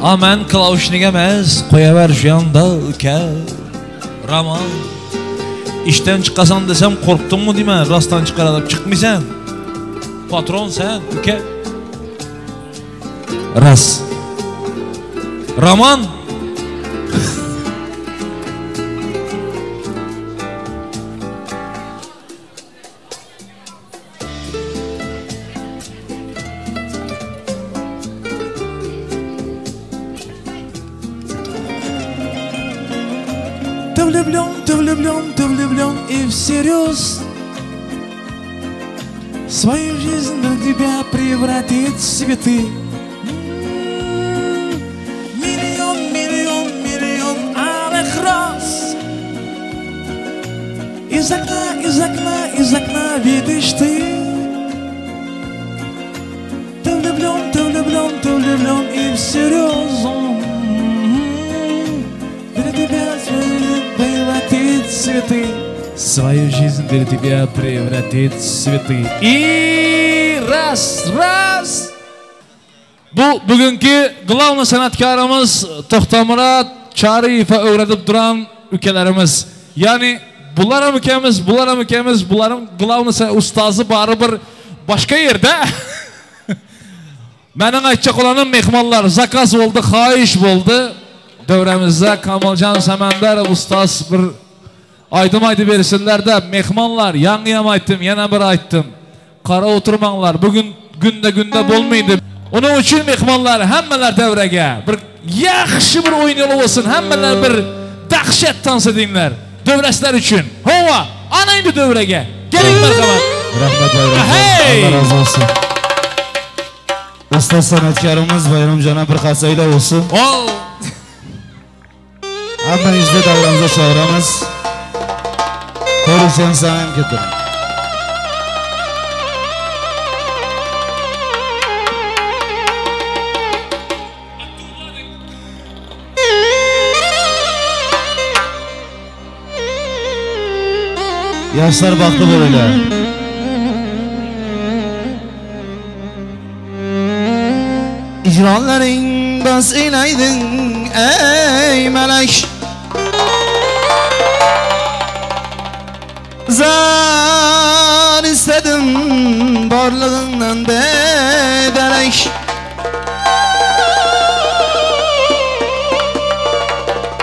Aman klavishnik emas, qo'yaver shu yonda uka. Roman. Ishdan chiqasan desam qo'rqdingmi deyman, rostdan chiqaradi, chiqmaysan. Patron sen uka. Ras. Roman. Ты влюблен, ты влюблен и всерьез. Свою жизнь для тебя превратит в цветы. Миллион, миллион, миллион алых роз. Из окна, из окна, из окна видишь ты. Ты влюблен, ты влюблен, ты влюблен и всерьез. Для тебя превратит цветы. Свою жизнь для тебя превратит в цветы. И раз, раз. Bu bugünkü главный sanatkarımız Toxtamurat Çarıyev'e öğretip duran ülkelerimiz. Yani bunlar ham ülkemiz, bunlar ham ülkemiz, bunların главный ustazı bari bir başka yerde. Menin aytacak olanım mehmanlar zakaz oldu, xahiş oldu. Davremizde Kamalcan Semenderov ustaz bir aydım aydı bersinler de mehmanlar yanǵıyam aytdım, yana bir aytdım. Qara oturmanglar, bugün günde günde bolmaydı. Onun üçün mehmanlar hammalar davrega bir yaxshi bir o'yin yo'li bo'lsin, hammalar bir dahshat dans edinglar. Davraslar uchun. Hova, ana endi davraga. Keling marhamat. Rahmat Bayramjon. Alloh rozi bo'lsin. Ustoz san'atkorimiz Bayramjon bir qarsaylar bo'lsin. Hammangizni davramizga chaqiramiz. To'g'ri sen ham ketin. Yoshlar baxtli bo'linglar. İcranların bas eyleydin ey melek. Zar istedim varlığından bederek.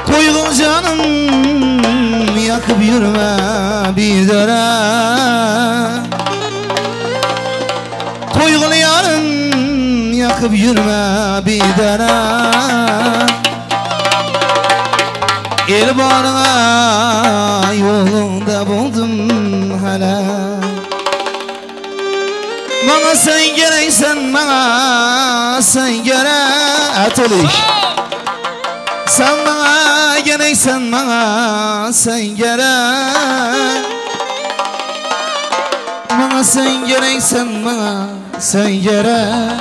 Koygun canım yakıp yürüme bir dere. Koygun yarım yakıp yürüme bir dere. El barına yolunda buldum hala. Bana sen gereksen, bana sen gerek oluş. Sen bana gereksen, bana sen gerek. Bana sen gereksen, bana sen gerek.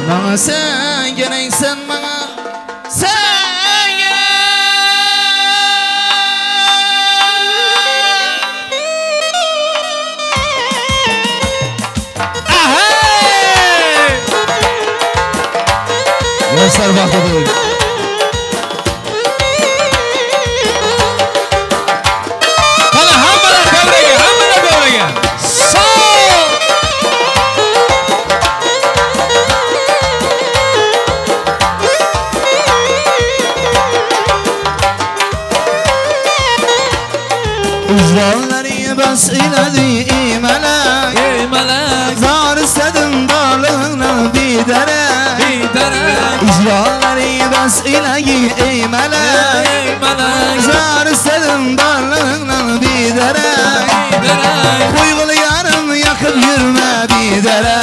Bana sen gereksen, bana sen gerek. Yoshlar baxtli bo'ling. Qani hammalar davraga, hammalar davraga. Sog'. Uzranları bas eyledi ey melek. Ey melek. Zar istedim varlığına bir derek. Bir derek. İcraları bas eyledi ey melek. Ey melek. Zar istedim varlığına bir derek. Bir derek. Koygulu yarım yakıp yürüme bir derek.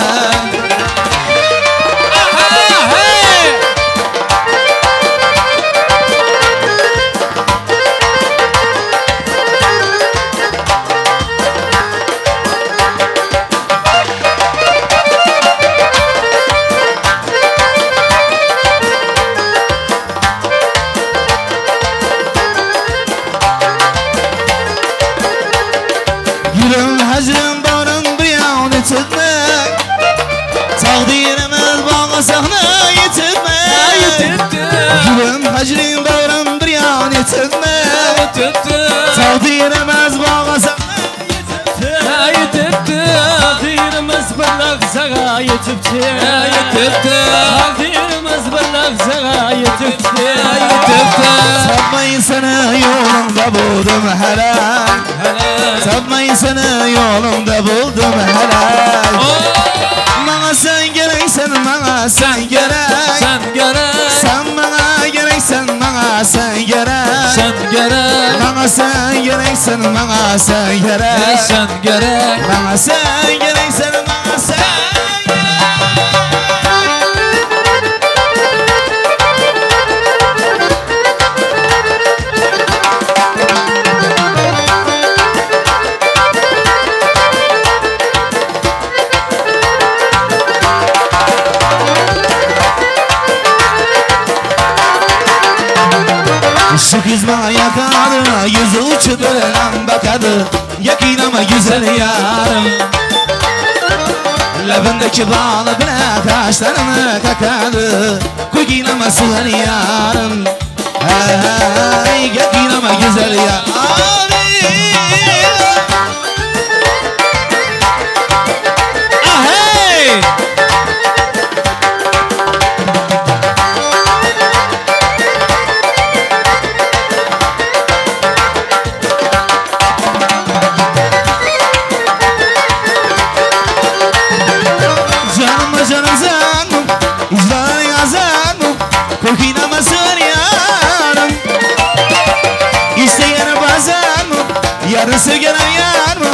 Gülüm həcrim barın bu yan etmək. Taqdirimiz bağa səhnə. yetibmi? Gülüm hacrim davram bir yan yetibmi? Taqdir emas bağlasam yetibdi. Taqdirimiz bir lahzaga yetibdi. Taqdirimiz bir lahzaga yetibdi. Tapmay seni yolunda buldum helal. Tapmay seni yolunda buldum helal. Bana sen gereksen, bana sen gerek. Sen gerek. Sen bana gereksen, bana sen gerek. Sen gerek. Bana sen gereksen, bana sen gerek. Sen gerek. Bana sen gereksen, bana sen gerek. Şu kız bana yakadı, yüzü uçu bilen bakadı. Yakınama güzel yarım. Lebindeki bağlı bile kaşlarını kakadı. Koyginama sular yarım. Hey, yakınama güzel yarım. Ahey! Yarısı gelen yar mı?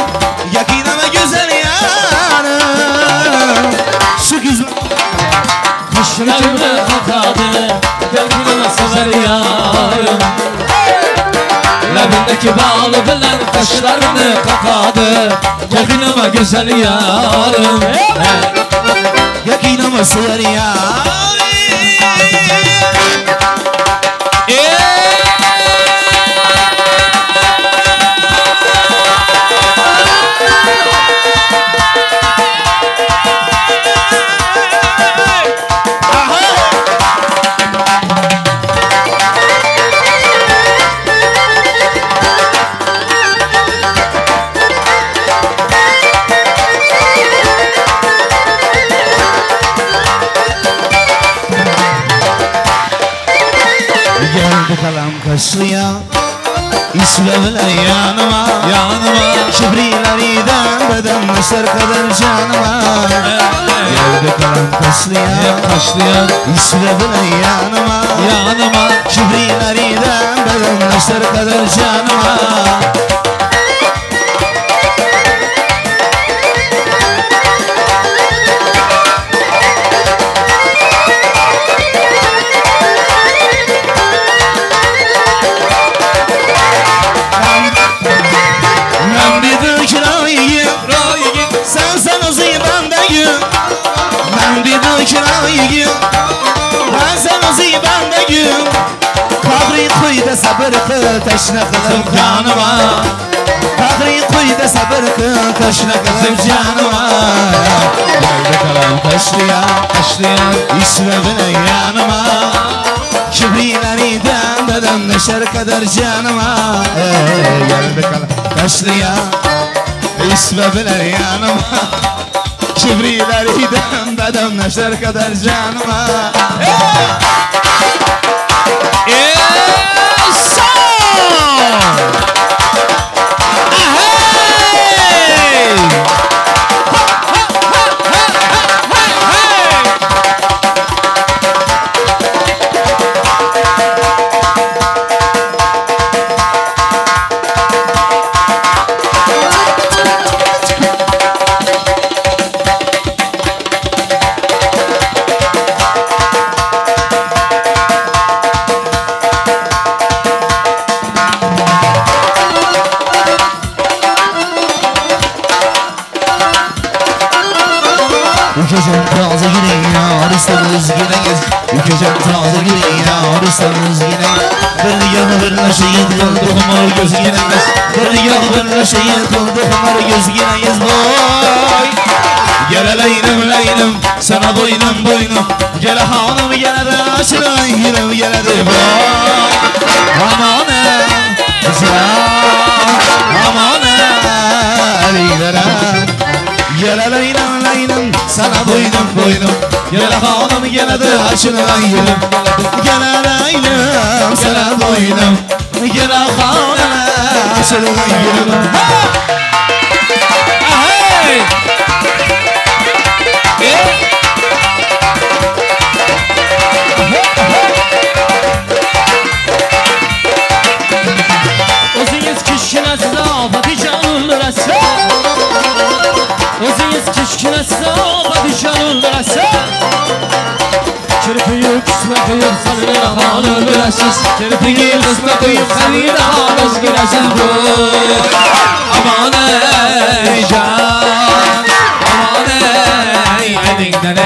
Yakınama güzel yarım. Şu güzel kaşlarını kakadı, yakınama sever yarım. Lebindeki bağlı bilen kaşlarını kakadı, yakınama güzel yarım. Yakınama sever yarım. Kaşlıya, İsve bile yanıma, yanıma. Kibrileriden bedenmişler kadar canıma. Geldi kalem kaşlıya, kaşlıya. İsve bile yanıma, yanıma. Kibrileriden bedenmişler kadar canıma. Sabır qil, tashna qilib jonima. Bag'ring quyda sabr qil, tashna qilib jonima. Geldi kalam tashliya, tashliya. Ishla bilan yanıma. Kibriklaridan dadam nashar qadar jonima. Geldi kalam tashliya, ishla bilan yanıma. Kibriklaridan dadam nashar qadar jonima. Ülkecem taze gülüyor, istemez yine. Bir yanı birleşeyim, kıldı gözü yine. Bir yanı birleşeyim, kıldı gözü yine. Boy. Gel leylim leylim, sana boynum boynum. Gel hanım geledi açılın gülüm geledi. Aman aman Gel leylem leylem sana doydum doydum. Gel hanım geledi açılın gülüm. Gel leylem sana doydum. Gel hanım açılın gülüm. Hey! O'zingiz kichkinasiz Fatijon o'ldirasiz. O'zingiz kichkinasiz Fatijon o'ldirasiz. Kirpiyi qisma qo'yib Saliraxon o'ldirasiz. Kirpiyi qisma qo'yib Saliraxon o'zdirasiz. Aman ey jon, aman ey elingdan ey.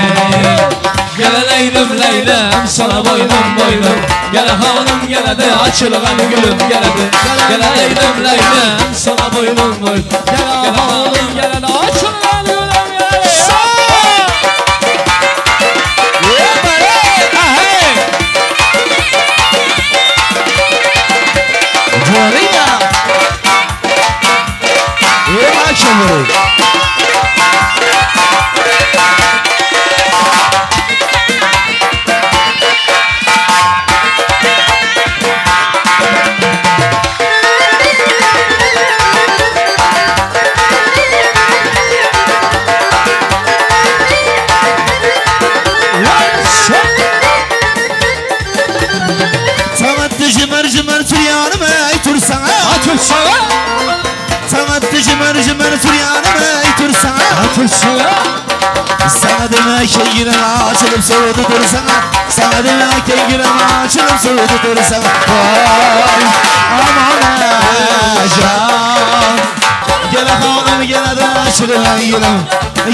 Gel leylim leylim sana boynum boynum. Gel hanım geledi açılgan gülüm geledi. Gel leylim leylim sana boynum boynum. Gel hanım geledi açılgan gülüm geledi. Sana demek ki yine açılıp soğudu dursana. Sana demek ki yine açılıp soğudu dursana. Vay aman can. Gel hanım gel de açılın gülüm.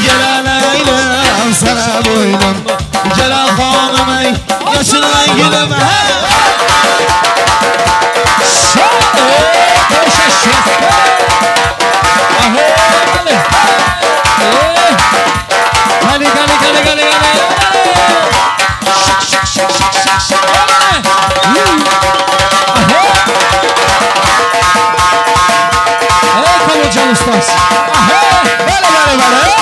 Gel leylem sana boynum. Gel hanım ey açılın gülüm. Gale gale gale gale gale. Şak şak şak şak şak şak. Hey Kalocan ustaz. Bale bale bale.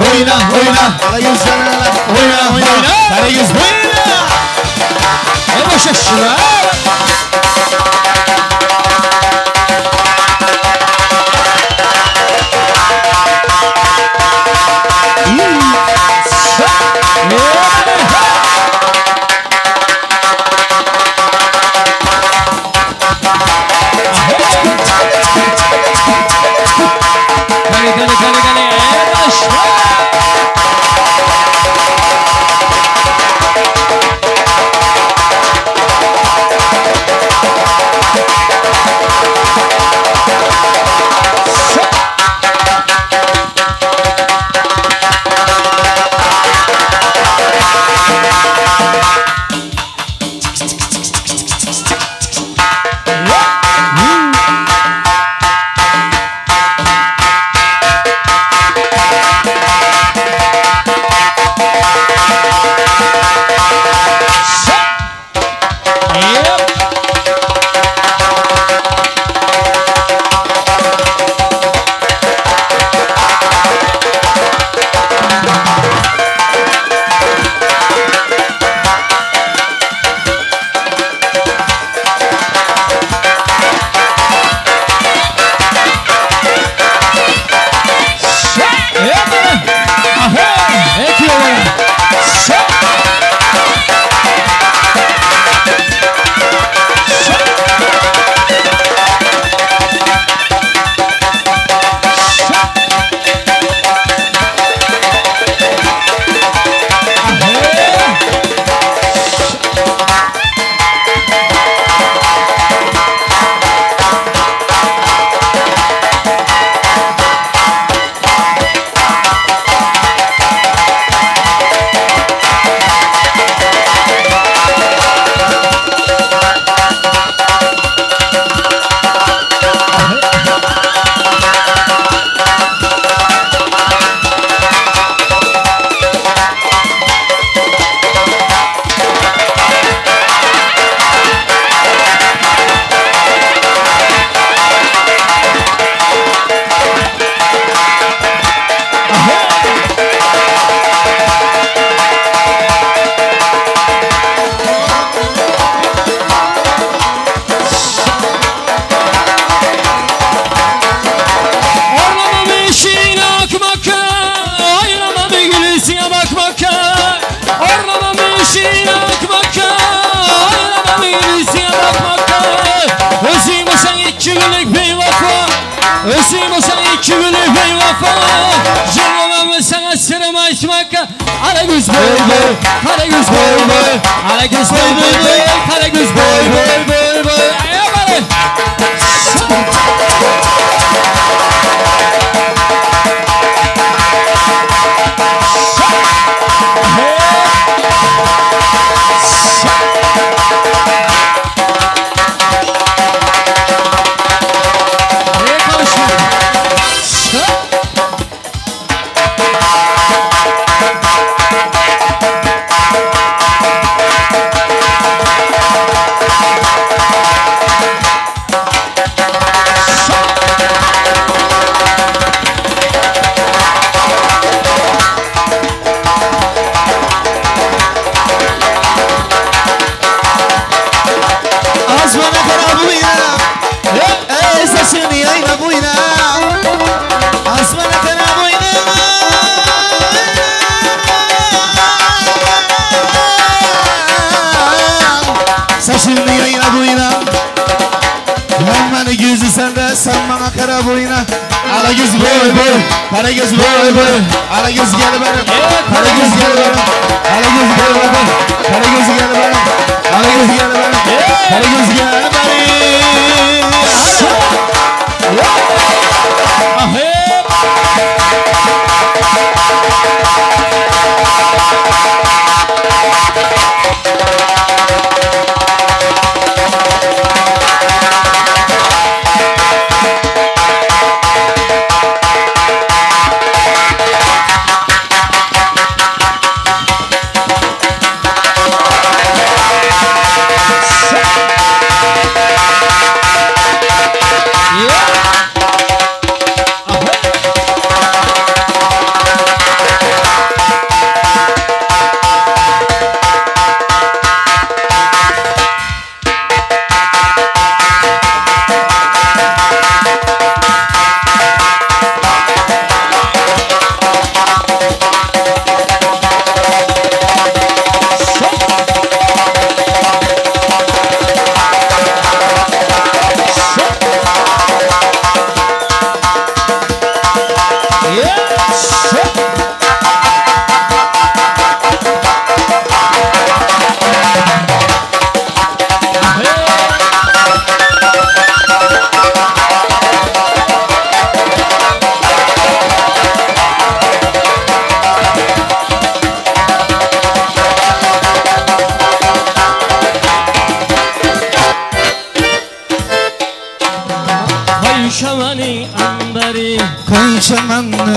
Oyna oyna, oyna oyna, Karagöz oyna. Başa Olsan iki gülü beyvefa. Jırlamam sana sırrımı açmakka. Ara göz boy boy, kara göz boy boy, ara göz boy boy boy, kara göz boy boy boy boy. Ay Kara göz boy boy, ara göz gel benim, kara göz gel benim, ara göz gel benim, kara göz gel benim, ara göz gel benim, kara göz gel benim.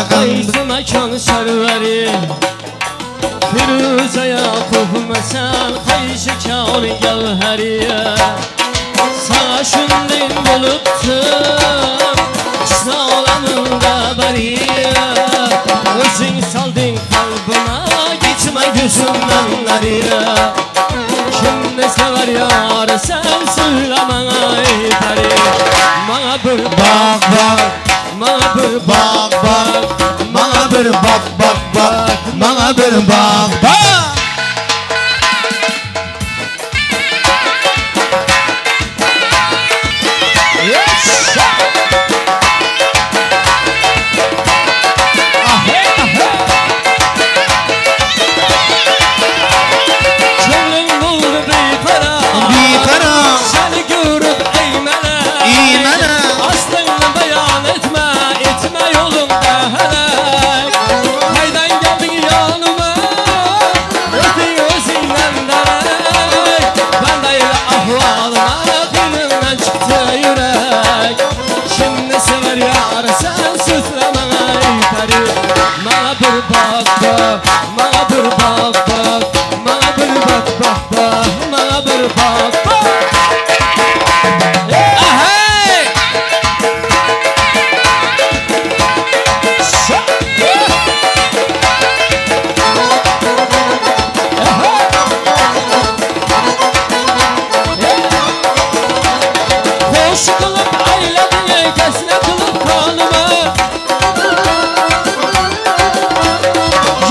Qaysi makon sarvari, Firuza Yaqub masal, qaysi kon gavhari. Sana shundin bo'libdim, husn olamida bari. O'zing solding qalbima, gitma ko'zimdan nari. Kimni sevar yor sen söyle bana ey pari. Bana bir bak bak, bana bir bak bak, bana bir bak bak bak, bana bir bak bak.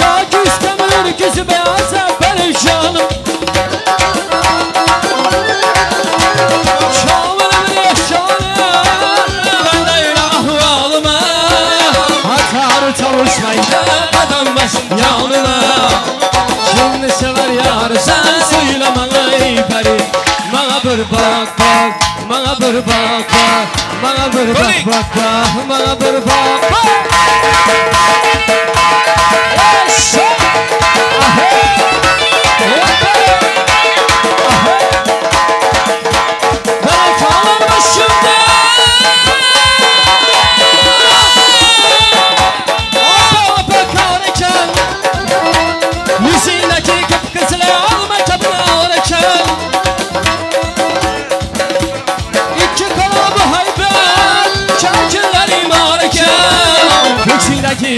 Ya Qo'shmaydi qadam bosib yonına. Kimni sevar yarsan söyle bana ey peri. Bana bir bak bak, bana bir bak bak, bana bir bak bak bak, bana bir bak bak.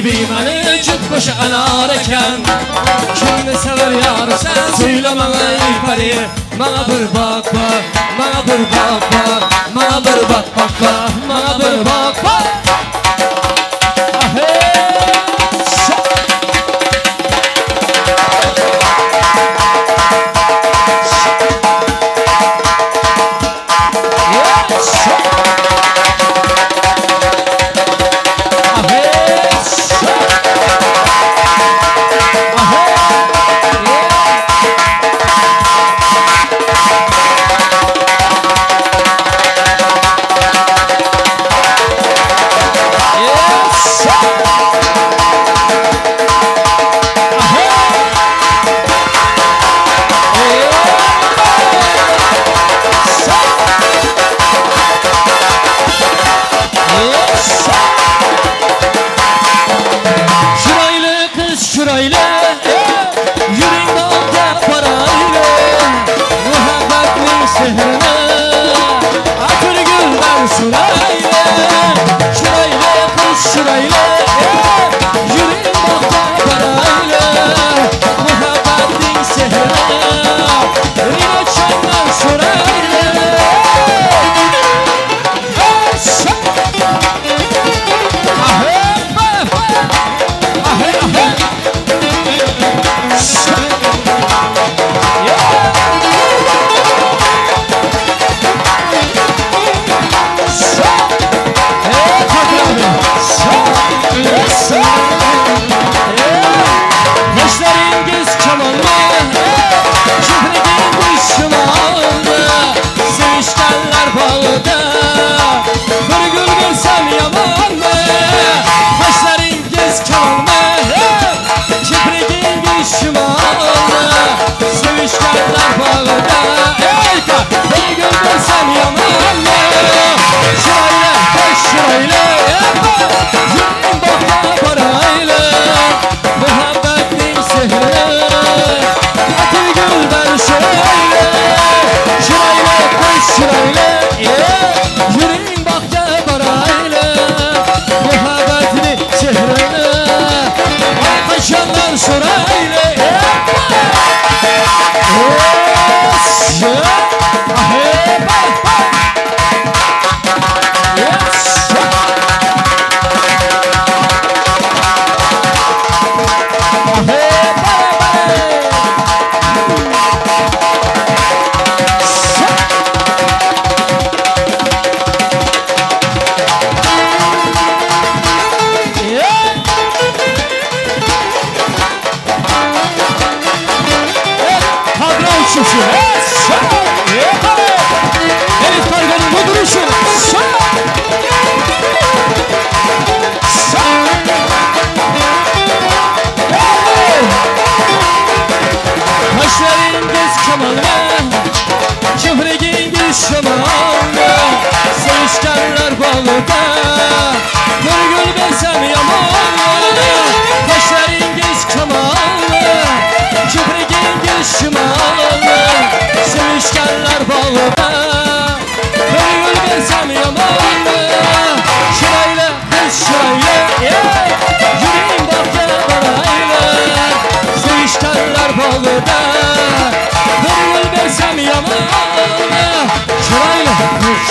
Bimani cüp anar ekan. Kimni sever yar sen söyle bana ey peri. Bana bir bak bak, bana bir bak bak, bana bir bak bak bak, bana bir bak bak.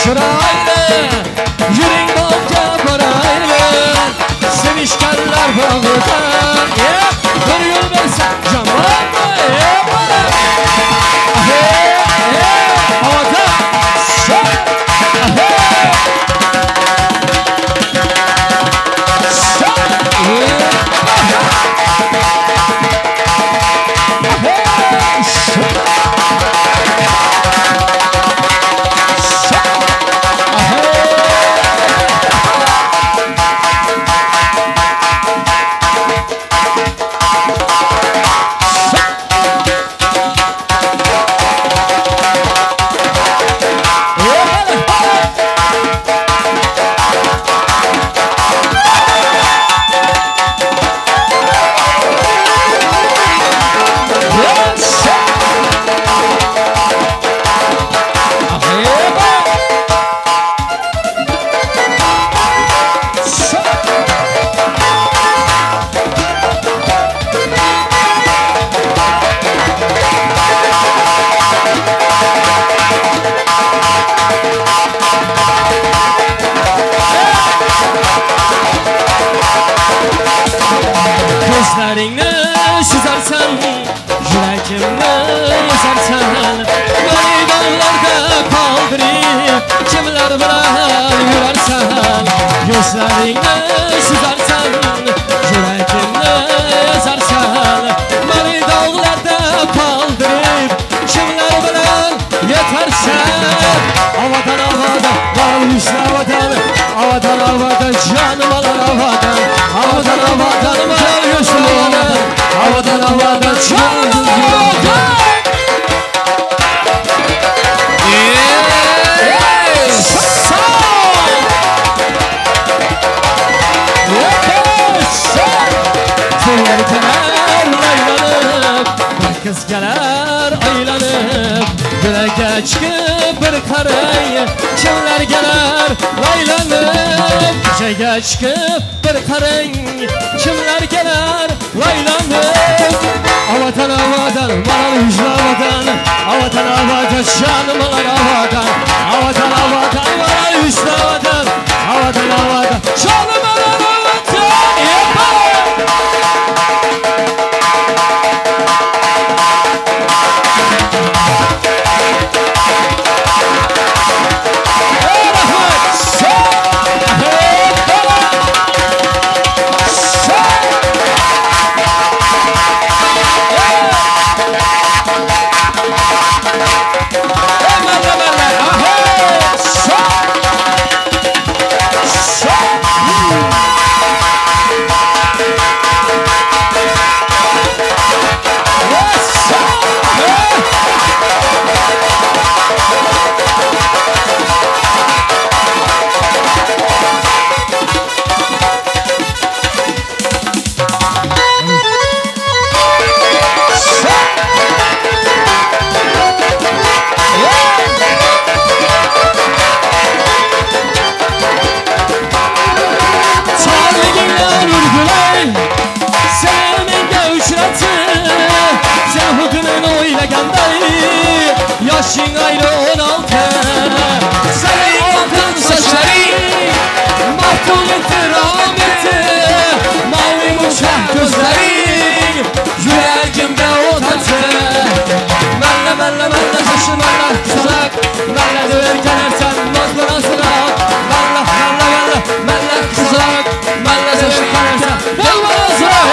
Şurayla, yürüyün bolca parayla, sevişkenler bağda. Bir yol versem camanla. Havada. sızarsan, yüreğimle yazarsan. Beni dağlarda kaldırıp kimler bilen yürersen. Gözlerinle sızarsan, yüreğimle yazarsan. Beni dağlarda kaldırıp kimler bilen yetersen. Avadan avadan, var yüzlü avadan. Avadan avadan, canım alan avadan. Avadan avadan, var yüzlü avadan. Avadan avadan, canım alan avadan. Tüyler kenar aylanıp, bir kız gelir aylanıp. Güləgə çıxıb bir qaray, kimlər gələr laylanıb. Küçəyə çıxıb bir qaray, kimlər gələr laylanıb. Avadan avadan, maral yüzlü avadan. Avadan avadan, canım alar avadan. Avadan avadan, maral yüzlü avadan. Avadan avadan, canım alar avadan. Yaşın ayrı 16, sarı altın saçları, maftun etti rahmeti, mavi uçak gözleri, yüreğimde o tatlı. Melle melle melle saçlı melle kızalak, melle döverken ersen nazlı nazlırak. Melle melle melle melle kızalak, melle döverken ersen nazlı nazlırak.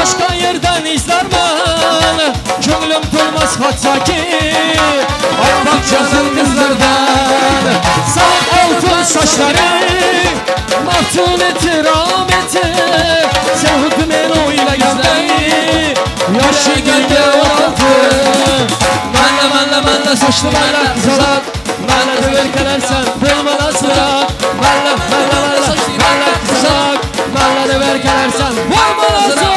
Başka yerden izlermen, könlüm durmaz hatta ki Akbak yazın kızlardan. Sarı altın saçları, maftun etti rahmeti, sevdi men oylaganday, yaşı geldi 16. Melle melle melle saçlı melle kızalak, melle döverkelersen bulmalasırak. Melle melle melle melle kızalak, melle döverkelersen bulmalasırak.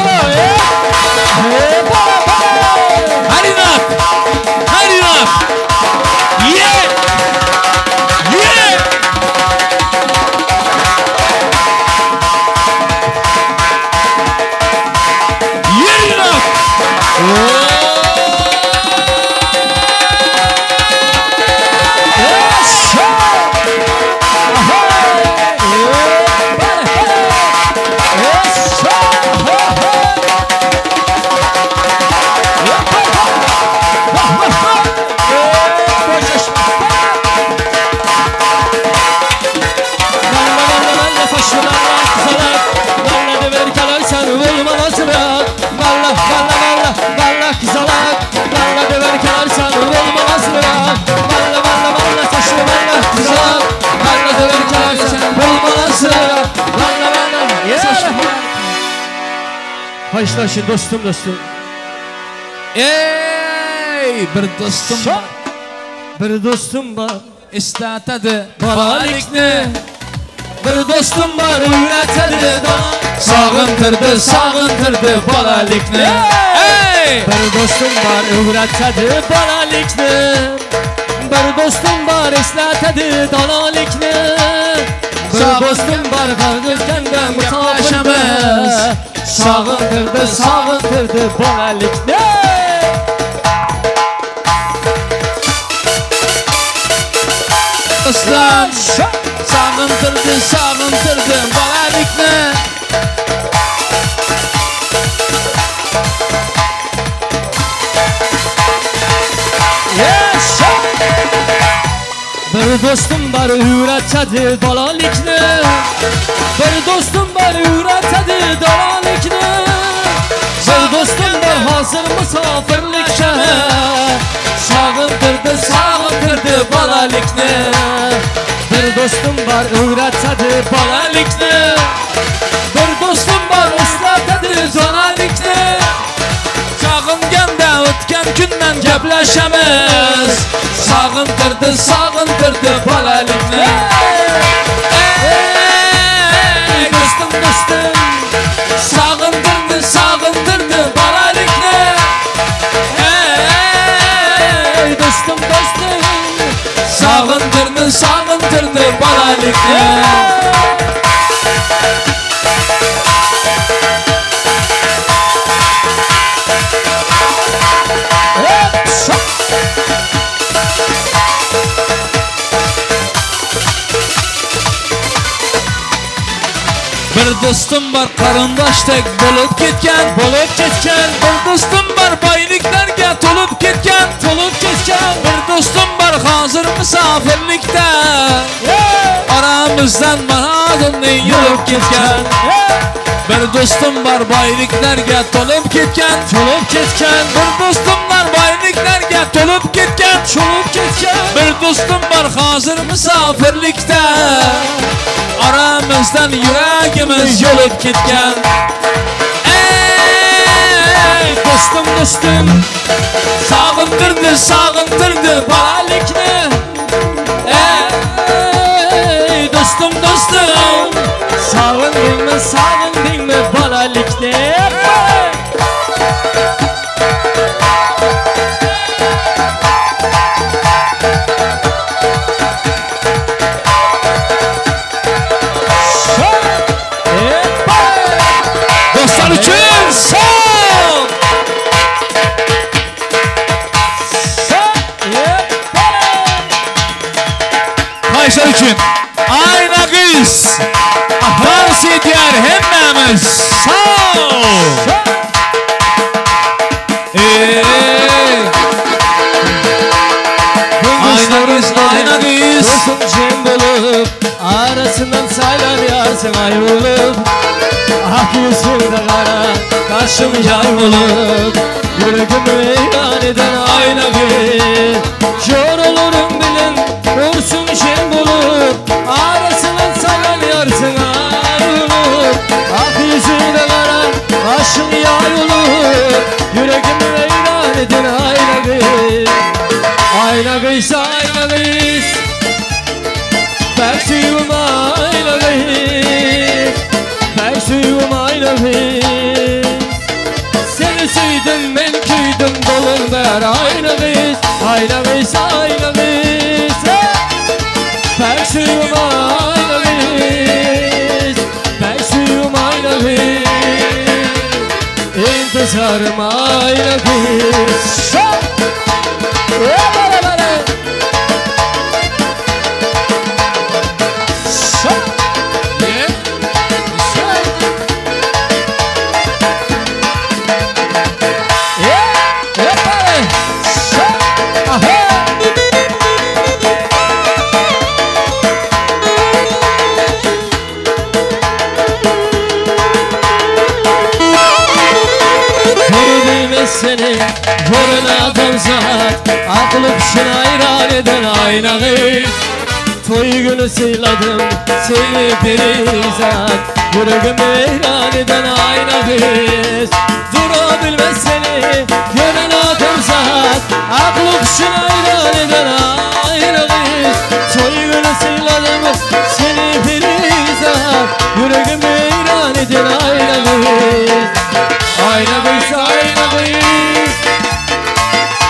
Hurry up! Hurry up! Yeah! Yeah! Yeah! Haşlaşı dostum dostum. Ey bir dostum var. Bir dostum var. İstatadi balalikni. Bir dostum var öğretedi. Sağıntirdi, sağıntirdi balalikni. Ey! Bir dostum var öğretedi balalikni. Bir dostum var eslatedi dalalikni. Bir dostum var qargılkende musafirdi. Sağıntirdi, sağıntirdi balalikni. Sog'intirdi, sog'intirdi bolalikni. Bir dostum var öğretedi balalikni. Bir dostum var öğretedi dalalikni. Bir dostum var hazır misafirlikte. Sog'intirdi, sog'intirdi balalikni. Bir dostum var öğretedi balalikni. Bir dostum var ıslatedi dalalikni. Sog'inganda o'tgan kundan gaplashamiz. Sog'intirdi, sog'intirdi bolalikni. Ey do'stim, do'stim, sog'intirdi, sog'intirdi bolalikni. Ey do'stim, do'stim, sog'intirdi, sog'intirdi bolalikni. Bir dostum var qarindoshdak bo'lib ketgan, bo'lib ketgan. Bir dostum var boyliklarga to'lib ketgan, to'lib ketgan. Bir dostum var hozir musofirlikda, oramizdan manodimni yulib ketgan. Bir dostum var boyliklarga to'lib ketgan, to'lib ketgan. Bir dostum var boyliklarga to'lib ketgan, to'lib ketgan. Bir dostum var hozir musofirlikda, aramızdan yuragimiz yolib ketgan. Ey dostum, dostum, sog'intirdi, sog'intirdi bolalikni. Ey dostum, dostum, sog'indingmi, sog'indingmi bolalikni? Arkadaşlar için Ayna kız dans eder hemmemiz. Sağ ol. Ayna kız, ayna kız. Dostum cem bulup arasından saylar yarsın ayrılıp. Ah yüzümde kara kaşım yar bulup yüreğimi veyran eden ayna kız. Yorulurum bilin dursun şen bulup arasından saylar yarsın ayrılıp. Ah yüzümde kara kaşım yar olup yüreğimi veyran eden ayna kız. Ayna kız, ayna kız, ben suyum ayna kız, ben suyum ayna kız. Seni süydüm ben küydüm dolun ver ayna kız, ayna kız, ayna kız. Ben suyum ayna kız, ben suyum ayna kız. İntizarım ayna kız. Seni görün adamzat, aklı kuşuna hayran eden ayna kız. Toy günü sıyladım seni perizat, yüreğimi hayran eden ayna kız. Durabilmez seni gören adamzat, aklı kuşuna hayran eden ayna kız. Toy günü sıyladım seni perizat, yüreğimi hayran eden ayna kız. Ayna kız, ayna kız,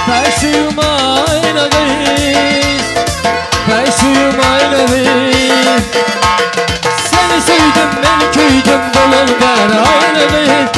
ben suyum ayna kız, ben suyum ayna kız. Seni sevdim ben küydüm dolun ver ayna kız,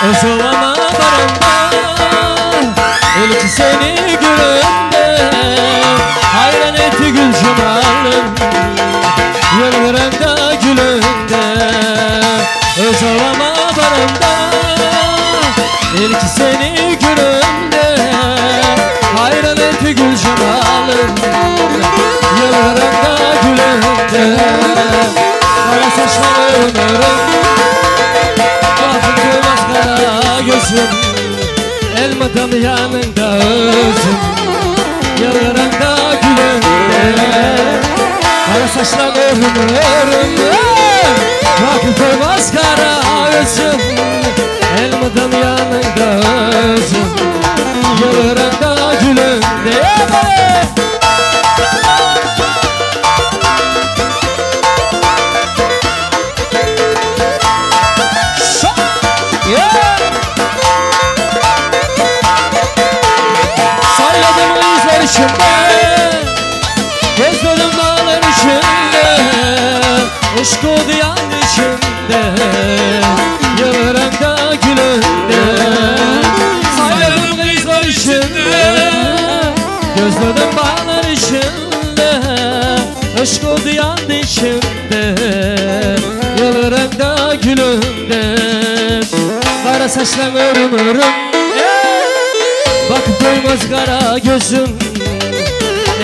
Özlama barımda, ilk seni görümde, hayran etti gül cemalım, yıllarında gülümde. Özlama barımda, ilk seni görümde, hayran etti gül cemalım, yıllarında gülümde. Kara saçlarım örüm, bakıp duymaz kara gözüm, elmadan yanında özüm, yıllarında gülümde. Kara saçlarım örüm, bakıp duymaz kara gözüm, elmadan yanında özüm, yıllarında gülümde. Gözlerim dağlar içinde, ışık oldu yan içinde, yıllarında gülümde. Sayladım kızlar içinde, gözlerim bağlar içinde, ışık oldu yan içinde, yıllarında gülümde. Kara saçlarım örüm örüm, bakıp doymaz kara gözüm,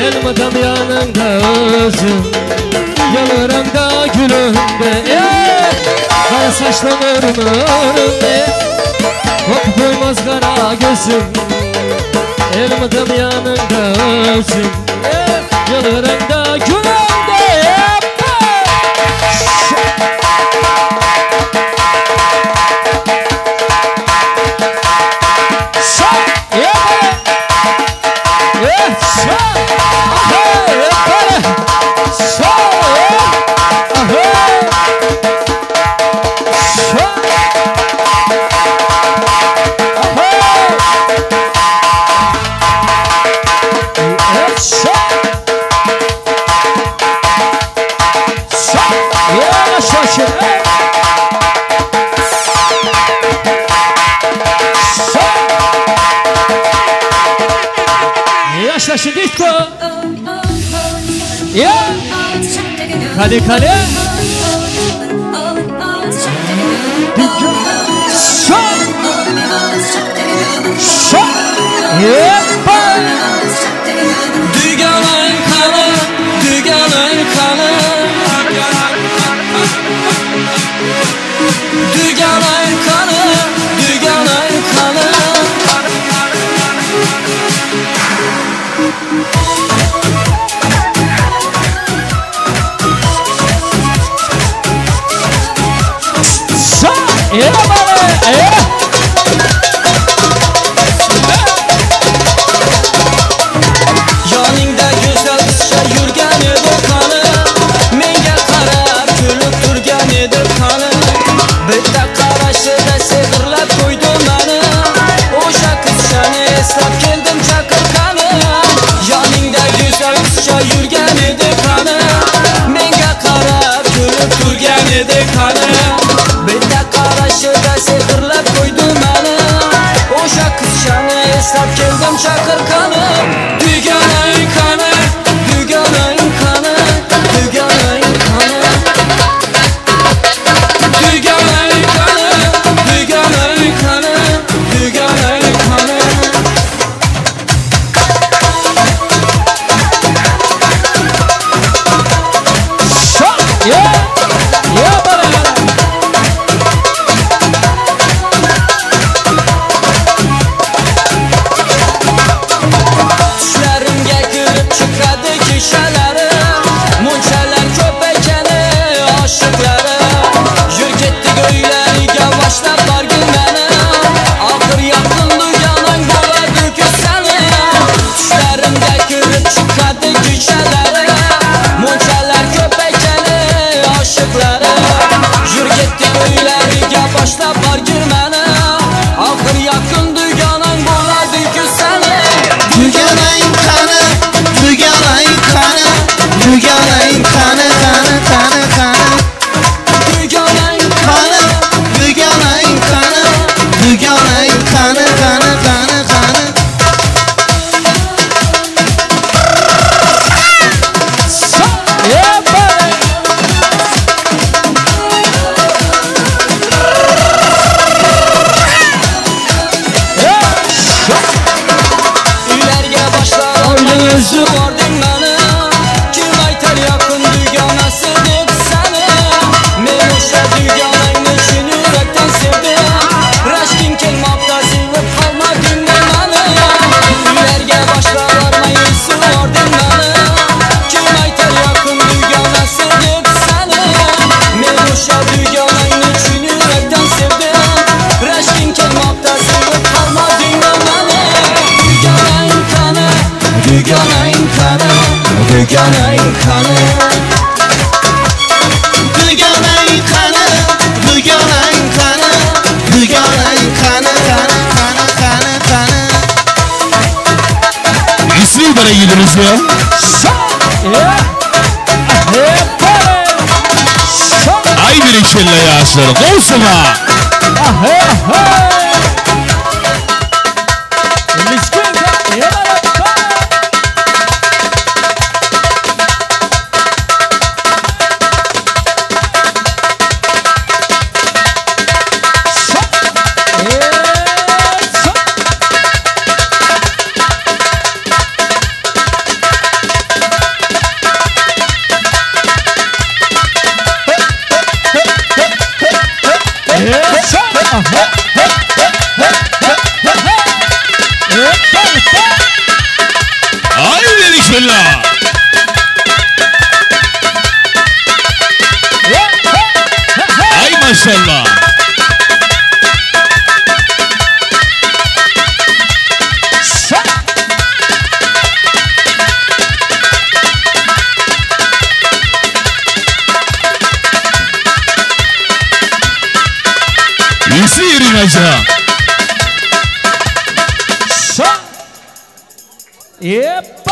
elmadan yanında özüm, yıllarında gülümde. Kara saçlarım örüm örüm, bakıp doymaz kara gözüm, elmadan yanında özüm, yıllarında gülümde. Yaşlaşın disco. Yeah. Kale kale. Şok. Şok. Yeah. Dügalar kana, dügalar kana, dügalar kana, dügalar kana. Yoningda go'zal qizcha yurgan edi qani, menga qarab kulib turgan edi qani, bitta qarashida sehrlab qo'ydi meni, o'sha qizchani eslab keldim chaqir qani. Yoningda go'zal qizcha yurgan edi qani, menga qarab kulib turgan edi qani, bitta qarashida sehrlab qo'ydi. Dugonang qani, dugonang qani, dugonang qani, dugonang qani, qani, qani, qani, qani. Если, дорогие друзья. Ay berekella yaşlar, gowsuma. Ay berekella. Ay maşallah. Irina.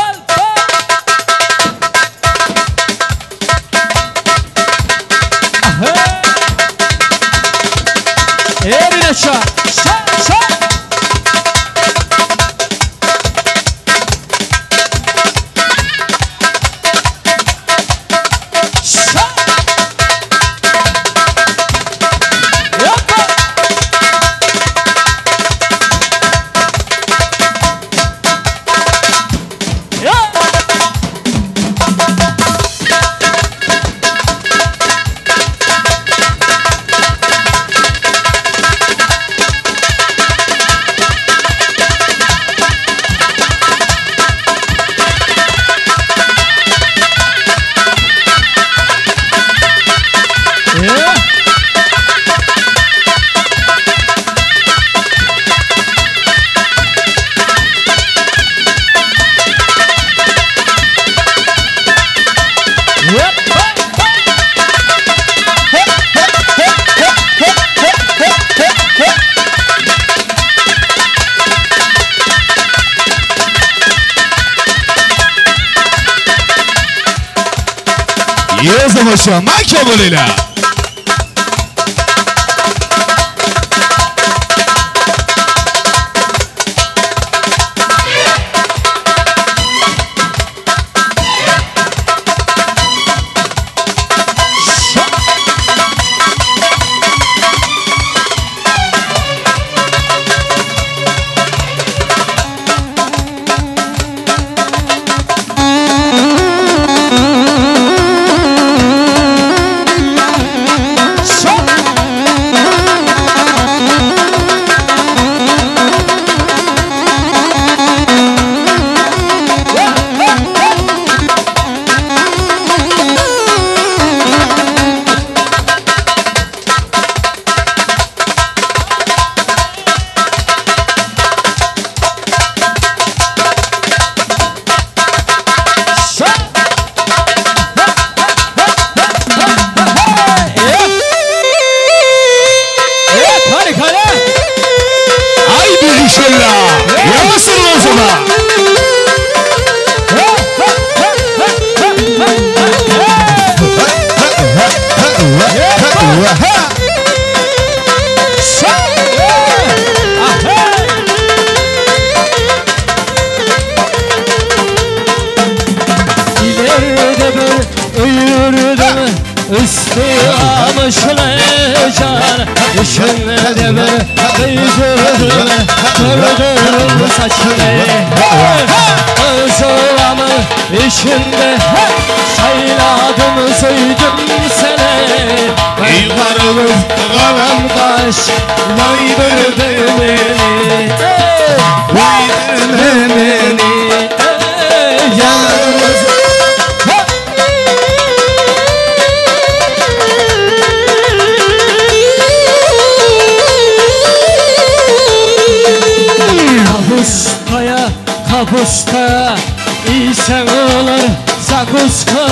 Makyabulila. İçinde sayladım sevdim seni. Yıllarımız kalan taş doydurdu beni, doydurdu beni. Yalnız kapustaya kapustaya İsen olur Zakuska.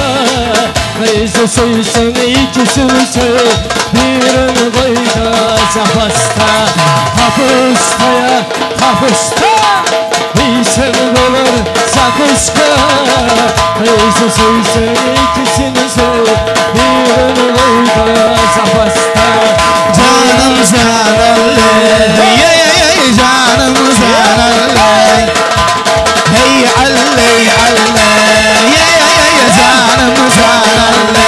Bizi soysun ikisini söy, birini koy da zapasta. Kapustaya kapusta, bilsen olur zakuska. Bizi soysun ikisini söy, birini koy da zapasta. Canım zararlı, canım zararlı, hey alley alley, canım zararlı,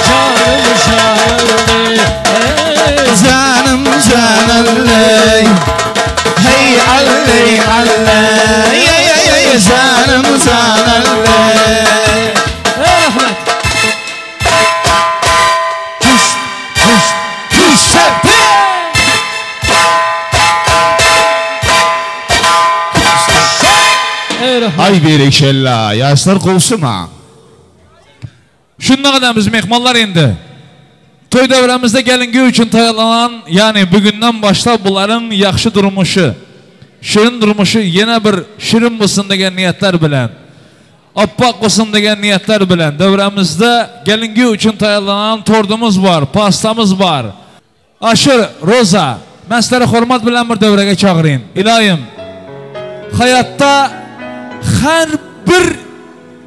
canım zararlı, canım zararlı, hey alley alley, canım zararlı. Ay berekella, yaşlar qovsun ha. Shundan qadam biz mehmonlar endi. To'y davramizda kelingi uchun tayyorlanan, ya'ni bugundan boshlab bularning yaxshi durmuşu, shirin durmuşu yana bir shirin bo'lsin degan niyatlar bilan, oppoq bo'lsin degan niyatlar bilan davramizda kelingi uchun tayyorlanan tortimiz bor, pastamız bor. Ashir, Roza, men sizlarni hurmat bilan bir davraga chaqiring. Iloyim, hayotda har bir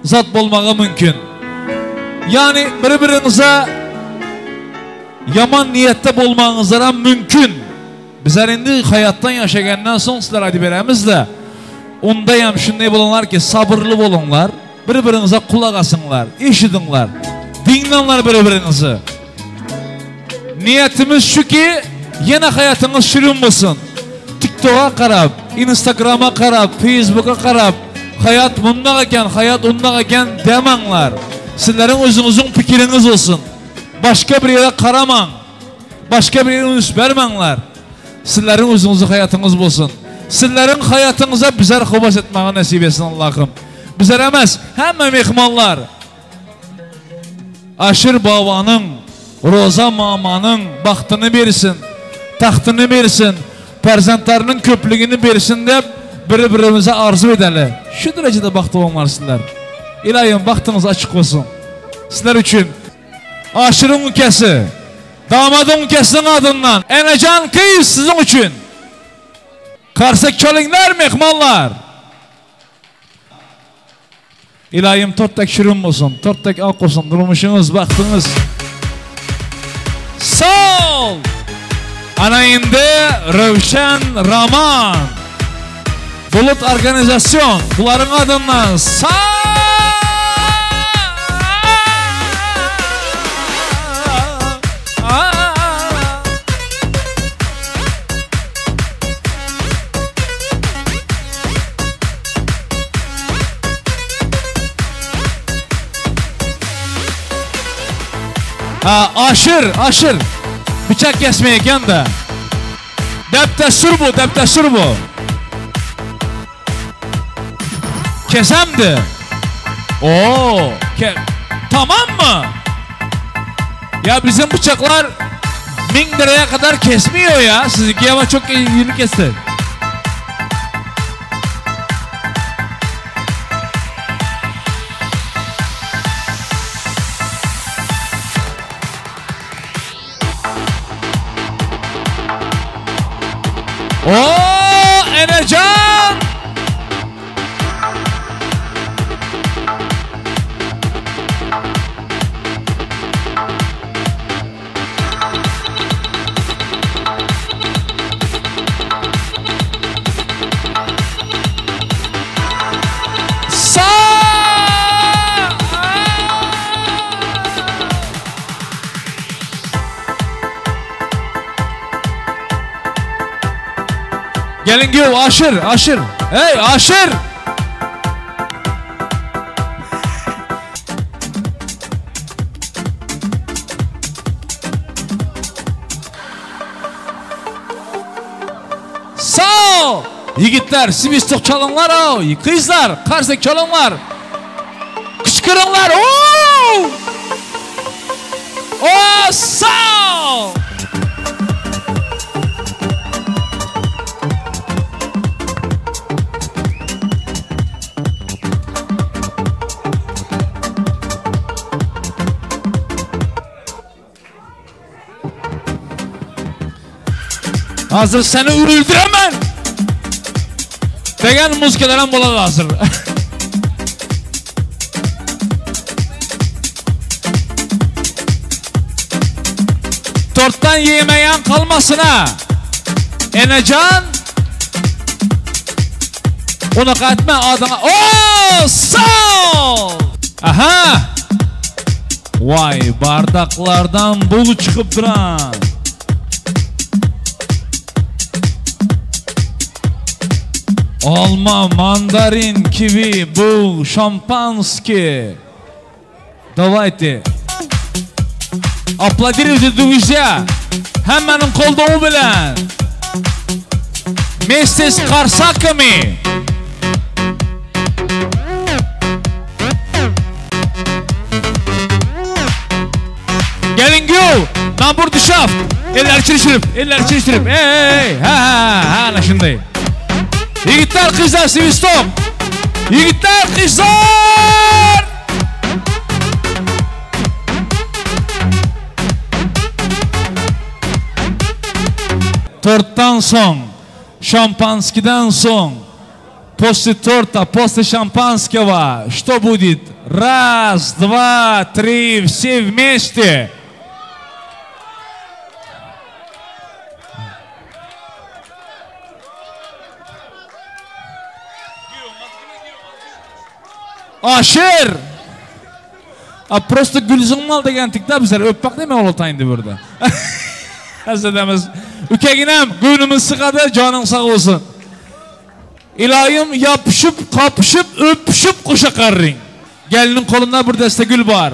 zot bo'lmog'i mumkin. Ya'ni bir-biringizga yomon niyatda bo'lmangizlar ham mumkin. Bizlar endi hayotdan yashagandan so'ng sizlar aytib beramizda. Unda ham shunday bo'linglarki, sabrli bo'linglar, bir-biringizga quloq osinglar, eshitinglar, dinlanglar bir-biringizni. Niyatimiz shuki, yana hayotingiz shirin bo'lsin. TikTok'a qarab, Instagram'a qarab, Facebook'a qarab, hayot bundoq ekan, hayot undoq ekan demanglar. Sizlarning o'zingizning fikringiz bo'lsin. Boshqa bir yerga qaramang. Boshqa bir yerga unus bermanglar. Sizlarning o'zingizning hayotingiz bo'lsin. Sizlarning hayotingizga bizlar xubos etmag'i nasib etsin Allohim. Bizlar emas, hamma mehmonlar. Ashir boboning, Roza momoning baxtini bersin, taxtini bersin, farzandlarining ko'pligini bersin deb bir-birimize arzu edeli. Şu derecede baxtli olinglar sizlar. İloyim baxtingiz açık olsun. Sizler üçün Aşırın ülkesi, damadın ülkesinin adından Enecan Kıyız sizin üçün. Qarsak çalinglar mehmonlar. İloyim tortdak shirin bo'lsin, tortdak oq bo'lsin, durmushingiz, baxtingiz. Sol. Ana endi Ravshan Roman. Bulut Organizasyon buların adından sağ. Aşır, aşır. Bıçak kesmeyken de. Deptesur bu, deptesur bu. Kesemdi. Oo, tamam mı? Ya bizim bıçaklar 1000 liraya kadar kesmiyor ya. Sizinki ama çok yeni kesti. Oo, Enecan! Gelin gidiyor, aşır, aşır. Hey, aşır! Sağ ol! Yigitler, svistok çalınlar, kızlar, karsek çalınlar. Kışkırınlar, ooo! Oo, sağ ol! Hazır seni öldüremem. Degan muzikalar ham bo'ladi hozir. Tortdan yemeyen kalmasın ha. Enecan. Unaqa etme adına. Oo, sağ ol. Aha. Vay, bardaklardan bulu çıkıp duran. Alma, mandarin, kivi, bul, şampanski. Давайте. Аплодируйте, друзья. Hammaning qo'ldovi bilan. Вместе с карсаками. Gelin gül. Nambur dışaf. Eller çiriştirip, eller çiriştirip. Ey, ha ha ha, ana shunday. Yigitlar, qizlar, svistop. Yigitlar, qizlar. Tortdan so'ng, шампанскийдан so'ng, после торта, после шампанского, что будет? Раз, два, три, все вместе. Aşır! A просто gülzungmal degan tikda bizlar öppak nima o'ltaydi burada. Hazretimiz ukaginam ko'nglimiz siqadi, joning sog' bo'lsin. Iloyim yapışıp, kapışıp, öpüşüp qo'sha qarring. Gelinning qo'lida bir dasta gul bor.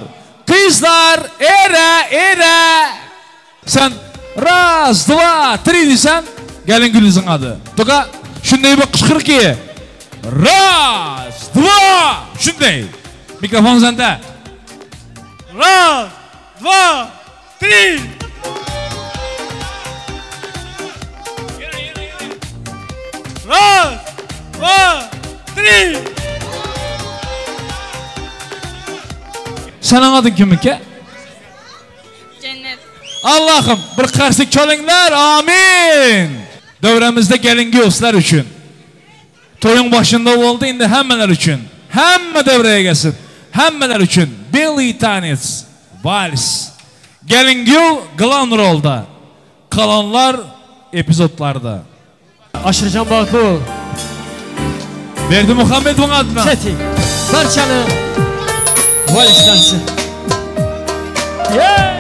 Qizlar, era, era. Sen раз, два, три desan, gelin gul zingadi. To'qa shunday bir qichqirki. Раз, два, shunday. Mikrofon senda. Раз, два, три. Раз, два, три. Senin adın kim aka? Cennet. Allah'ım bir qarsak chalinglar, amin. Davramizda kelingi yo'slar uchun. To'ying boshida bo'ldi, endi hammalar uchun. Hamma davraga kelsin. Hammalar uchun белый танец, vals. Kelingul главный rolda. Qalanlar epizodlarda. Aşırcan baxtli ol. Berdi Muhammedov'un adına. Çetin. Barchani vals dansi. Yeah!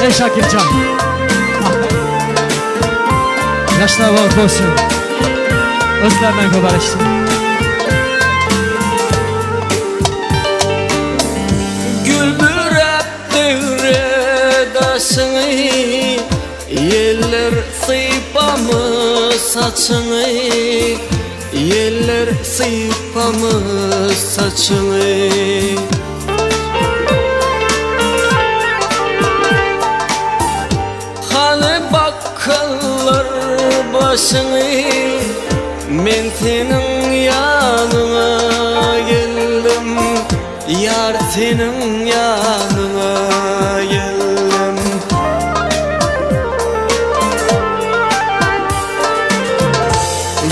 Ey Şakircan, yaşlar baxtli olsun, o'zlaridan ko'p alishsin. Gülbürep devredasını, yeller sıypamı saçını, yeller sıypamı saçını. Başını men senin yanına geldim, yar senin yanına geldim.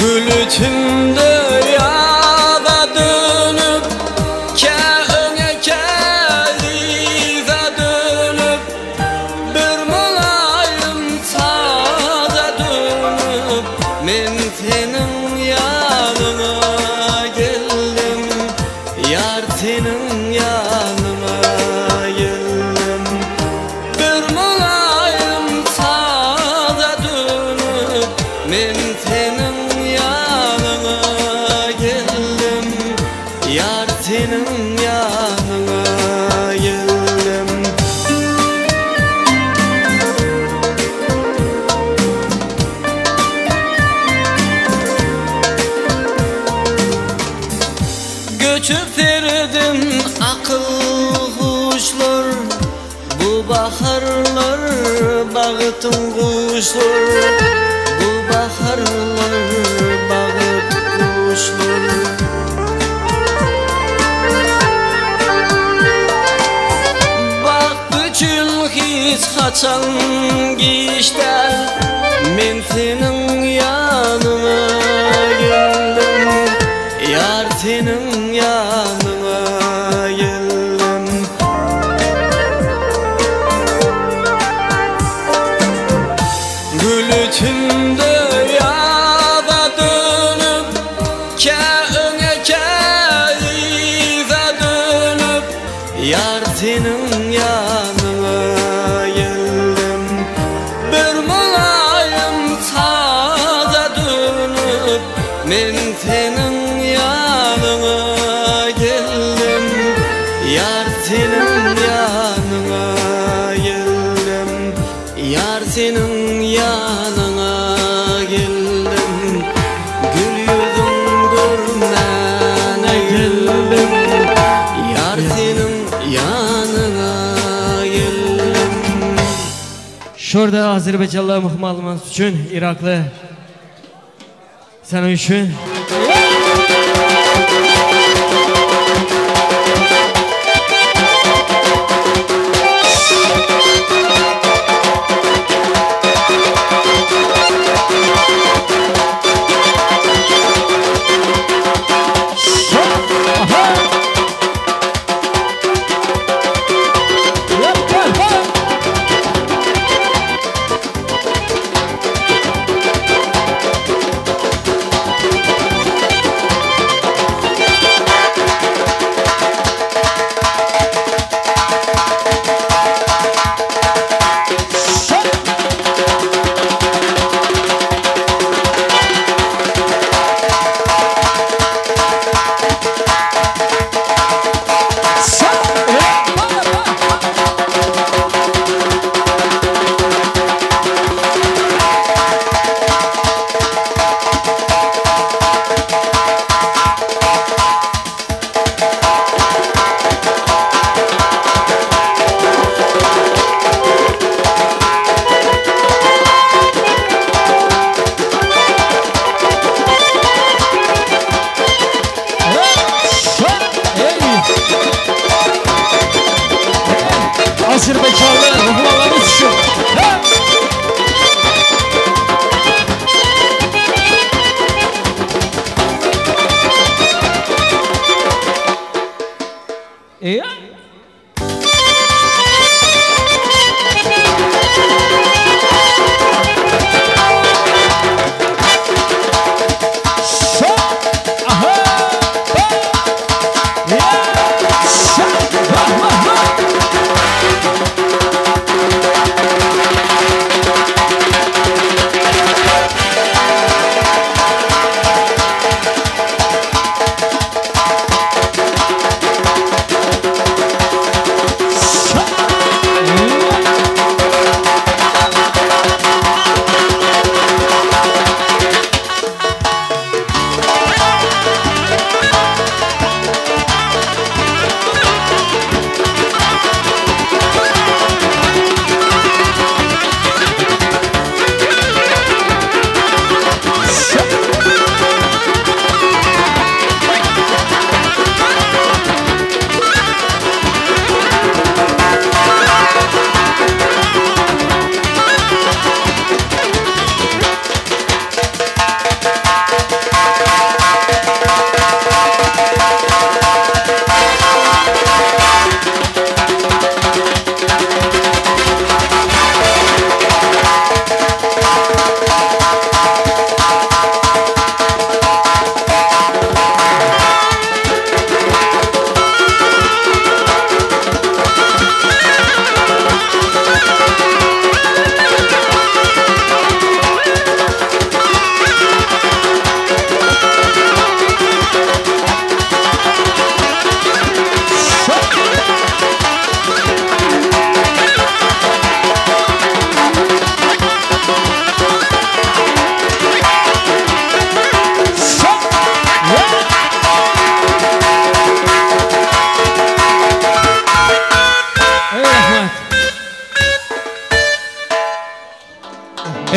Gülütümde yağa dönüp, ke öne ke lize dönüp, bir mulayim saza dönüp, men senin yanına geldim, yar senin yanına geldim. Uçup verdim akıl kuşlar, bu baharlar bağıtın kuşlar, bu baharlar bağıt kuşlar. Bak bütün hiç kaçan geçler, men senin yanına geldim, yar senin yanına geldim. Gülütümde yada dönüp, ke öne ke iza dönüp, yar senin yanına geldim. Bir mulayim taza dönüp, men senin yanına geldim, yar senin yanına geldim, yar senin yanına geldim. Gül yüzün görmene geldim, yar senin yanına geldim. Şurada Azerbaycanlı mehmanımız üçün Iraklı senin üçün.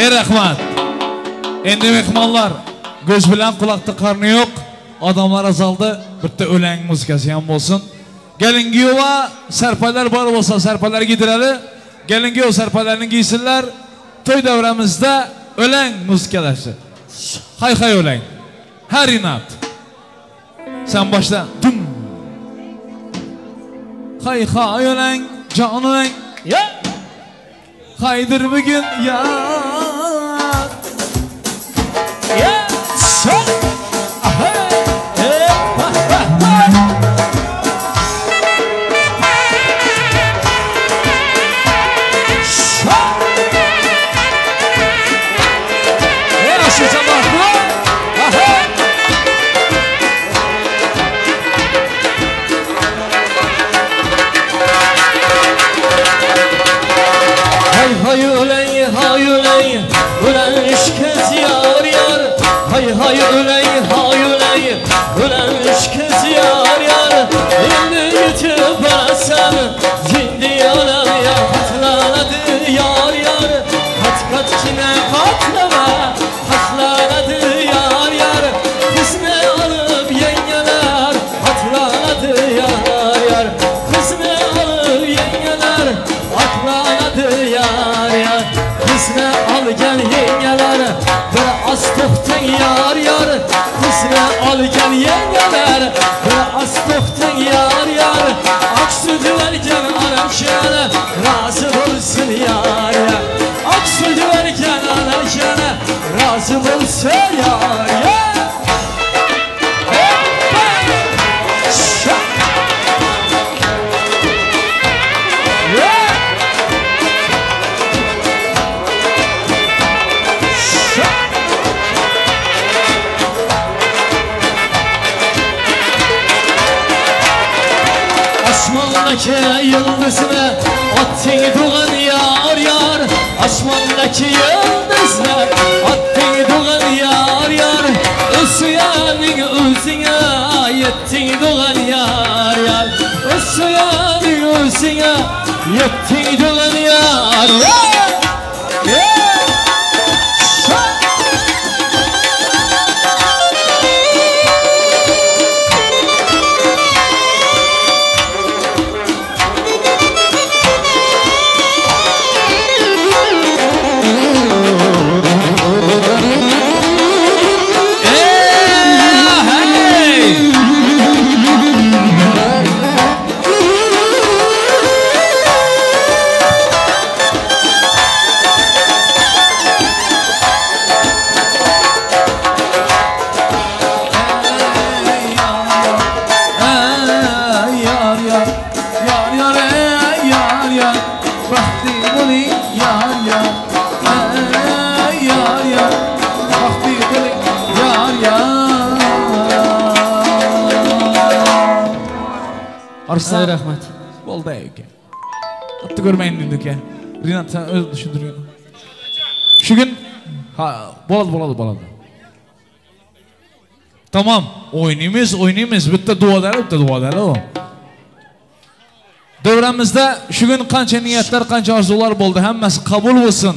Ey rahmat. Endi mehmonlar, ko'z bilan quloqda qarni yo'q, odamlar azaldi, bitta o'lang muzikasi ham bo'lsin. Gelin kuyova sarpaylar bor bo'lsa sarpaylar giydiradi. Gelin kuyov sarpaylarni giysinlar. To'y davramizda o'lang muzikalasi. Hay hay o'lang. Har inat. Sen başla. Dum. Hay hay o'lang, jon o'lang. Ya. Haydır bugün ya. Ya. Sen. Hay hay öley, hay öley, ölen kız yar yar. Endi yetib borasan, zindi yalan ya hatlanadi yar yar. Qat qatgina qatlama, hatlanadi yar yar. Qizni olib yengalar, hatlanadi yar yar. Qizni olib yengalar, hatlanadi yar yar. Qizni olgan yengalar, bir oz to'xtang yar yar. Qizni olgan yengalar, bir oz to'xtang yar yar. Oq sut vergan onamjona rozi bo'lsin yar yar. Oq sut vergan onamjona rozi bo'lsin yar yar. Osmondagi yildizni otting tug'an yar yar. Osmondagi yildizni otting tug'an yar yar. O'siyaning o'zingga yetting tug'an yar yar. O'siyaning o'zingga yetting tug'an yar yar. Arslan rahmat. Bo'ldi aka. Hatto ko'rmayin dedi aka. Rinat sen o'z tushuntirgin. Shu kun ha bo'ladi bo'ladi bo'ladi. Tamam, o'ynaymiz, o'ynaymiz. Bitta duodali, bitta duodali u. Davramizda shu kun qancha niyatlar, qancha orzular bo'ldi, hammasi qabul bo'lsin.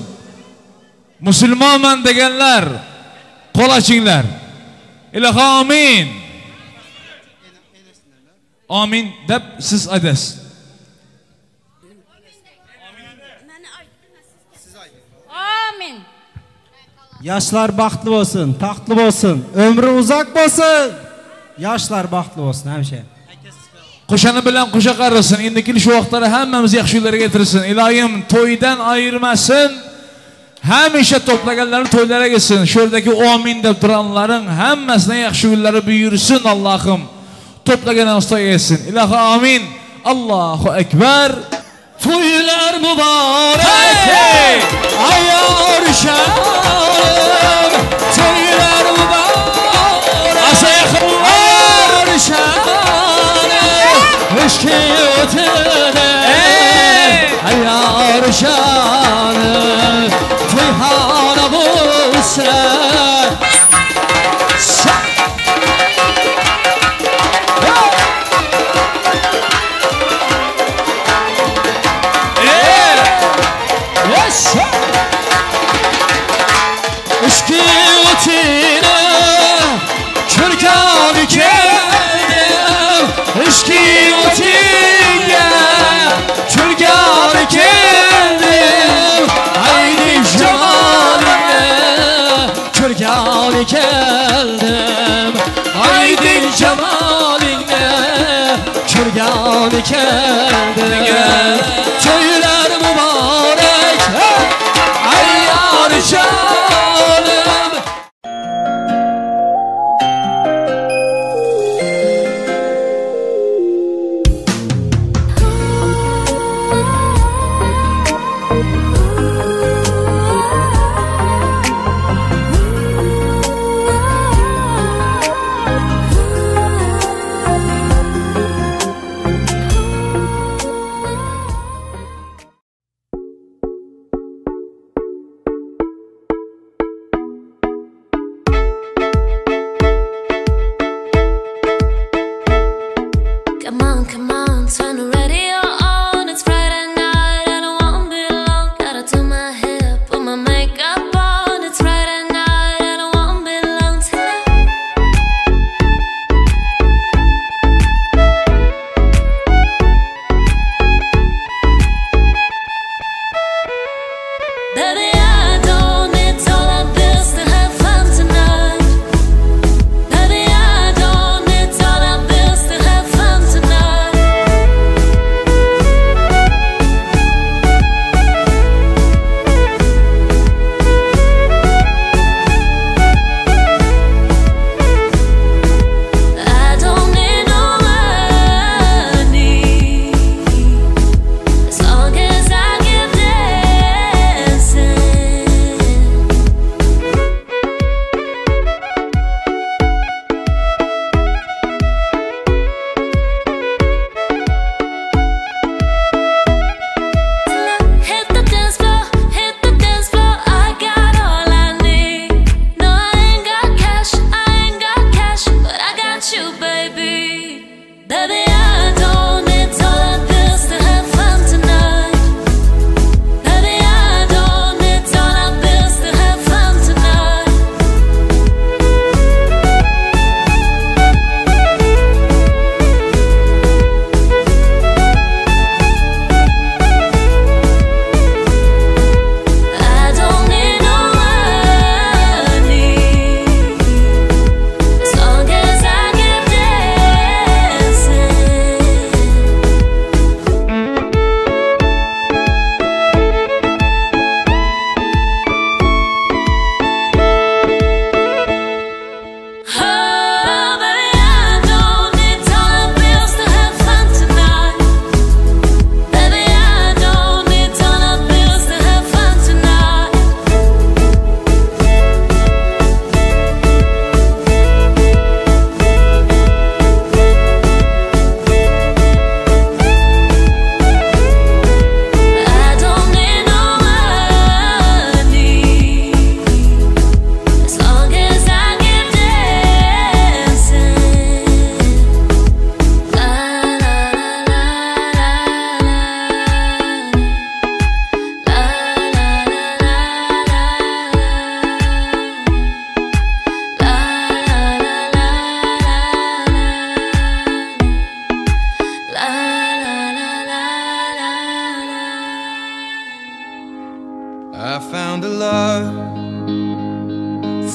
Musulmonman deganlar qo'l ochinglar. Ilohi amin. Amin deb siz aytasiz. Amin. Yoshlar baxtli bo'lsin, taxtli bo'lsin, ömrü uzak bo'lsin. Yoshlar baxtli bo'lsin hamisha. Qo'shani bilan qo'sha qarasin. Endi kelish vaqtlari hammamiz yaxshi yo'llarga yetirsin. Iloyim to'ydan ayirmasin. Hamisha to'plaganlarni to'ylariga kelsin. Shu yerdagi amin deb turanlaring hammasini yaxshi yo'llari buyursin Allohim. To'plagan to'y etsin. Ilohi amin. Allohu akbar. To'ylar muborak. Ayyor sharim. To'ylar muborak. Ayyor sharim. Ishqi o'tida. Ayyor sharim. To'yxona bo'lsa. Yes! Yar keldi. To'ylar mübarek, ay yar canım. I found a love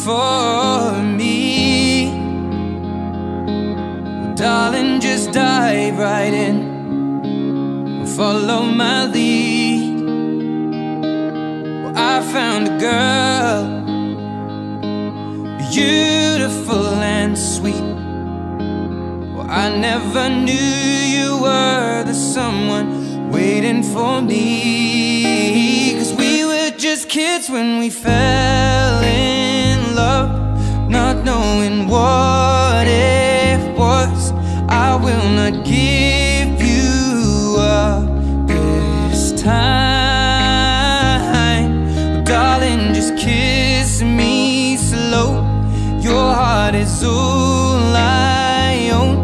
for me. Well, darling, just dive right in and follow my lead. Well, I found a girl, beautiful and sweet. Well, I never knew you were the someone waiting for me. 'Cause we were just kids when we fell in love, not knowing what it was. I will not give you up this time. Well, darling, just kiss me slow. Your heart is all I own,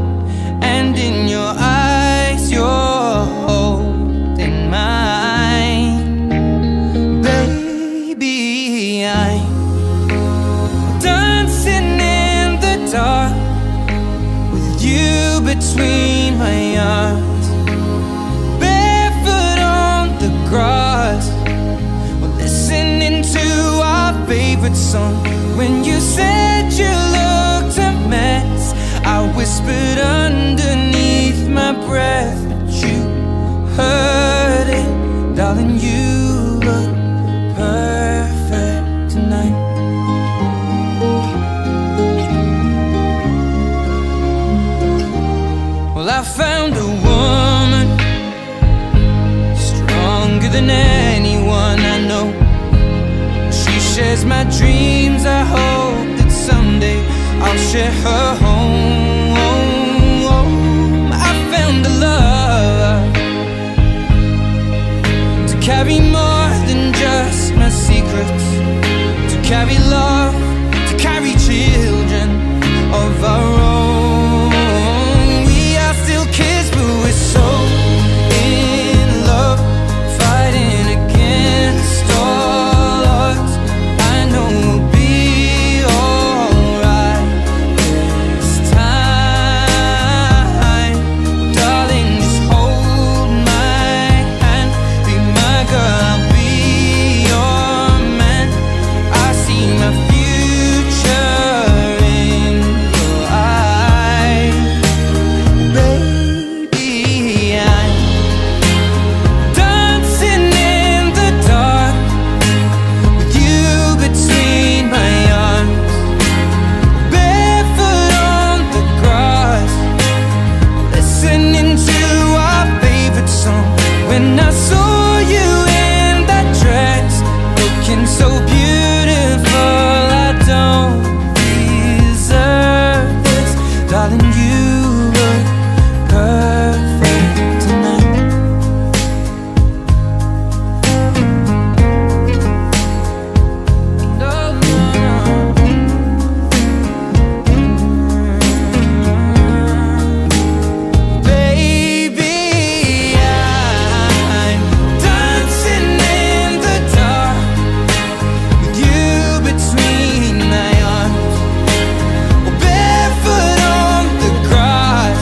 and in your eyes you're holding mine. Baby, I'm dancing in the dark with you between my arms, barefoot on the grass, we're listening to our favorite song. When you said you looked a mess, I whispered underneath my breath. Darling, you look perfect tonight. Well, I found a woman stronger than anyone I know. She shares my dreams. I hope that someday I'll share her home. I found a love to carry more than just my secrets, to carry love, to carry children of our own. We are still kids, but we're so in love, fighting against all odds. I know we'll be alright this time. Darling, just hold my hand. Be my girl, I'll be your man. I see my future in your eyes. Baby, I'm dancing in the dark with you between my arms, barefoot on the grass, listening to our favorite song. When I saw you in that dress, looking so beautiful, I don't deserve this. Darling, you look perfect tonight. No, no, no. Baby, I'm dancing in the dark with you between my arms, or barefoot on the grass,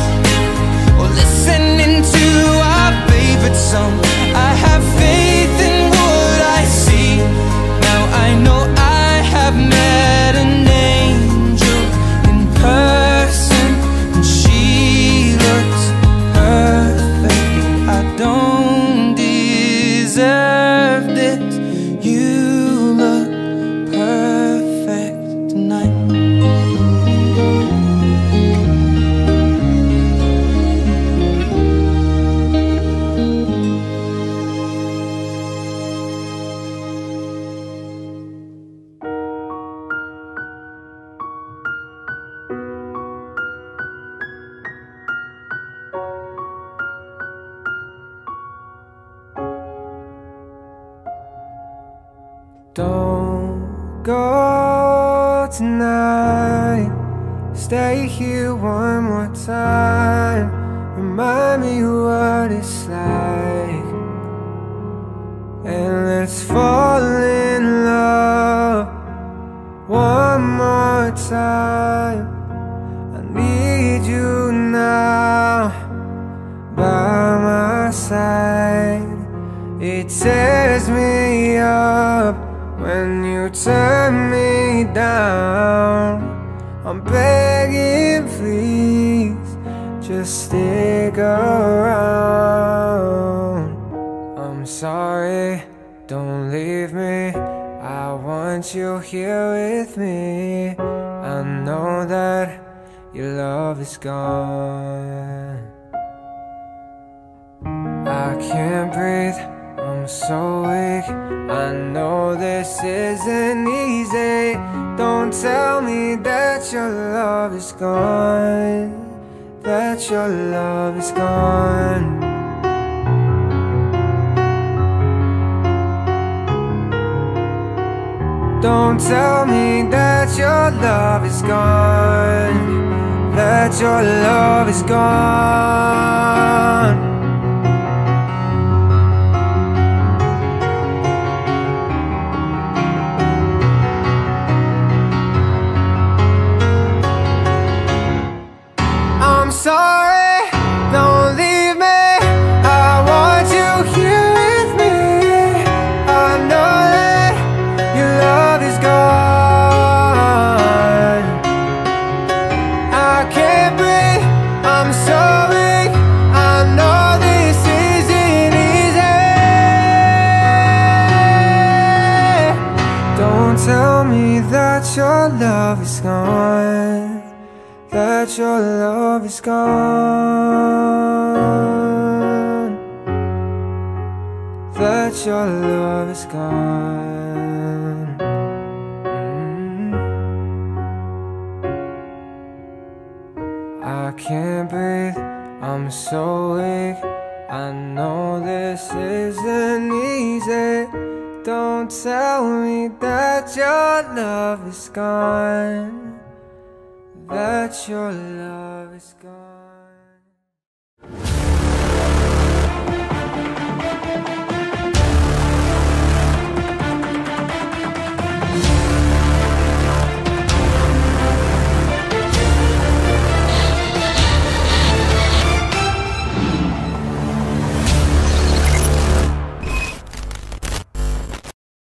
or listening to our favorite song. I have faith in what I see. Now I know I have met an angel in person, and she looks perfect. I don't deserve this. You look perfect tonight. Don't go tonight. Stay here one more time. Remind me what it's like. And let's fall in love one more time. I need you now by my side. It tears me up when you turn me down. I'm begging, please, just stick around. I'm sorry, don't leave me. I want you here with me. I know that your love is gone. I can't breathe, I'm so weak. I know this isn't easy. Don't tell me that your love is gone, that your love is gone. Don't tell me that your love is gone, that your love is gone. I'm sorry, don't leave me. I want you here with me. I know that your love is gone. I can't breathe, I'm so weak. I know me that your love is gone. That your love is gone. That your love is gone. I can't breathe, I'm so weak. I know this isn't easy. Don't tell me that your love is gone. That your love is gone.